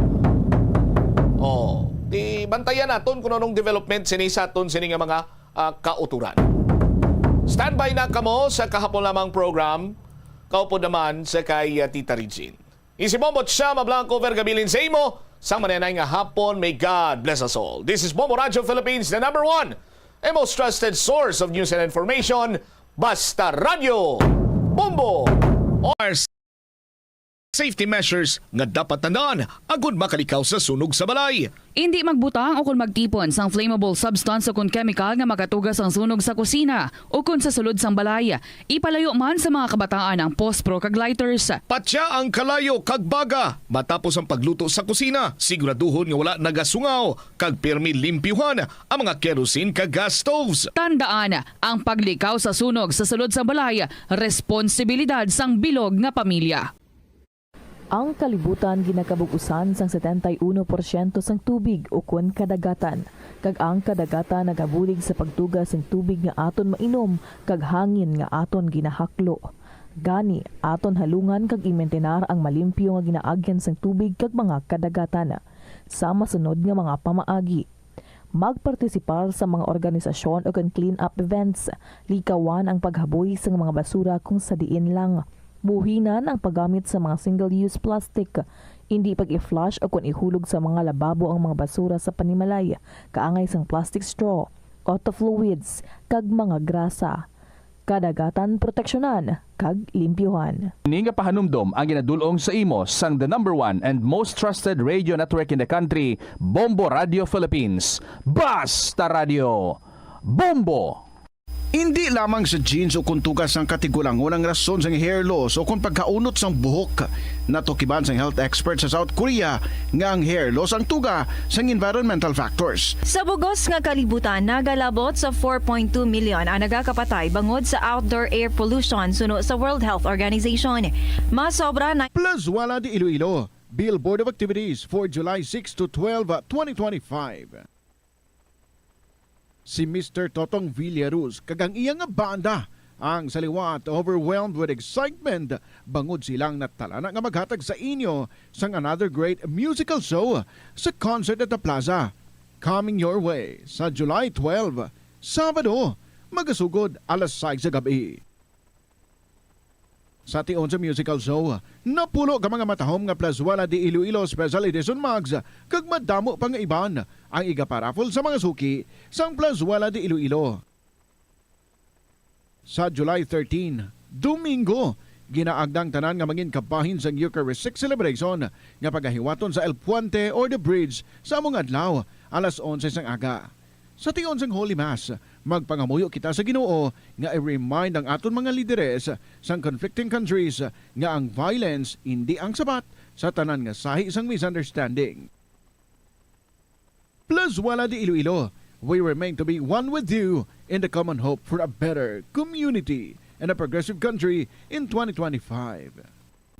Oh, ti bantayan naton kung anong development sini sa aton sini nga mga, ah, kauturan. Standby na kamo sa kahapon lamang program. Kaupod naman sa kay, ah, Tita Regine. Isi Bombo Chama Blanco Vergabilin sa imo. Sa manenay nga hapon, may God bless us all. This is Bombo Radio Philippines, the number one and most trusted source of news and information. Basta Radio Bombo. Or safety measures nga dapat tandaan agud makalikaw sa sunog sa balay. Indi magbutang o kon magtipon sang flammable substance o kon chemical nga makatuga sang sunog sa kusina o kon sa sulod sang balay. Ipalayo man sa mga kabataan ang pospro kag lighters. Patya ang kalayo kag baga matapos ang pagluto sa kusina. Siguraduhon nga wala nagasungaw kag pirmi limpyuhan ang mga kerosene kag gas stoves. Tandaan, ang paglikaw sa sunog sa sulod sang balay, responsibilidad sang bilog nga pamilya. Ang kalibutan ginakabug-usan sang setenta y uno porsyento sang tubig ukon kadagatan, kag ang kadagatan nagabulig sa pagtuga sing tubig nga aton mainom kag hangin nga aton ginahaklo. Gani, aton halungan kag imintenar ang malimpyo nga ginaagyan sang tubig kag mga kadagatan sa masunod nga mga pamaagi. Magpartisipar sa mga organisasyon o kon clean-up events. Likawan ang paghaboy sang mga basura kung sa diin lang. Buhinan ang paggamit sa mga single-use plastic. Indi pag-i-flush o kon ihulog sa mga lababo ang mga basura sa panimalay, kaangay sang plastic straw, auto fluids, kag mga grasa. Kadagatan proteksyonan kag limpyuhan. Ini nga pahanumdom ang ginadul-ong sa imo sang the number one and most trusted radio network in the country, Bombo Radio Philippines. Basta Radio Bombo! Indi lamang sa genes o kon tugas sang katigulangon ang rason sang hair loss o kon pagkaunot sang buhok. Natukiban sang health expert sa South Korea nga ang hair loss ang tuga sang environmental factors. Sa bugos nga kalibutan, nagalabot sa four point two million ang nagakapatay bangod sa outdoor air pollution suno sa World Health Organization. Masobra na Plazuela de Iloilo, Billboard of Activities for July six to twelve, twenty twenty-five. Si Mister Totong Villaruz kag ang iya nga banda ang sa liwat overwhelmed with excitement bangod silang natalana nga maghatag sa inyo sang another great musical show sa Concert at the Plaza. Coming your way sa July twelve, Sabado, magasugod alas sais sa gab-i. Sa tion sa musical show, napulo ka mga matahom nga Plazuela de Iloilo Special Edition mugs kag madamo pa nga iban ang igaparaffle sa mga suki sang Plazuela de Iloilo. Sa July thirteen, Domingo, ginaagda ang tanan nga mangin kabahin sang Eucharistic celebration nga pagahiwaton sa El Puente or the Bridge sa among adlaw, alas onse sang aga. Sa tion sang Holy Mass, magpangamuyo kita sa Ginoo nga i-remind ang aton mga lideres sang conflicting countries nga ang violence indi ang sabat sa tanan nga sahi sang misunderstanding. Plazuela de Iloilo, we remain to be one with you in the common hope for a better community and a progressive country in twenty twenty-five.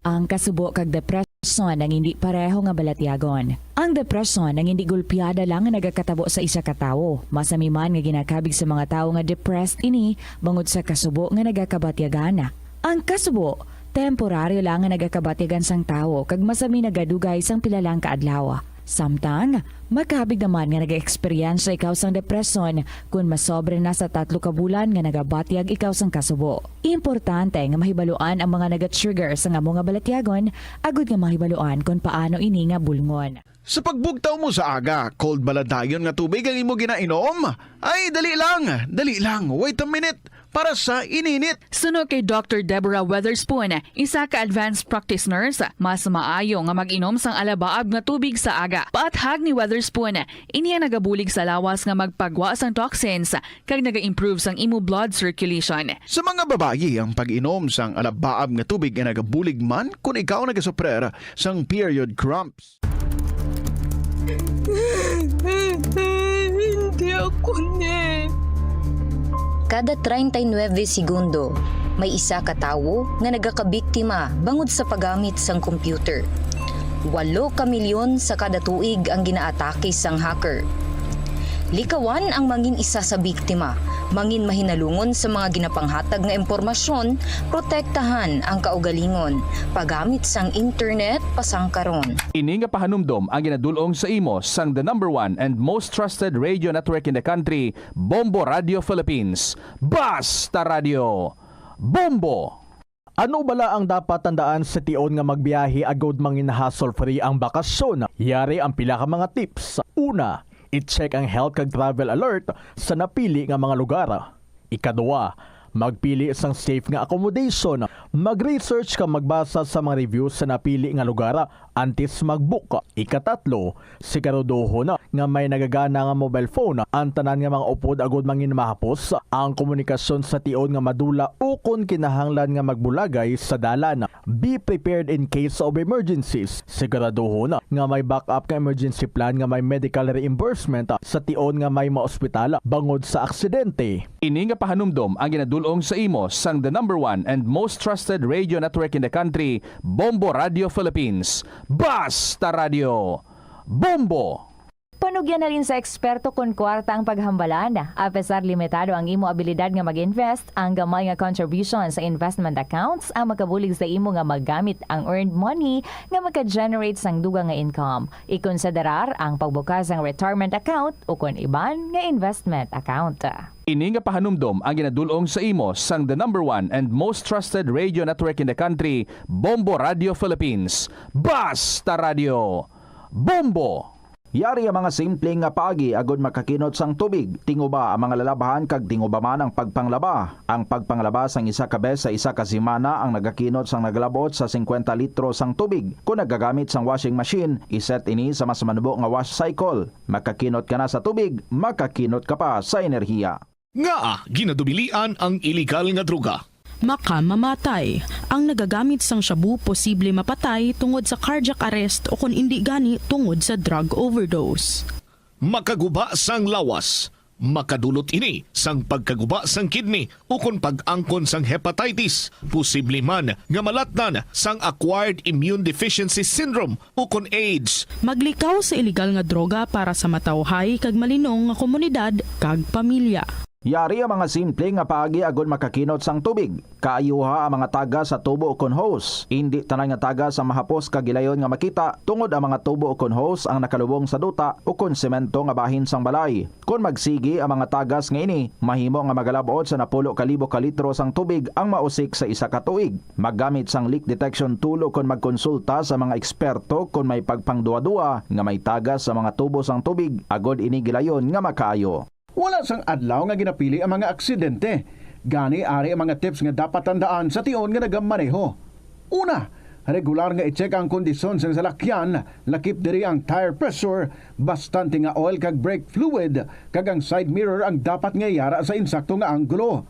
Ang kasubo kag depression. Depresyon ang hindi pareho nga balatyagon. Ang depresyon ang hindi gulpiada lang nga nagakatabo sa isa ka tawo. Masami man nga ginakabig sa mga tawo nga depressed ini bangod sa kasubo nga nagakabatyagan. Ang kasubo, temporaryo lang nga nagakabatyagan sang tawo kag masami nagadugay sang pila lang ka adlaw. Samtang, makabig naman nga nag-eksperyensya ikaw sang depresyon kon masobra na sa tatlo ka bulan nga nagabatyag ikaw sang kasubo. Importante nga mahibaluan ang mga naga-trigger sang amo nga balatyagon agud nga mahibaluan kon paano ini nga bulngon. Sa pagbugtaw mo sa aga, cold bala dayon nga tubig ang imo ginainom? Ay, dali lang, dali lang, wait a minute, para sa ininit. Suno kay Doctor Deborah Weatherspoon, isa ka advanced practice nurse, mas maayo nga mag-inom sang alabaab nga tubig sa aga. Paathag ni Weatherspoon, ini ang nagabulig sa lawas nga magpagwa sang toxins kag naga-improve sang imo blood circulation. Sa mga babayi, ang pag-inom sang alabaab nga tubig ay nagabulig man kon ikaw nagasuprer sang period cramps. Hindi ako ni. Kada treinta y nueve segundo, may isa ka tawo nga nagakabiktima bangod sa paggamit sang computer. Walo ka milyon sa kada tuig ang ginaatake sang hacker. Likawan ang mangin isa sa biktima, mangin mahinalungon sa mga ginapanghatag nga impormasyon, protektahan ang kaugalingon, paggamit sang internet pasangkaron. Ini nga pahanumdom ang ginadul-ong sa imo sang the number one and most trusted radio network in the country, Bombo Radio Philippines. Basta Radio, Bombo! Ano bala ang dapat tandaan sa tion nga magbiyahe agud mangin hassle-free ang bakasyon? Yari ang pila ka mga tips. Una, i-check ang health kag travel alert sa napili nga mga lugar. Ikaduha, magpili sang safe nga accommodation. Mag-research kag magbasa sa mga reviews sa napili nga lugar antes mag-book. Ikatatlo, siguraduhon nga may nagagana nga mobile phone ang tanan nga mga upod agud mangin mahapos ang komunikasyon sa tion nga madula ukon kinahanglan nga magbulagay sa dalan. Be prepared in case of emergencies. Siguraduhon nga may backup nga emergency plan nga may medical reimbursement sa tion nga may maospital bangod sa aksidente. Ini nga pahanumdom ang ginadul-ong sa imo sang the number one and most trusted radio network in the country, Bombo Radio Philippines. Basta Radio, Bombo! Panugyan halin sa eksperto kon kwarta ang paghambalan. Apesar limitado ang imo abilidad nga mag-invest, ang gamay nga contribution sa investment accounts ang makabulig sa imo nga magamit ang earned money nga maka-generate sang dugang nga income. Ikonsiderar ang pagbukas sang retirement account ukon iban nga investment account. Ini nga pahanumdom ang ginadul-ong sa imo sang the number one and most trusted radio network in the country, Bombo Radio Philippines. Basta Radio, Bombo! Yari ang mga simple nga paagi agud makakinot sang tubig. Tinguba ang mga lalabhan kag tinguba man ang pagpanglaba. Ang pagpanglaba sang isa ka bes sa isa ka semana ang nagakinot sang nagalab-ot sa singkwenta litro sang tubig. Kon nagagamit sang washing machine, i-set ini sa mas manubo nga wash cycle. Makakinot ka na sa tubig, makakinot ka pa sa enerhiya. Ngaa ginadubilian ang iligal nga droga? Makamamatay. Ang nagagamit sang shabu posible mapatay tungod sa cardiac arrest o kon indi gani tungod sa drug overdose. Makaguba sang lawas. Makadulot ini sang pagkaguba sang kidney ukon pag-angkon sang hepatitis. Posible man nga malatnan sang acquired immune deficiency syndrome ukon AIDS. Maglikaw sa iligal nga droga para sa matawhay kag malinong nga komunidad kag pamilya. Yari ang mga simple nga paagi agud makakinot sang tubig. Kaayuha ang mga tagas sa tubo ukon hose. Indi tanan nga tagas ang mahapos kag gilayon nga makita, tungod ang mga tubo ukon hose ang nakalubong sa duta ukon semento nga bahin sang balay. Kon magsigi ang mga tagas nga ini, mahimo nga magalab-ot sa napulo ka libo ka litro sang tubig ang mausik sa isa ka tuig. Maggamit sang leak detection tool ukon magkonsulta sa mga eksperto kon may pagpangduwa-duwa nga may tagas sa mga tubo sang tubig agud ini gilayon nga makaayo. Wala sang adlaw nga ginapili ang mga aksidente. Gani, ari ang mga tips nga dapat tandaan sa tion nga nagamaneho. Una, regular nga i-check ang kondisyon sang salakyan, lakip diri ang tire pressure, bastante nga oil kag brake fluid, kag ang side mirror ang dapat nga yara sa insakto nga anggulo.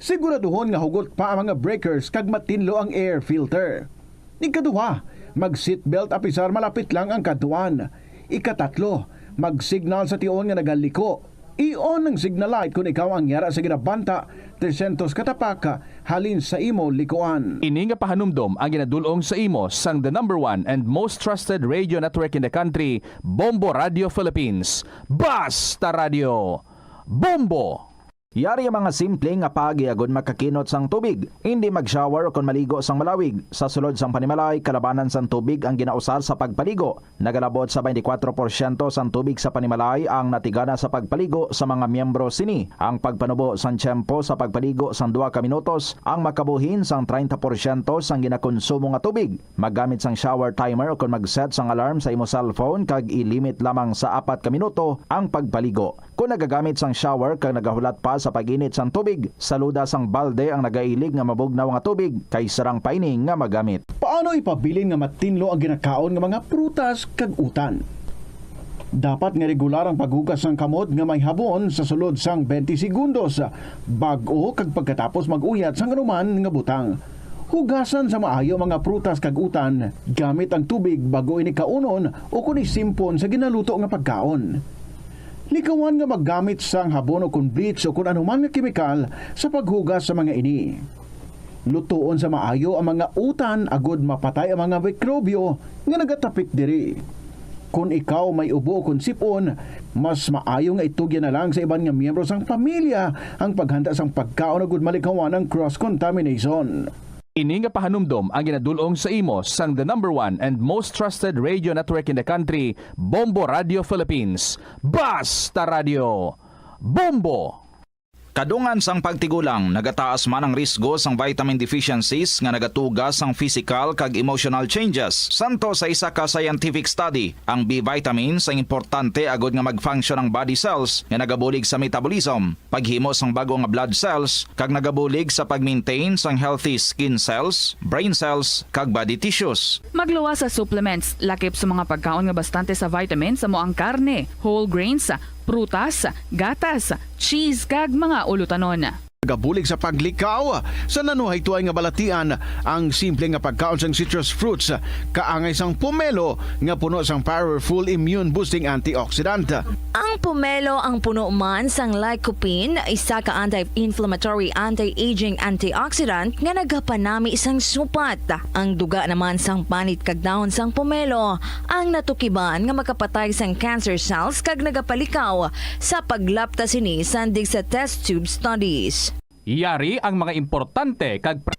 Siguraduhon nga hugot pa ang mga breakers kag matinlo ang air filter. Ikaduha, mag-seatbelt apisar malapit lang ang kadtuan. Ikatatlo, mag-signal sa tion nga nagaliko. I-on ang signal light kon ikaw ang yara sa ginabanta trescientos ka tapak halin sa imo likuan. Ini nga pahanumdom ang ginadul-ong sa imo sang the number one and most trusted radio network in the country, Bombo Radio Philippines. Basta Radio, Bombo! Yari ang mga simple nga paagi agud makakinot sang tubig. Indi mag-shower o kon maligo sang malawig. Sa sulod sang panimalay, kalabanan sang tubig ang ginausar sa pagpaligo. Nagalabot sa twenty-four porsyento sang tubig sa panimalay ang natigana sa pagpaligo sa mga miyembro sini. Ang pagpanubo sang tiyempo sa pagpaligo sang duha ka minutos ang makabuhin sang treinta porsyento sang ginakonsumo nga tubig. Maggamit sang shower timer o kon mag-set sang alarm sa imo cellphone kag i-limit lamang sa apat ka minuto ang pagpaligo. Kon nagagamit sang shower kag nagahulat pa sa pag-init sang tubig, saluda sang balde ang nagailig nga mabugnaw nga tubig kay sarang pa ini nga magamit. Paano ipabilin nga matinlo ang ginakaon nga mga prutas kag utan? Dapat nga regular ang paghugas sang kamot nga may habon sa sulod sang twenty segundos, bag-o kag pagkatapos mag-uyat sang anuman nga butang. Hugasan sa maayo ang mga prutas kag utan gamit ang tubig bag-o ini kaunon o kon isimpon sa ginaluto nga pagkaon. Likawan nga maggamit sang habon o kon bleach o kon anuman nga kemikal sa paghugas sa mga ini. Lutoon sa maayo ang mga utan agud mapatay ang mga mikrobyo nga nagatapik diri. Kon ikaw may ubo o kon sip-on, mas maayo nga itugyan na lang sa iban nga miyembro sang pamilya ang paghanda sang pagkaon agud malikawan ang cross-contamination. Ini nga pahanumdom ang ginadul-ong sa imo sang the number one and most trusted radio network in the country, Bombo Radio Philippines. Basta Radio, Bombo! Kadungan sang pagtigulang, nagataas man ang risgo sang vitamin deficiencies nga nagatuga sang physical kag emotional changes. Santo sa isa ka scientific study, ang B vitamins ang importante agud nga mag-function ang body cells nga nagabulig sa metabolism, paghimo sang bag-o nga blood cells, kag nagabulig sa pag-maintain sang healthy skin cells, brain cells, kag body tissues. Magluwas sa supplements, lakip sa mga pagkaon nga bastante sa vitamins amo ang karne, whole grains, prutas, gatas, cheese, kag mga ulutanon. Nagabulig sa paglikaw sa nanuhaytoay nga balatian ang simple nga pagkaon sang citrus fruits, kaangay sang pomelo nga puno sang powerful immune boosting antioxidant. Ang pomelo ang puno man sang lycopene, isa ka anti-inflammatory, anti-aging antioxidant nga nagapanami sang supat. Ang duga naman sang panit kag dahon sang pomelo ang natukiban nga makapatay sang cancer cells kag nagapalikaw sa paglapta sini sandig sa test tube studies. Yari ang mga importante kag pra-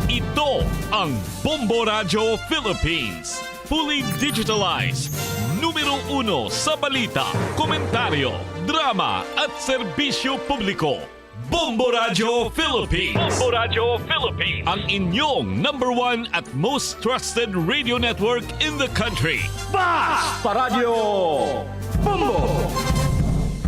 Ito ang Bombo Radyo Philippines. Fully digitalized. Numero uno sa balita, komentaryo, drama at serbisyo publiko. Bombo Radyo Philippines. Bombo Radyo Philippines. Ang inyong number one at most trusted radio network in the country. Basta Radyo Bombo!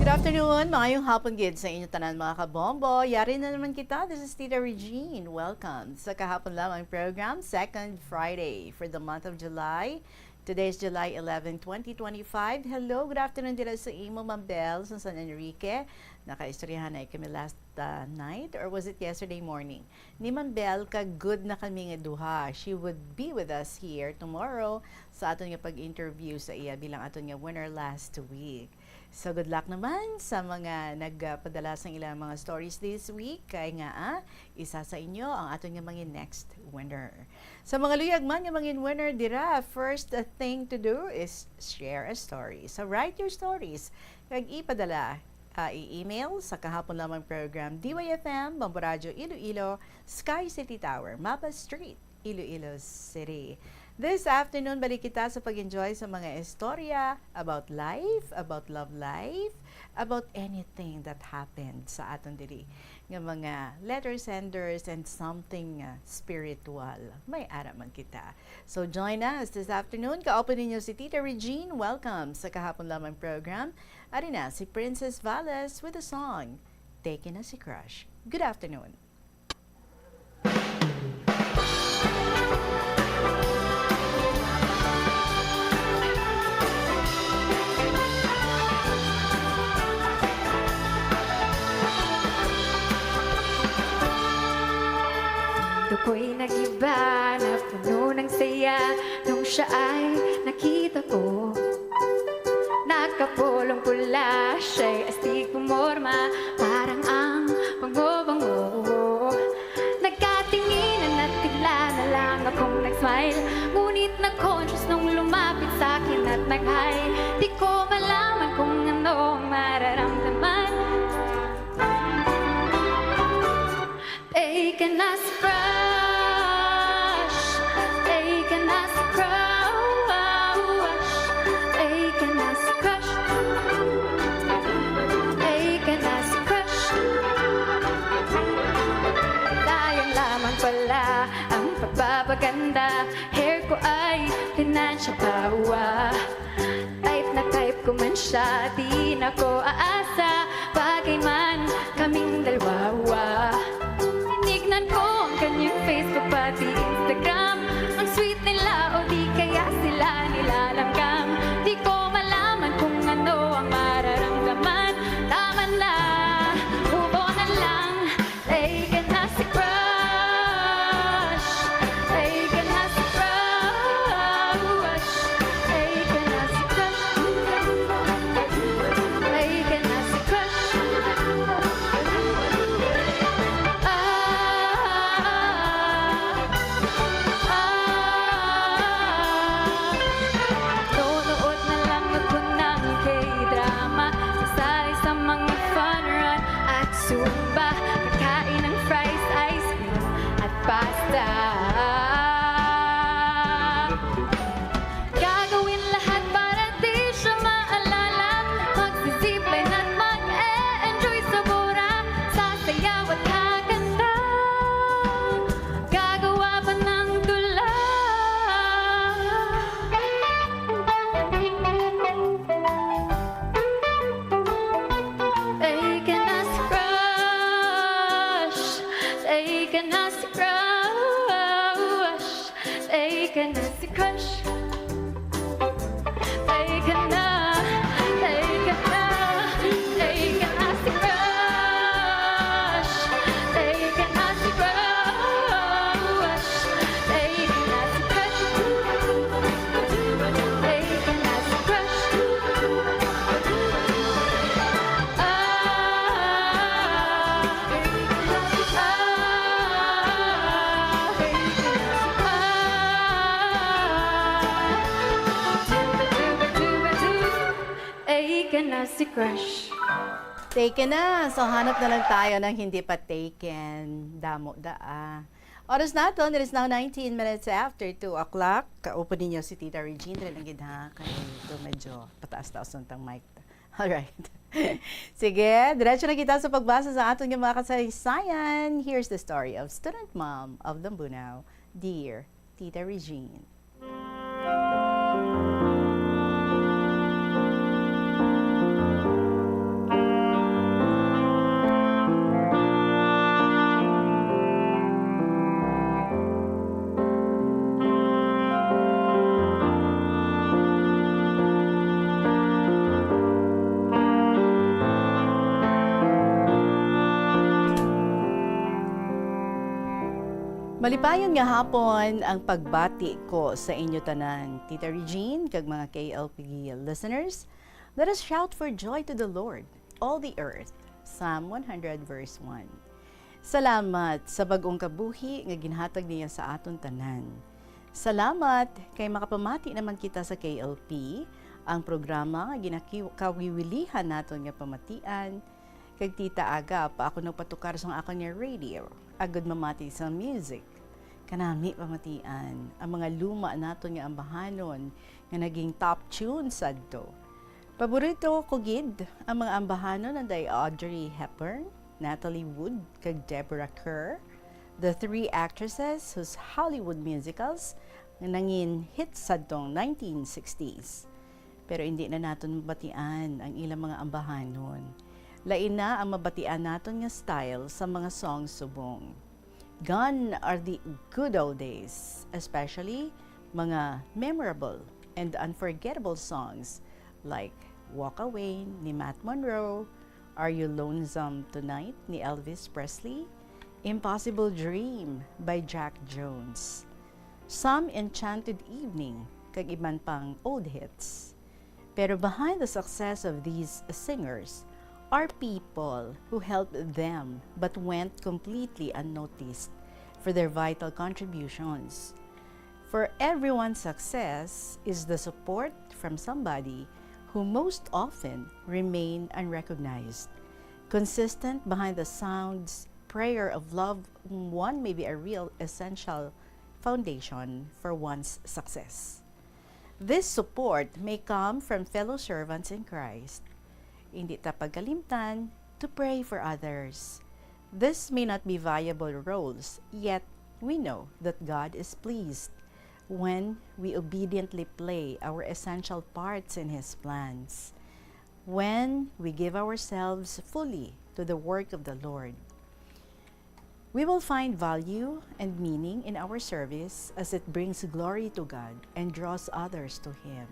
Good afternoon, maayong hapon gid sa inyo tanan, mga kabombo. Yari na naman kita. This is Tita Regine. Welcome sa Kahapon Lamang program, second Friday for the month of July. Today is July eleven, twenty twenty-five. Hello, good afternoon dira sa imo, Ma'am Bel, sa San Enrique. Nakaistoryahan na kami last, uh, night, or was it yesterday morning? Ni Ma'am Bel, kag good na kami nga duha. She would be with us here tomorrow sa aton nga pag-interview sa iya bilang aton nga winner last week. So, good luck naman sa mga nagpadala sang ilang mga stories this week. Kay nga, ah, isa sa inyo ang aton nga mga next winner. Sa mga luyag man nga mga winner dira, first, uh, thing to do is share a story. So, write your stories. Kag ipadala, ah, i-email sa Kahapon Lamang Program, D Y F M, Bombo Radyo Iloilo, Sky City Tower, Mapa Street, Iloilo City. This afternoon, balik kita sa pag-enjoy sa mga istorya about life, about love life, about anything that happened sa aton diri nga mga letter senders and something, uh, spiritual. May ara man kita. So join us this afternoon. Kaupod ninyo si Tita Regine. Welcome sa Kahapon Lamang program. Ari na si Princess Valles with a song, Taking a Si Crush. Good afternoon. Ako'y nag-iba na puno ng saya nung siya ay nakita ko. Naka Pulong pula siya'y astig pumorma, parang ang bango-bango. Nagkatinginan at bigla na lang akong nag-smile. Ngunit na-conscious nung lumapit sa akin at nag-hi. Di ko malaman kung ano ang mararamdaman. Taken as crush, taken as crush, taken as crush, taken as crush. Sayang lamang pala ang pagpapaganda. Hair ko ay pinansya pa, wa. Type na type ko man siya, di na ko aasa. Bagay man kaming dalawa. Tinignan ko ang kanyang Facebook pati Instagram. Ang sweet nila o di kaya sila nilalanggam. Di ko malaman kung ano ang mararamdaman. Tama na, move on na lang. Taken as a crush. Taken as a crush. Taken as a crush. Taken as a crush. Ah, ah, ah. Nunood na lang ako ng K-drama, sasali sa mga fun run at Zumba, kakain ng fries, ice cream, at pasta. Gagawin lahat para di siya maalala. Magsi-zipline at mag-e-enjoy sa Bora. Sasayaw at kakanta. Gagawa pa ng tula. Taken as crush. Taken as crush. Taken as a crush. Taken na, taken na, taken as a crush. Taken as a crush. Taken as a crush. Taken as a crush. Ah, ah, ah. Taken na si crush. Taken na. So, hanap na lang tayo ng hindi pa taken. Damo da, ah. Oras naton, it is now nineteen minutes after two o'clock. Kaupo ninyo si Tita Regine. Dali lang gid, ha? Kay ito medyo pataas-taas lang tang mic. Alright. Sige, diretso na kita sa pagbasa sa aton nga mga kasaysayan. Here's the story of student mom of Lambunao, dear Tita Regine. Malipayon nga hapon ang pagbati ko sa inyo tanan, Tita Regine, kag mga K L P listeners. Let us shout for joy to the Lord, all the earth. Psalm one hundred, verse one. Salamat sa bag-ong kabuhi nga ginhatag niya sa aton tanan. Salamat kay makapamati naman kita sa K L P, ang programa nga ginaki-, kawiwilihan naton nga pamatian. Kag Tita Aga, pa ako nagpatukar sang akon nga radio, agud mamati sa music. Kanami pamatian ang mga luma naton nga ambahanon nga naging top tune sadto. Paborito ko gid ang mga ambahanon anday Audrey Hepburn, Natalie Wood, kag Deborah Kerr, the three actresses whose Hollywood musicals nga nangin hit sadtong nineteen sixties. Pero indi na naton mabatian ang ilang mga ambahanon. Lain na ang mabatian naton nga style sa mga song subong. Gone are the good old days, especially mga memorable and unforgettable songs like Walk Away ni Matt Monro, Are You Lonesome Tonight ni Elvis Presley, Impossible Dream by Jack Jones, Some Enchanted Evening, kag iban pang old hits. Pero behind the success of these singers are people who helped them but went completely unnoticed for their vital contributions. For everyone's success is the support from somebody who most often remain unrecognized. Consistent behind the sounds, prayer of love, one may be a real essential foundation for one's success. This support may come from fellow servants in Christ. Hindi ta pagkalimtan to pray for others. This may not be viable roles, yet we know that God is pleased when we obediently play our essential parts in His plans, when we give ourselves fully to the work of the Lord. We will find value and meaning in our service as it brings glory to God and draws others to Him.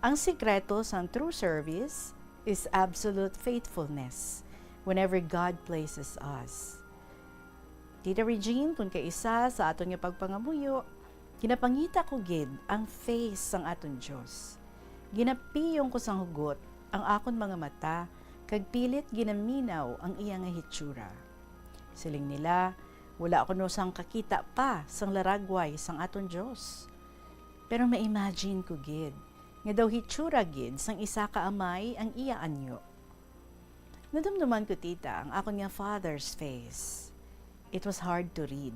Ang sikreto sang true service is absolute faithfulness whenever God places us. Tita Regine, kun kaisa sa aton nga pagpangamuyo, ginapangita ko gid ang face sang aton Dios. Ginapiyong ko sang hugot ang akon mga mata, kag pilit ginaminaw ang iya nga hitsura. Siling nila, wala kuno sang kakita pa sang laragway sang aton Dios. Pero ma-imagine ko gid nga daw hitsura gid sang isa ka amay ang iya anyo. Nadumduman ko, tita, ang akon nga father's face. It was hard to read.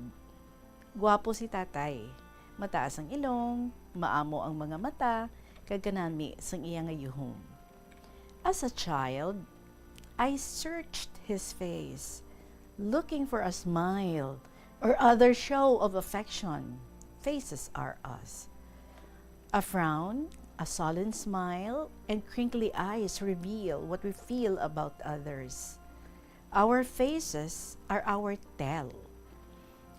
Guwapo si tatay. Mataas ang ilong, maamo ang mga mata, kag kanami sang iya nga yuhom. As a child, I searched his face, looking for a smile or other show of affection. Faces are us. A frown, a sullen smile, and crinkly eyes reveal what we feel about others. Our faces are our tell.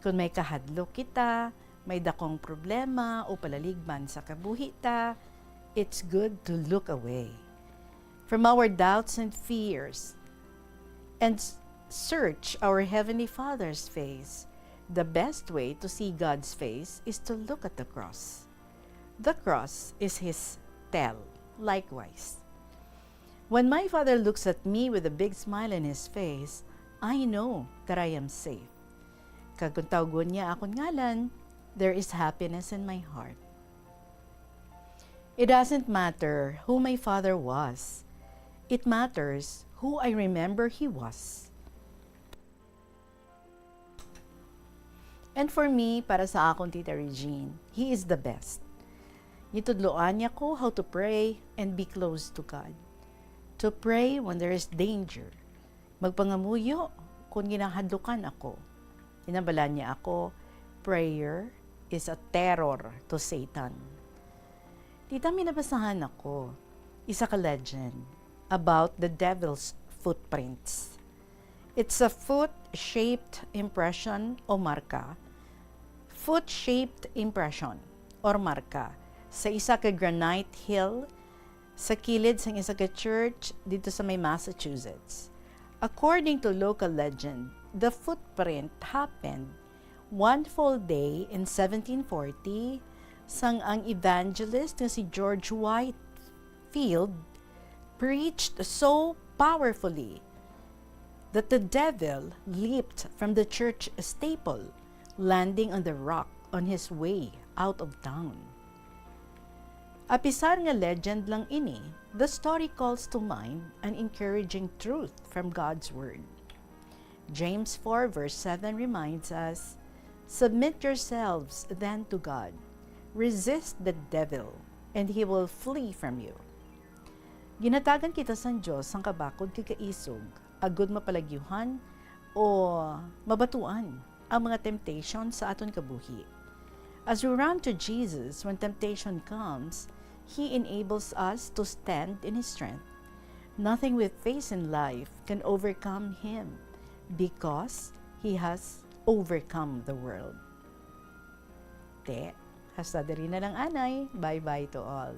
Kung may kahadlok kita, may dakong problema o palaligman sa kabuhi ta, it's good to look away from our doubts and fears and s-, search our Heavenly Father's face. The best way to see God's face is to look at the cross. The cross is His tell, likewise. When my father looks at me with a big smile in his face, I know that I am safe. Kag kung tawgon niya akon ngalan, there is happiness in my heart. It doesn't matter who my father was. It matters who I remember he was. And for me, para sa akon, Tita Regine, He is the best. Gitudloan niya ko how to pray and be close to God. To pray when there is danger. Magpangamuyo kung ginahadlukan ako. Ginabalaan niya ako, prayer is a terror to Satan. Tita, may nabasahan ako, isa ka legend about the devil's footprints. It's a foot-shaped impression o marka. Foot-shaped impression or marka sa isa ka granite hill sa kilid sang isa ka church dito sa may Massachusetts. According to local legend, the footprint happened one fall day in seventeen forty, sang ang evangelist nga si George Whitefield preached so powerfully that the devil leaped from the church steeple, landing on the rock on his way out of town. Apisar nga legend lang ini, the story calls to mind an encouraging truth from God's Word. James four verse seven reminds us, "Submit yourselves then to God. Resist the devil, and he will flee from you." Ginhatagan kita sang Dios sang kabakod kag kaisog, agud mapalagyuhan o mabatuan ang mga temptation sa aton kabuhi. As we run to Jesus when temptation comes, He enables us to stand in His strength. Nothing we face in life can overcome Him because He has overcome the world. Te, hasta diri na lang anay. Bye-bye to all.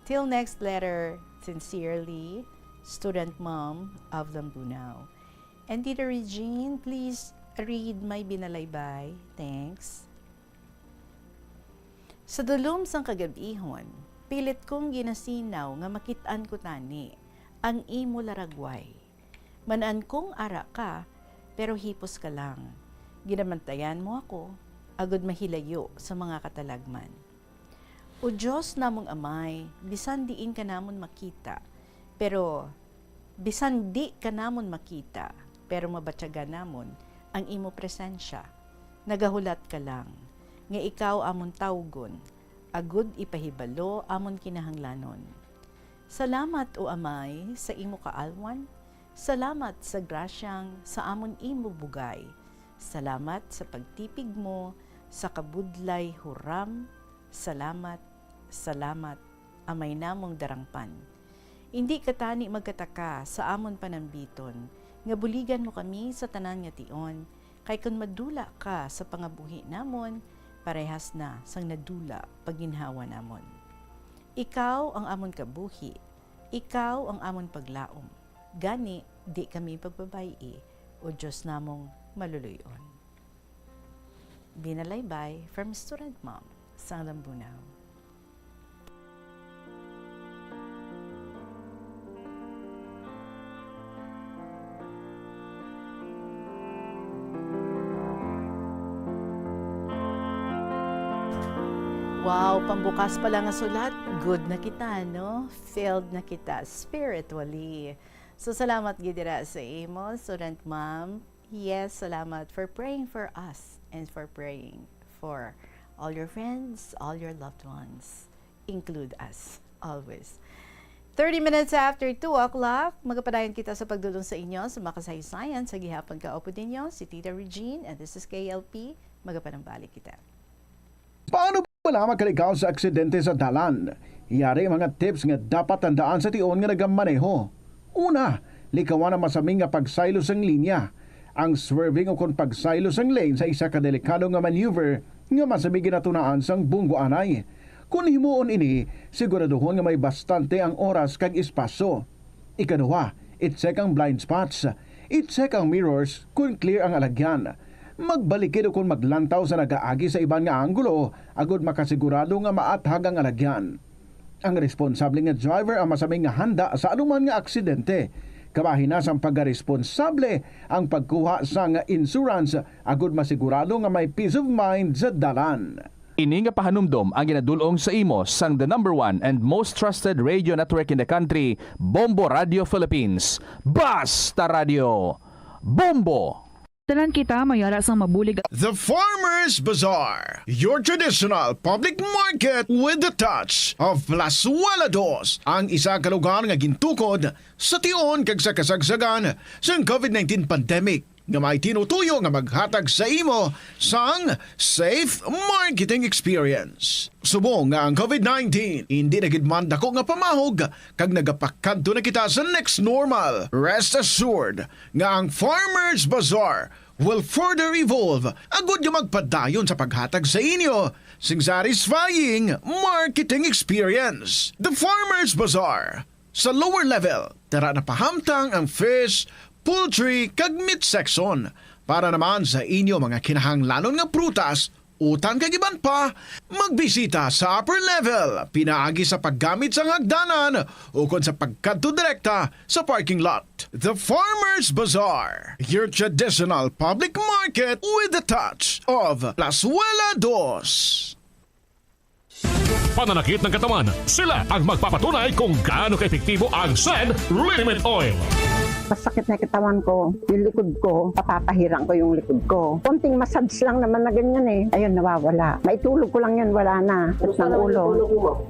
Till next letter, sincerely, student mom of Lambunao. And Tita Regine, please read my binalaybay. Thanks. Sa dulom sang kagab-ihon, Pilit kong ginasinaw nga makit-an ko tani ang imo laragway. Man-an kong ara ka, pero hipos ka lang. Ginabantayan mo ako, agod mahilayo sa mga katalagman. O Dios namong Amay, bisan diin ka namon makita, pero bisan di ka namon makita, pero mabatyagan namon ang imo presensya. Nagahulat ka lang nga ikaw amon tawgon, agud ipahibalo amon kinahanglanon. Salamat, O Amay, sa imo kaalwan. Salamat sa grasyang sa amon imo bugay. Salamat sa pagtipig mo sa kabudlay huram. Salamat, salamat, Amay namong darangpan. Indi ka tani magkataka sa amon panambiton nga buligan mo kami sa tanan nga tion, kay kon madula ka sa pangabuhi namon, parehas na sang nadula paginhawa namon. Ikaw ang amon kabuhi, ikaw ang amon paglaom. Gani, di kami pagbabay-i, O Dios namong maluluy-on. Binalaybay from Student Mom sang Lambunao. Wow, pambukas pa lang nga sulat, good na kita, no? Filled na kita spiritually. So, salamat gid dira sa imo, Student Mom. Yes, salamat for praying for us and for praying for all your friends, all your loved ones. Include us always. Thirty minutes after two o'clock, magapadayon kita sa pagdulong sa inyo sa makasaysayan sa gihapon kaupod ninyo, si Tita Regine, and this is K L P. Magapanambalik kita. Paano bala makalikaw sa aksidente sa dalan? Yari ang mga tips nga dapat tandaan sa tion nga nagamaneho. Una, likawan ang masami nga pagsaylo sang linya. Ang swerving ukon pagsaylo sang lane sa isa ka delikado nga maneuver nga masami ginatunaan sang bunggo anay. Kon himuon ini, siguraduhon nga may bastante ang oras kag espasyo. Ikaduha, i-check ang blind spots. I-check ang mirrors kon clear ang alagyan. Magbalikid ukon maglantaw sa nagaagi sa iban nga anggulo agod makasigurado nga maathag ang alagyan. Ang responsable nga driver ang masami nga handa sa anuman nga aksidente. Kabahin na sang pagkaresponsable ang pagkuha sang insurance agod masigurado nga may peace of mind sa dalan. Ini nga pahanumdom ang ginadul-ong sa imo sang the number one and most trusted radio network in the country, Bombo Radio Philippines. Basta Radio, Bombo! Tanan kita mayara sang mabulig. The Farmers Bazaar, your traditional public market with the touch of Plazuela Dos, ang isa ka lugar nga gintukod sa tion kag sa kasagsagan sang covid nineteen pandemic, nga may tinutuyo nga maghatag sa imo sang safe marketing experience. Subong nga ang covid nineteen indi na gid man dako nga pamahog kag nagapakadto na kita sa next normal, rest assured nga ang Farmers Bazaar will further evolve agud nga magpadayon sa paghatag sa inyo sing satisfying marketing experience. The Farmers Bazaar, sa lower level, tara na pahamtang ang fish, poultry, kag meat section. Para naman sa inyo mga kinahanglanon nga prutas, utan kag iban pa, magbisita sa upper level, pinaagi sa paggamit sang hagdanan ukon sa pagkadto direkta sa parking lot. The Farmers Bazaar, your traditional public market with the touch of Plazuela Dos. Pananakit ng katawan, sila ang magpapatunay kung gaano kaepektibo ang Sand Liniment Oil. Masakit na katawan ko, yung likod ko, papapahirang ko yung likod ko. Konting massage lang naman na ganyan eh. Ayun, nawawala. Maitulog ko lang yun, wala na. Sakit ng ulo.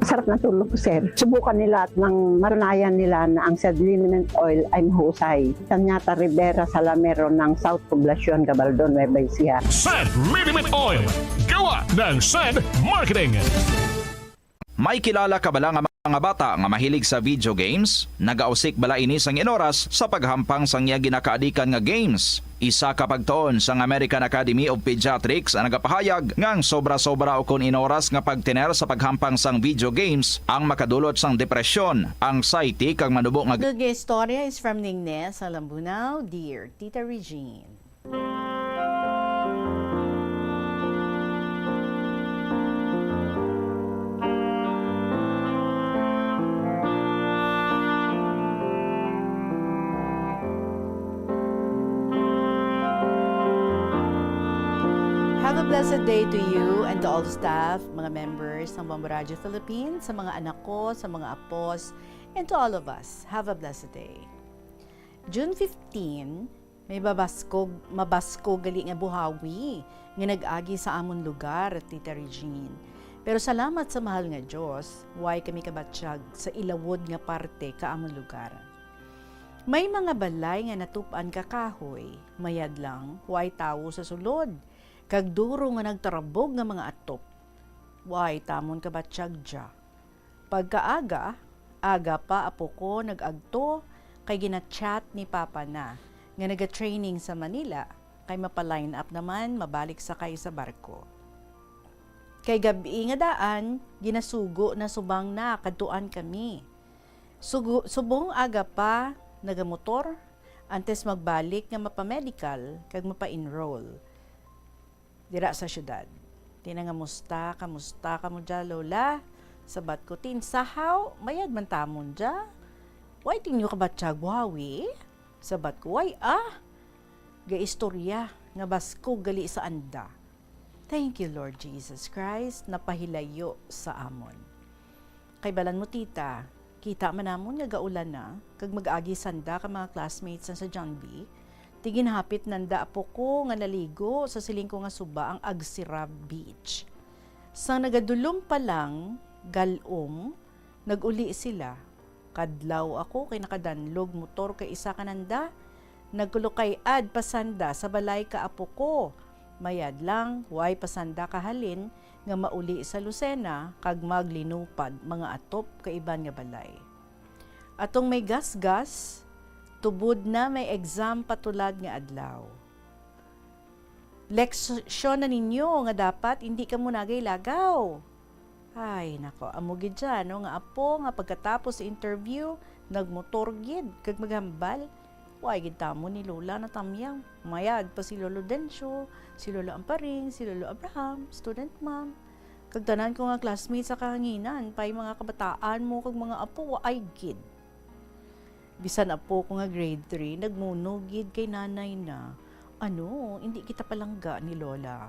Masarap na tulog ko, sir. Subukan nila at nang matunayan nila na ang Sand Liniment Oil ay mahusay. Tanyata Rivera Salamero ng South Poblacion, Gabaldon, Nueva Ecija. Sand Liniment Oil, gawa ng Sand Marketing. May kilala ka bala nga mga bata nga mahilig sa video games? Nagausik bala ini sang inoras sa paghampang sang iya ginakaadikan nga games? Isa ka pagtuon sang American Academy of Pediatrics ang nagapahayag nga ang sobra-sobra ukon inoras nga pagtener sa paghampang sang video games ang makadulot sang depresyon, anxiety, kag manubo nga Nga istorya is from Ningne sa Lambunao, Dear Tita Regine. Blessed day to you and to all the staff, mga members ng Bombo Radio Philippines, sa mga anak ko, sa mga apos, and to all of us. Have a blessed day. June fifteen, may mabaskog, mabaskog gali nga buhawi nga nag-agi sa amon lugar, Tita Regine. Pero salamat sa mahal nga Dios, way kami kabatyag sa ilawod nga parte ka amon lugar. May mga balay nga natup-an ka kahoy, mayad lang, way tawo sa sulod, kag duro nga nagtarabog nga mga atop. Way tamon kabatyag dya. Pagkaaga, aga pa apo ko nag-agto kay gina-chat ni papa na nga naga-training sa Manila kay mapa-line up naman mabalik sakay sa barko. Kay gab-i nga daan, ginasugo na subang na kadtuan kami. Sugo, subong aga pa nagamotor antes magbalik nga mapa-medical kag mapa-enroll dira sa syudad. Tinangamusta, kamusta kamo dya, Lola? Sabat ko, "Tin, sahaw, mayad man tamon dya. Way tinyo kabatyag buhawi?" Sabat ko, "Way ah." Gaistorya nga baskog gali sa anda. Thank you, Lord Jesus Christ, napahilayo sa amon. Kay balan mo, tita, kita man namon nga gaulan na, kag mag-agi sanda ka mga classmates na sa John B. Ti ginhapit nanda apo ko nga naligo, sa siling ko nga suba ang Agsirab Beach. Sang nagadulom pa lang, galom, nag-uli sila. Kadlaw ako kay nakadanlog motor kay isa ka nanda. Nagkulukay-ad pa sanda sa balay ka apo ko. Mayad lang, way pa sanda kahalin nga mauli sa Lucena kag maglinupad mga atop ka iban nga balay. Atong may gasgas, tubod na may exam patulad nga adlaw. Leksyon na ninyo nga dapat indi kamo nagay lagaw. Ay, nako, amo gid siya, no, nga apo nga pagkatapos sa interview, nagmotor gid kag maghambal. Way gid tamo ni Lola natamyaw. Mayad pa si Lolo Dencio, si Lolo Amparing, si Lolo Abraham, student mom. Kag tanan ko nga classmates sa kahanginan, pay mga kabataan mo kag mga apo, waay gid. Bisan apo ko nga grade three, nagmuno gid kay nanay na, "Ano, indi kita palangga ni Lola?"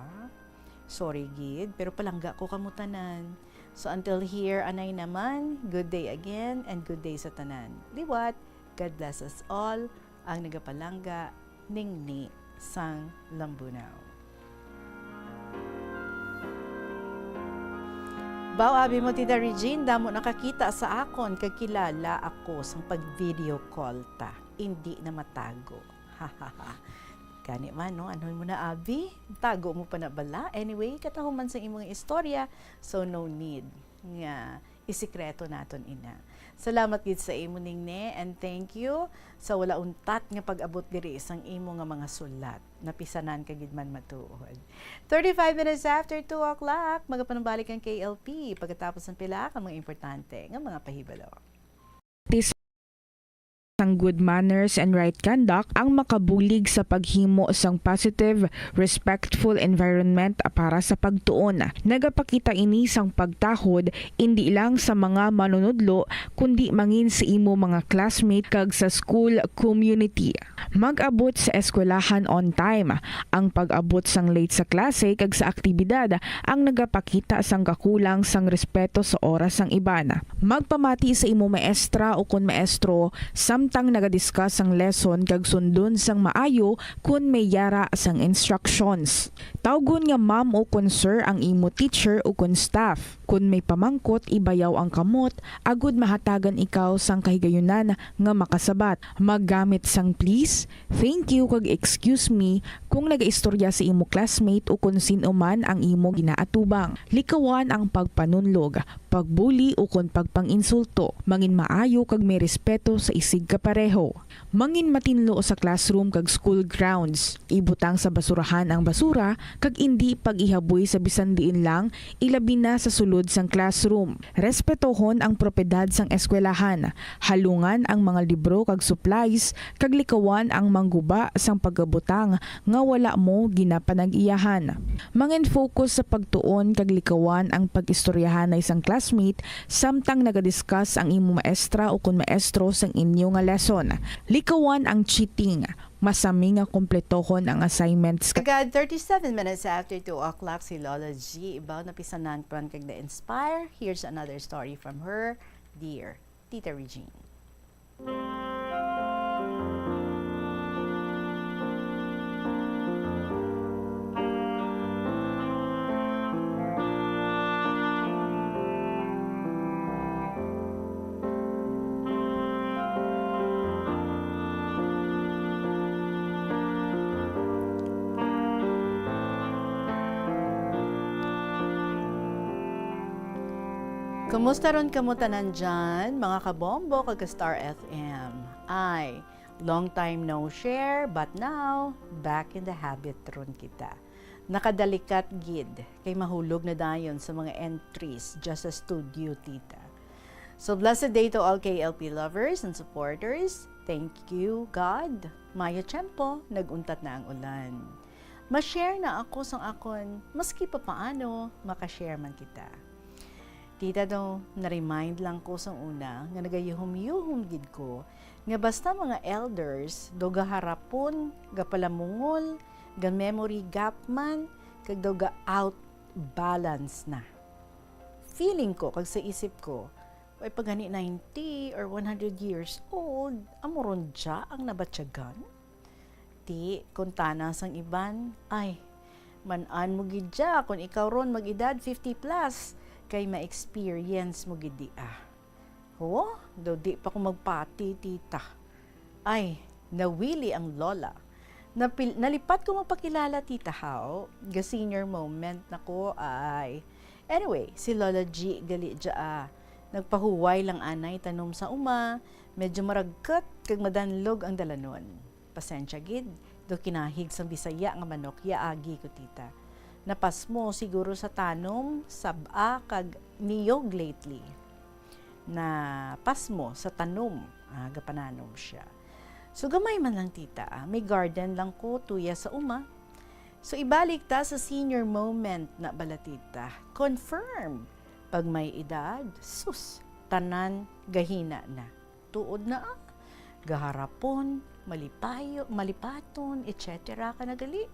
Sorry gid, pero palangga ko kamo tanan. So until here, anay naman, good day again and good day sa tanan. Liwat, God bless us all, ang nagapalangga ningni sang Lambunao. Baw, abi mo, Tita Regine, damo nakakita sa akon kag kilala ako sang pag-video call ta. Indi na matago. Gani man, no? Ano mo na, abi? Tago mo pa na bala? Anyway, katahuman sa imong istorya, so no need nga isikreto naton ina. Salamat gid sa imo, Ningne, and thank you sa wala untat nga pag-abot diri sang imo nga mga sulat. Napisanan ka gid man matuod. Thirty-five minutes after two o'clock, magapanumbalik ang K L P pagkatapos ng pila ka mga importante nga mga pahibalo. Tis- sang good manners and right conduct ang makabulig sa paghimo sang positive, respectful environment para sa pagtuon. Nagapakita ini sang pagtahod indi lang sa mga manunudlo, kundi mangin sa imo mga classmate kag sa school community. Mag-abot sa eskwelahan on time. Ang pag-abot sang late sa klase kag sa aktibidad ang nagapakita sang kakulang sang respeto sa oras sang iban. Magpamati sa imo maestra ukon maestro samtang nagadiscuss sang lesson kag sundon sang maayo kon may yara sang instructions. Tawgon nga ma'am ukon sir ang imo teacher ukon staff. Kon may pamangkot, ibayaw ang kamot agud mahatagan ikaw sang kahigayunan nga makasabat. Maggamit sang please, thank you, kag excuse me kung nagaistorya sa imo classmate ukon sin-o man ang imo ginaatubang. Likawan ang pagpanunlog, pagbuli ukon pagpang-insulto. Mangin maayo kag may respeto sa isigkapareho. Mangin matinlo sa classroom kag school grounds. Ibutang sa basurahan ang basura kag indi pag-ihaboy sa bisan diin lang, ilabi na sa sulod sang classroom. Respetohon ang propiedad sang eskwelahan. Halungan ang mga libro kag supplies kag likawan ang mangguba sang pagabutang nga wala mo ginapanag-iyahan. Mangin-focus sa pagtuon kag likawan ang pag-istoryahanay sang class classmate samtang nagadiscuss ang imo maestra o kon maestro sang inyo nga lesson. Likawan ang cheating. Masami nga kompletohon ang assignments. Agad thirty-seven minutes after two o'clock, si Lola G ibaw napisanan pa man kag na-inspire. Here's another story from her dear Tita Regine. Kumusta ron kamo tanan dyan, mga kabombo kag ka-Star F M? Ay, long time no share, but now, back in the habit ron kita. Nakadalikat gid, kay mahulog na dayon sa mga entries dyan sa studio, tita. So, blessed day to all K L P lovers and supporters. Thank you, God. Mayo tiyempo, nag-untat na ang ulan. Ma-share na ako sang akon, maski pa paano, maka-share man kita. Tita, daw, na-remind lang ko sang una nga nagayuhom-yuhom gid ko nga basta mga elders daw gaharapon, gapalamungol, ga-memory gap man, kag daw ga-out balance na. Feeling ko kag sa isip ko, way pa gani ninety or one hundred years old, amo ron dya ang nabatyagan? Ti, kuntana sang iban, ay, man-an mo gid dya kon ikaw ron mag-edad fifty plus, kay ma-experience mo gid di, ah. Ho? Daw di pa ko magpati, tita. Ay, nawili ang lola. Napil-, nalipat ko magpakilala, tita, haw. Ga-senior moment na ko, ay. Anyway, si Lola G gali dya, ah. Nagpahuway lang anay tanom sa uma, medyo maragkat kag madanlog ang dalanon. Pasensya gid, daw kinahig sang Bisaya nga manok yaagi ko, tita. Napasmo siguro sa tanom, sab-a, kag niyog lately. Napasmo sa tanom, ah, gapananom siya. So, gamay man lang, tita, ah. May garden lang ko, tuya sa uma. So, ibalik ta sa senior moment na bala, tita. Confirm, pag may edad, sus, tanan gahina na. Tuod na, ah. Gaharapon, malipayo, malipaton, et cetera ka na gali.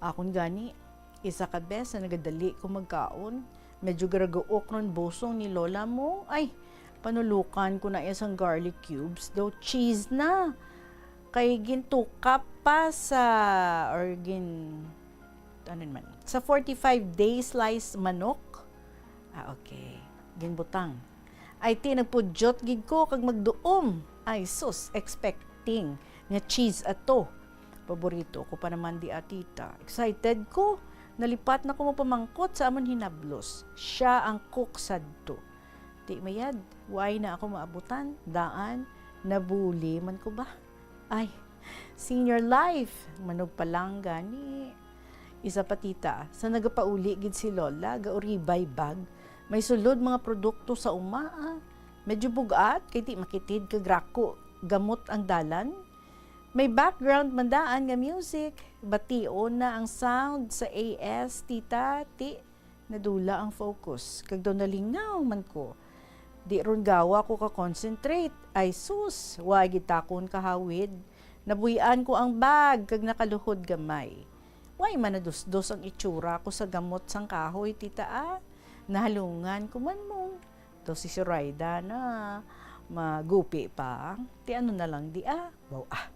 Akon gani, isa ka bes na nagadali ko magkaon, medyo garaguok ron busong ni lola mo. Ay, panulukan ko na iya sang garlic cubes, daw cheese na. Kay gintukap pa sa, or gin-, ano naman, sa forty-five day slice manok. Ah, okay. Ginbutang. Ay, ti, nagpudyot gid ko kag magduom. Ay, sus, expecting nga cheese ato. Paborito ko pa naman di, ah, tita. Excited ko. Nalipat na ko mapamangkot sa amon hinablos. Siya ang cook sadto. Ti mayad, why na ako maabutan? Daan, nabuli man ko ba? Ay, senior life, manugpalangga ni. Isa pa, tita, sa nagapauli gid si Lola, gauribay bag. May sulod mga produkto sa uma, ah. Medyo bugat, kay ti makitid kag rako gamot ang dalan. May background man daan nga music, bation na ang sound sa A S, tita, ti nadula ang focus, kag daw nalingaw man ko. Di ron gawa ko ka-concentrate. Ay sus, wa gid takon kahawid. Nabuy-an ko ang bag kag nakaluhod gamay. Way man nadusdos ang itsura ko sa gamot sang kahoy, tita, ah. Nahalungan ko man mo. Daw si Zoraida na magupi pa. Ti ano na lang di, ah. Wow, ah.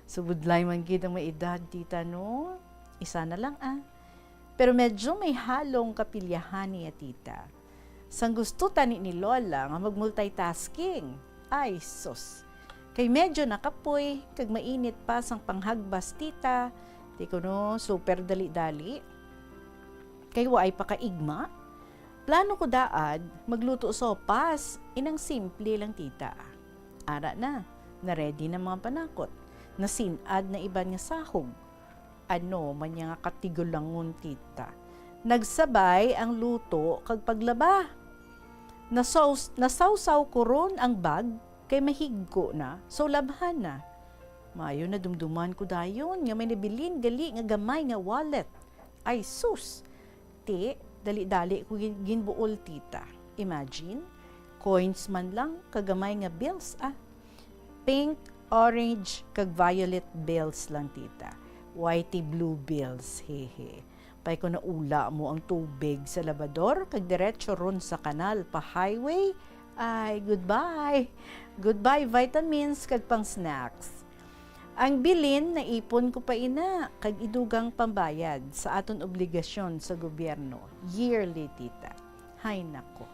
Subudlay man gid ang may edad, tita, no? Isa na lang, ah. Pero medyo may halong kapilyahan niya, tita. Sang gusto tani ni Lola nga mag-multitasking. Ay, sus. Kay medyo nakapoy, kag mainit pa sang panghagbas, tita. Ti kuno, super dali-dali. Kay waay pa kaigma. Plano ko daad, magluto sopas, inang simple lang, tita. Ara na, na-ready na mga panakot. Nasin-ad na iban nga sahog. Ano man niya nga katigulangon, tita. Nagsabay ang luto kag paglaba. Nasaws-, nasawsaw ko ron ang bag kay mahigko na, so labhan na. Mayo nadumduman ko dayon nga may nabilin gali nga gamay nga wallet. Ay sus! Ti, dali-dali ko gin-, ginbuol, tita. Imagine, coins man lang, kagamay nga bills, ah. Pink, orange, kag violet bills lang, tita. Whitey blue bills, hehe. Pay ko naula mo ang tubig sa labador, kag diretso ron sa kanal pa highway, ay, goodbye. Goodbye, vitamins, kag pang snacks. Ang bilin, naipon ko pa ina, kag idugang pambayad sa aton obligasyon sa gobyerno, yearly, tita. Hay nako,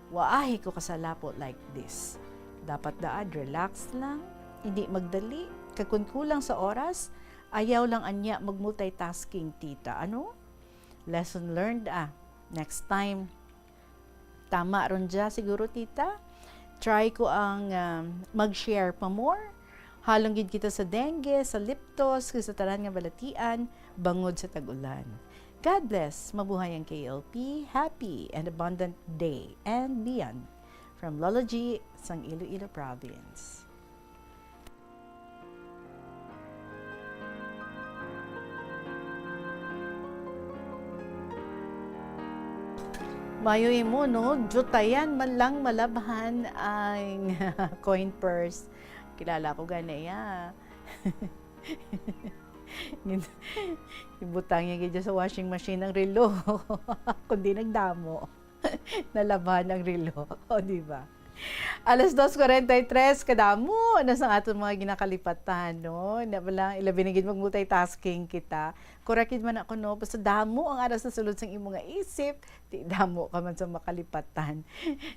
waahi ko kasalapo like this. Dapat daad, relax lang, hindi magdali, kag kun kulang sa oras, ayaw lang anya mag-multitasking, tita. Ano? Lesson learned, ah. Next time, tama ron dya siguro, tita. Try ko ang, um, mag-share pa more. Halong gid kita sa dengue, sa liptos, kag sa tanan nga balatian bangod sa tag-ulan. God bless. Mabuhay ang K L P. Happy and abundant day and beyond. From Lola G sang Iloilo Province. Mayo imo, no? Jutayan man lang malabhan ang coin purse. Kilala ko gani, ya. Gin-, ibutang niya gid sa washing machine ang relo. Kundi nagdamo. Nalabhan ang relo. O, di ba? Alas dos cuarenta y tres, kadamo na sang aton mga ginakalipatan, no? Na bala, ilabi na gid mag-multitasking kita. Correct gid man ako, no? Basta damo ang aras sa sulod sang imo nga isip, ti damo ka man sa makalipatan.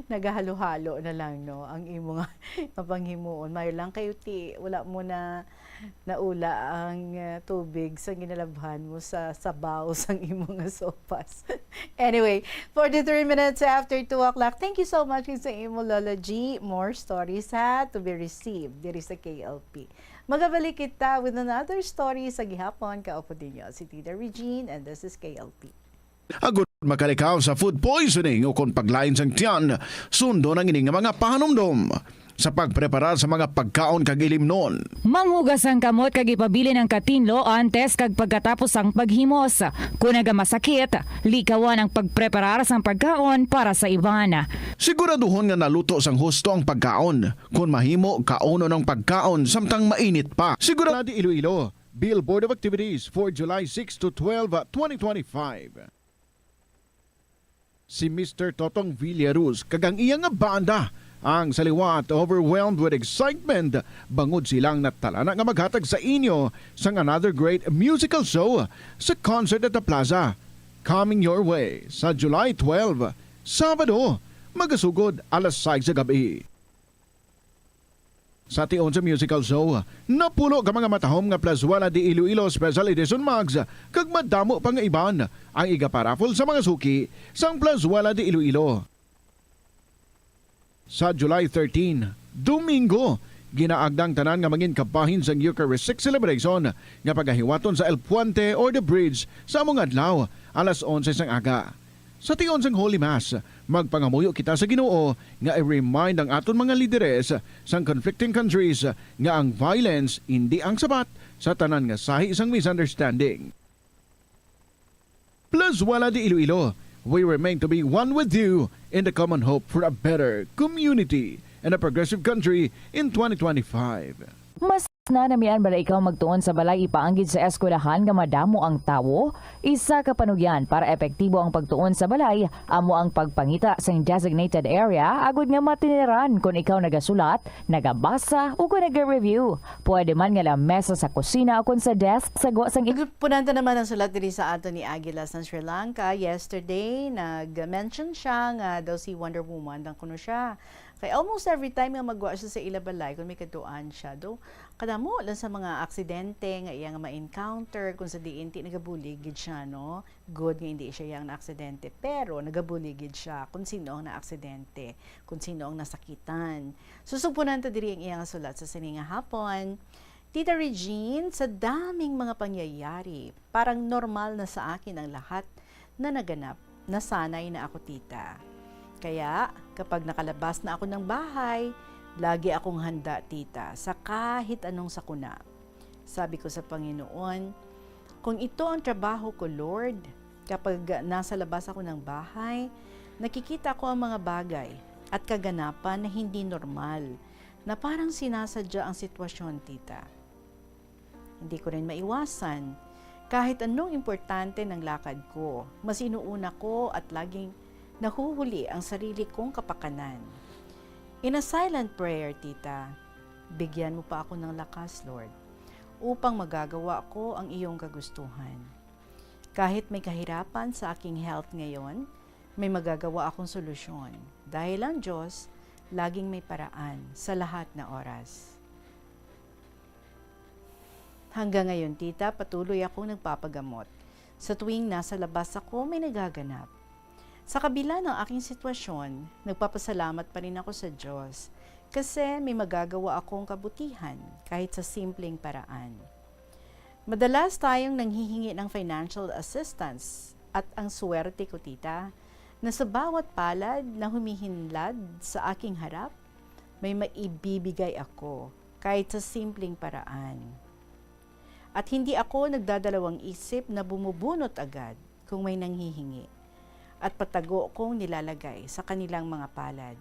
Nagahalo-halo na lang, no? Ang imo nga mapanghimuon. Mayo lang kayo, ti, wala mo na naula ang, ah, tubig sa ginalabhan mo sa sabaw sang imo nga sopas. Anyway, forty-three minutes after two o'clock. Thank you so much sa imo, Lola G. More stories, ha, to be received diri sa K L P. Magabalik kita with another story sa gihapon. Kaupod ninyo si Tita Regine, and this is K L P. Agud makalikaw sa food poisoning o kon paglain sang tiyan, sundon ang ini nga mga pahanumdom sa pagpreparar sa mga pagkaon kag ilimnon. Manghugas ang kamot kag ipabilin ang katinlo antes kag pagkatapos sang paghimos. Kon nagamasakit, likawan ang pagpreparar sang pagkaon para sa iban. Siguraduhon nga naluto sang husto ang pagkaon. Kon mahimo, kaunon ang pagkaon samtang mainit pa. Sigurado Iloilo, Bill Board of Activities for July six to twelve, twenty twenty-five. Si Mister Totong Villaruz kag ang iya nga banda ang sa liwat overwhelmed with excitement bangod silang natalana nga maghatag sa inyo sang another great musical show sa Concert at the Plaza, coming your way sa July twelve, Sabado, magasugod alas sais sa gab-i. Sa tion sa musical show, napulo ka mga matahom nga Plazuela de Iloilo Special Edition mugs kag madamo pa nga iban ang igaparaffle sa mga suki sang Plazuela de Iloilo. Sa July thirteen, Domingo, ginaagda ang tanan nga mangin kabahin sang Eucharistic celebration nga pagahiwaton sa El Puente or the Bridge sa amo nga adlaw, alas onse sang aga. Sa tion sang Holy Mass, magpangamuyo kita sa Ginoo nga i-remind ang aton mga lideres sang conflicting countries nga ang violence indi ang sabat sa tanan nga sahi sang misunderstanding. Plazuela de Iloilo, we remain to be one with you in the common hope for a better community and a progressive country in twenty twenty-five. Mas nanamian bala ikaw magtuon sa balay ipaanggid sa eskwelahan nga madamo ang tawo? Isa ka panugyan para epektibo ang pagtuon sa balay amo ang pagpangita sang designated area agud nga matiniran kon ikaw nagasulat, nagabasa, o kon nag-review. Pwede man nga lamesa sa kusina o kon sa desk sa gwa sang Punanta naman ang sulat diri sa ato ni Aguila sa Sri Lanka. Yesterday, nag-mention siya nga daw si Wonder Woman lang kuno siya. Kay almost every time nga magwa siya sa ila balay, kung may kadtuan siya, do, kadamo lang sa mga aksidente nga iya nga ma-encounter, kung sa diin ti nagabulig gid siya, no? Good nga hindi siya yang naaksidente, pero nagabulig gid siya kung sino ang naaksidente, kung sino ang nasakitan. Susugpunan ta diri ang iya nga sulat sa sini nga hapon. Tita Regine, sa daming mga pangyayari, parang normal na sa akin ang lahat na naganap. Nasanay na ako, tita. Kaya, kapag nakalabas na ako ng bahay, lagi akong handa, tita, sa kahit anong sakuna. Sabi ko sa Panginoon, "Kung ito ang trabaho ko, Lord, kapag nasa labas ako ng bahay, Nakikita ko ang mga bagay at kaganapan na hindi normal, na parang sinasadya ang sitwasyon, tita. Hindi ko rin maiwasan. Kahit anong importante ng lakad ko, mas inuuna ko at laging nahuhuli ang sarili kong kapakanan. In a silent prayer, tita, bigyan mo pa ako ng lakas, Lord, upang magagawa ko ang iyong kagustuhan. Kahit may kahirapan sa aking health ngayon, may magagawa akong solusyon. Dahil ang Diyos, laging may paraan sa lahat na oras. Hanggang ngayon, tita, patuloy akong nagpapagamot. Sa tuwing nasa labas ako, may nagaganap. Sa kabila ng aking sitwasyon, nagpapasalamat pa rin ako sa Diyos kasi may magagawa akong kabutihan kahit sa simpleng paraan. Madalas tayong nanghihingi ng financial assistance at ang swerte ko, tita, na sa bawat palad na humihinlad sa aking harap, may maibibigay ako kahit sa simpleng paraan. At hindi ako nagdadalawang isip na bumubunot agad kung may nanghihingi at patago kong nilalagay sa kanilang mga palad.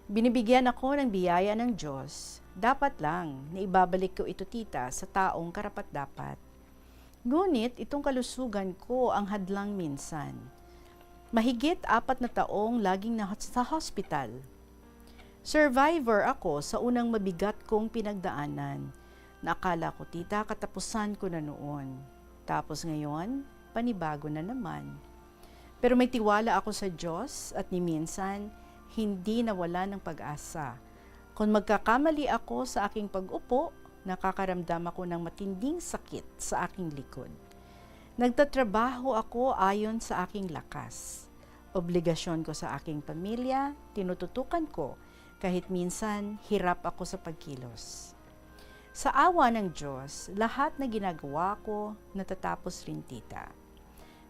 Binibigyan ako ng biyaya ng Diyos, dapat lang na ibabalik ko ito, tita, sa taong karapat-dapat. Ngunit itong kalusugan ko ang hadlang minsan. Mahigit apat na taong laging na sa hospital. Survivor ako sa unang mabigat kong pinagdaanan. Nakala ko, tita, katapusan ko na noon. Tapos ngayon, panibago na naman. Pero may tiwala ako sa Diyos at ni minsan, hindi nawala ng pag-asa. Kung magkakamali ako sa aking pag-upo, nakakaramdam ako ng matinding sakit sa aking likod. Nagtatrabaho ako ayon sa aking lakas. Obligasyon ko sa aking pamilya, tinututukan ko, kahit minsan hirap ako sa pagkilos. Sa awa ng Diyos, lahat na ginagawa ko natatapos rin, tita.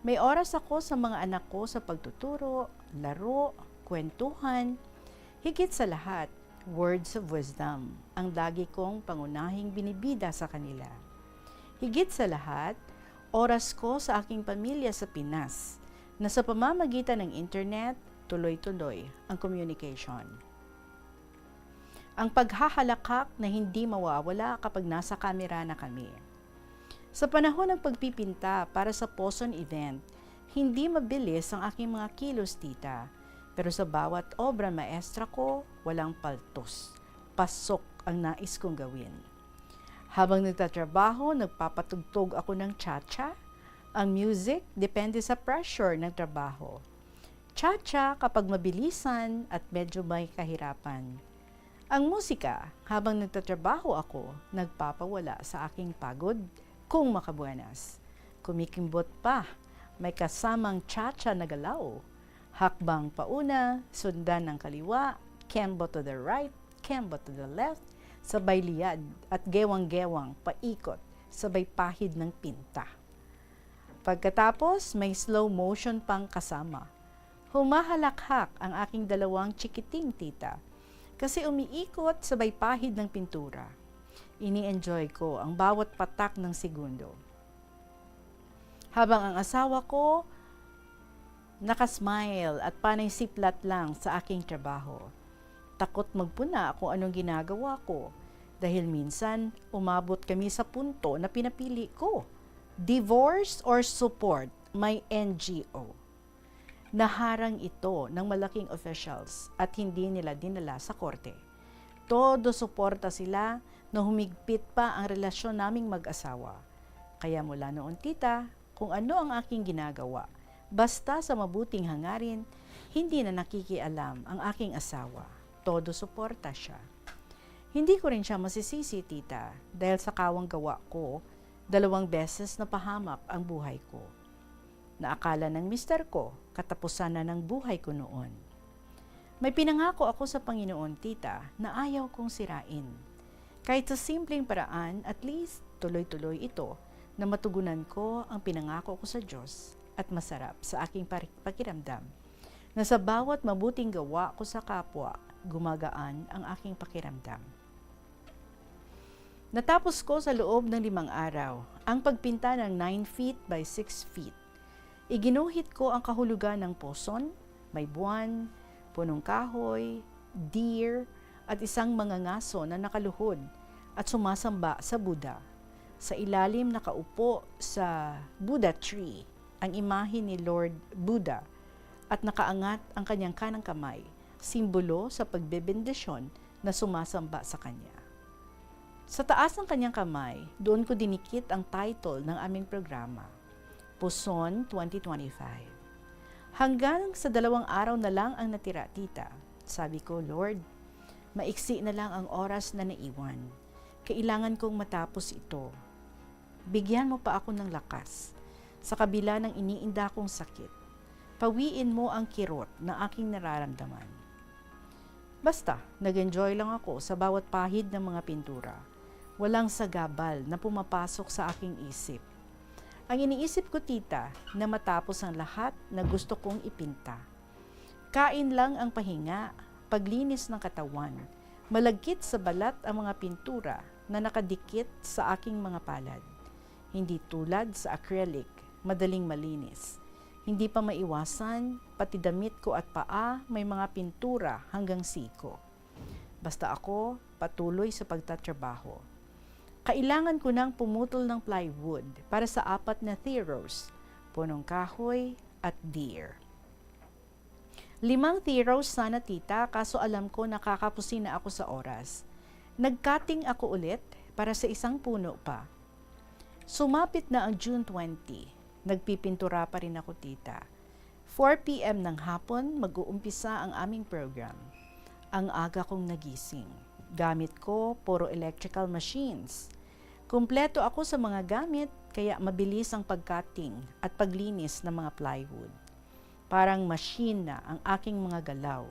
May oras ako sa mga anak ko sa pagtuturo, laro, kwentuhan. Higit sa lahat, words of wisdom ang lagi kong pangunahing binibida sa kanila. Higit sa lahat, oras ko sa aking pamilya sa Pinas, na sa pamamagitan ng internet, tuloy-tuloy ang communication. Ang paghahalakhak na hindi mawawala kapag nasa kamera na kami. Sa panahon ng pagpipinta para sa Poson event, hindi mabilis ang aking mga kilos, tita. Pero sa bawat obra maestra ko, walang paltos. Pasok ang nais kong gawin. Habang nagtatrabaho, nagpapatugtog ako ng cha-cha. Ang music depende sa pressure ng trabaho. Cha-cha kapag mabilisan at medyo may kahirapan. Ang musika, habang nagtatrabaho ako, nagpapawala sa aking pagod kung makabuenas. Kumikimbot pa, may kasamang cha-cha na galaw. Hakbang pauna, sundan ng kaliwa, kembo to the right, kembo to the left, sabay liyad at gewang-gewang paikot, sabay pahid ng pinta. Pagkatapos, may slow motion pang kasama. Humahalakhak ang aking dalawang chikiting, tita, kasi umiikot sabay pahid ng pintura. Ini-enjoy ko ang bawat patak ng segundo. Habang ang asawa ko nakasmile at panay siplat lang sa aking trabaho. Takot magpuna kung anong ginagawa ko, dahil minsan umabot kami sa punto na pinapili ko, divorce or support my N G O. Naharang ito ng malaking officials at hindi nila dinala sa korte. Todo suporta sila na humigpit pa ang relasyon naming mag-asawa. Kaya mula noon, tita, kung ano ang aking ginagawa, basta sa mabuting hangarin, hindi na nakikialam ang aking asawa. Todo suporta siya. Hindi ko rin siya masisisi, tita, dahil sa kawang gawa ko, dalawang beses napahamak ang buhay ko. Naakala ng mister ko, katapusan na ng buhay ko noon. May pinangako ako sa Panginoon, tita, na ayaw kong sirain. Kahit sa simpleng paraan, at least tuloy-tuloy ito na matugunan ko ang pinangako ko sa Diyos at masarap sa aking pari-, pakiramdam na sa bawat mabuting gawa ko sa kapwa, gumagaan ang aking pakiramdam. Natapos ko sa loob ng limang araw ang pagpinta ng nine feet by six feet. Iginuhit ko ang kahulogan ng puson, may buwan, punong kahoy, deer, at isang mga ngaso na nakaluhod at sumasamba sa Buddha. Sa ilalim nakaupo sa Buddha tree ang imahe ni Lord Buddha at nakaangat ang kanyang kanang kamay, simbolo sa pagbebendisyon na sumasamba sa kanya. Sa taas ng kanyang kamay, doon ko dinikit ang title ng aming programa, Puson twenty twenty-five. "Hanggang sa dalawang araw na lang ang natira, tita," sabi ko. "Lord, maiksi na lang ang oras na naiwan. Kailangan kong matapos ito. Bigyan mo pa ako ng lakas sa kabila ng iniinda kong sakit. Pawiin mo ang kirot na aking nararamdaman." Basta, nag-enjoy lang ako sa bawat pahid ng mga pintura. Walang sagabal na pumapasok sa aking isip. Ang iniisip ko, tita, na matapos ang lahat na gusto kong ipinta. Kain lang ang pahinga, paglinis ng katawan, malagkit sa balat ang mga pintura na nakadikit sa aking mga palad. Hindi tulad sa acrylic, madaling malinis. Hindi pa maiwasan, pati damit ko at paa may mga pintura hanggang siko. Basta ako, patuloy sa pagtatrabaho. Kailangan ko nang pumutol ng plywood para sa apat na theros, punong kahoy at deer. Limang theros sana, tita, kaso alam ko nakakapusin na ako sa oras. Nag-cutting ako ulit para sa isang puno pa. Sumapit na ang June twenty. Nagpipintura pa rin ako, tita. Four p m ng hapon, mag-uumpisa ang aming program. Ang aga kong nagising. Gamit ko, puro electrical machines. Kumpleto ako sa mga gamit, kaya mabilis ang pag-cutting at paglinis ng mga plywood. Parang machine na ang aking mga galaw.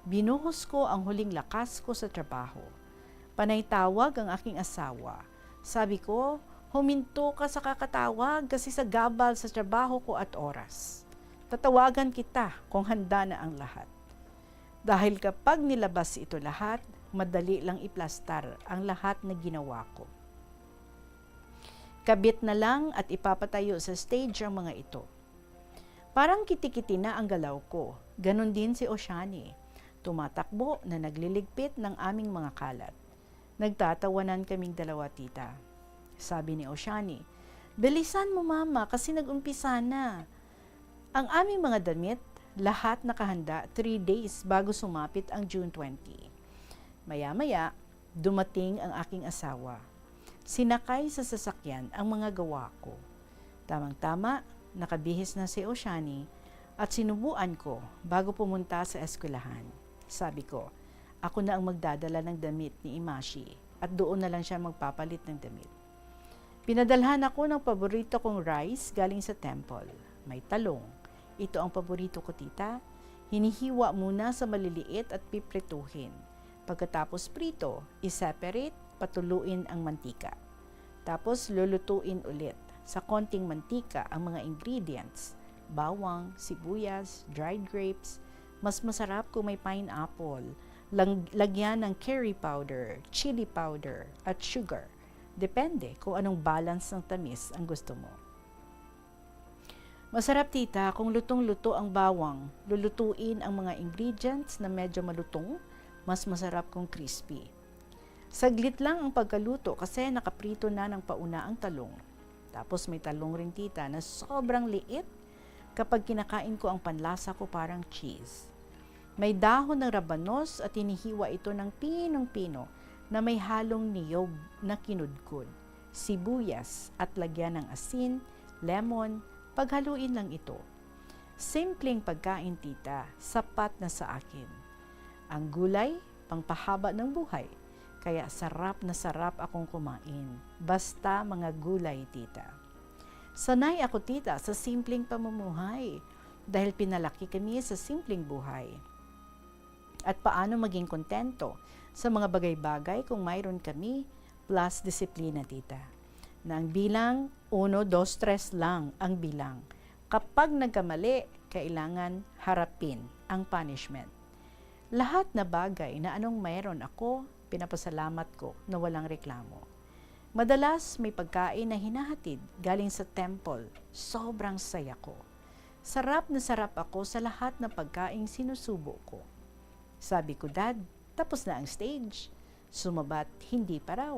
Binuhos ko ang huling lakas ko sa trabaho. Panay tawag ang aking asawa. Sabi ko, "Huminto ka sa kakatawag kasi sagabal sa trabaho ko at oras. Tatawagan kita kung handa na ang lahat." Dahil kapag nilabas ito lahat, madali lang iplastar ang lahat na ginawa ko. Kabit na lang at ipapatayo sa stage ang mga ito. Parang kitikiti na ang galaw ko. Ganon din si Oshani. Tumatakbo na nagliligpit ng aming mga kalat. Nagtatawanan kaming dalawa, tita. Sabi ni Oshani, "Bilisan mo, mama, kasi nag-umpisa na." Ang aming mga damit, lahat nakahanda three days bago sumapit ang June twenty. Maya-maya, dumating ang aking asawa. Sinakay sa sasakyan ang mga gawa ko. Tamang-tama, nakabihis na si Oshani at sinubuan ko bago pumunta sa eskwelahan. Sabi ko, "Ako na ang magdadala ng damit ni Imashi at doon na lang siya magpapalit ng damit." Pinadalhan ako ng paborito kong rice galing sa temple. May talong. Ito ang paborito ko, tita. Hinihiwa muna sa maliliit at piprituhin. Pagkatapos prito, i-separate, patuluin ang mantika. Tapos lulutuin ulit sa konting mantika ang mga ingredients, bawang, sibuyas, dried grapes. Mas masarap kung may pineapple. Lang-, lagyan ng curry powder, chili powder, at sugar. Depende kung anong balance ng tamis ang gusto mo. Masarap, tita, kung lutong-luto ang bawang. Lulutuin ang mga ingredients na medyo malutong, mas masarap kung crispy. Saglit lang ang pagkaluto kasi nakaprito na ng pauna ang talong. Tapos may talong rin, tita, na sobrang liit. Kapag kinakain ko, ang panlasa ko parang cheese. May dahon ng rabanos at hinihiwa ito ng pinong-pino na may halong niyog na kinudkod, sibuyas at lagyan ng asin, lemon, paghaluin lang ito. Simpleng pagkain, tita, sapat na sa akin. Ang gulay, pangpahaba ng buhay, kaya sarap na sarap akong kumain. Basta mga gulay, tita. Sanay ako, tita, sa simpleng pamumuhay dahil pinalaki kami sa simpleng buhay. At paano maging kontento sa mga bagay-bagay kung mayroon kami plus disiplina, tita? Na ang bilang, uno, dos, tres lang ang bilang. Kapag nagkamali, kailangan harapin ang punishment. Lahat na bagay na anong mayroon ako, pinapasalamat ko na walang reklamo. Madalas may pagkain na hinahatid galing sa temple. Sobrang saya ko. "Sarap na sarap ako sa lahat ng pagkaing sinusubo ko." Sabi ko, "Dad, tapos na ang stage?" Sumabat, "Hindi pa raw."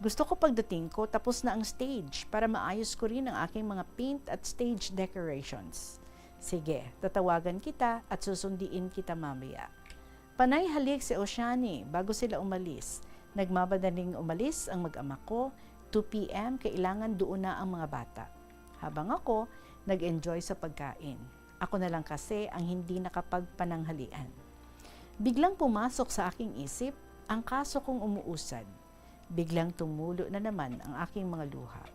Gusto ko pagdating ko, tapos na ang stage para maayos ko rin ang aking mga paint at stage decorations. "Sige, tatawagan kita at susundiin kita mamaya." Panay halik si Oceani bago sila umalis. Nagmamadaling umalis ang mag-ama ko, two p.m. kailangan duon na ang mga bata. Habang ako, nag-enjoy sa pagkain. Ako na lang kasi ang hindi nakapagpananghalian. Biglang pumasok sa aking isip ang kaso kong umuusad. Biglang tumulo na naman ang aking mga luha.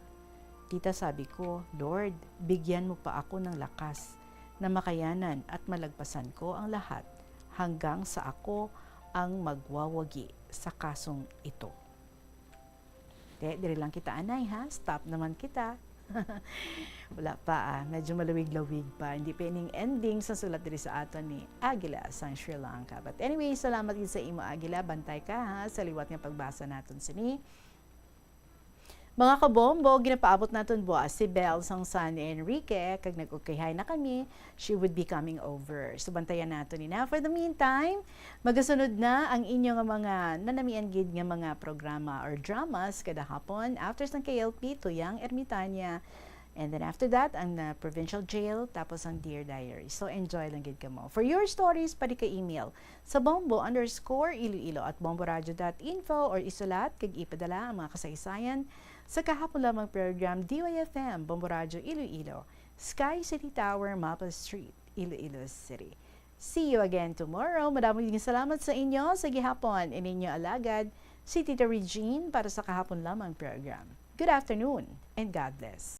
"Tita," sabi ko, "Lord, bigyan mo pa ako ng lakas na makayanan at malagpasan ko ang lahat hanggang sa ako ang magwawagi sa kasong ito." Te, diri lang kita, anay, ha? Stop naman kita. Wala pa, ah. Medyo malawig-lawig pa. Hindi pa ining ending sa sulat diri sa aton ni Aguila sang Sri Lanka. But anyway, salamat gid sa imo, Aguila. Bantay ka, ha, sa liwat nga pagbasa naton sini. Mga kabombo, ginapaabot naton buas si Belle sang San Enrique, kag nag-ukayhay na kami, she would be coming over. So, bantayan naton ina. For the meantime, magasunod na ang inyo nga mga nanamian gid nga mga programa or dramas kada hapon after sang K L P, Tuyang Ermitania. And then after that, ang, uh, Provincial Jail, tapos ang Dear Diary. So, enjoy lang gid kamo. For your stories, pwede ka email sa bombo underscore iloilo at bomboradio dot info or isulat kag ipadala ang mga kasaysayan sa kahapon lamang program, D Y F M, Bombo Radio Iloilo, Sky City Tower, Maples Street, Iloilo City. See you again tomorrow. Madamo nga salamat sa inyo. Sa gihapon, ininyo alagad, si Tita Regine para sa kahapon lamang program. Good afternoon and God bless.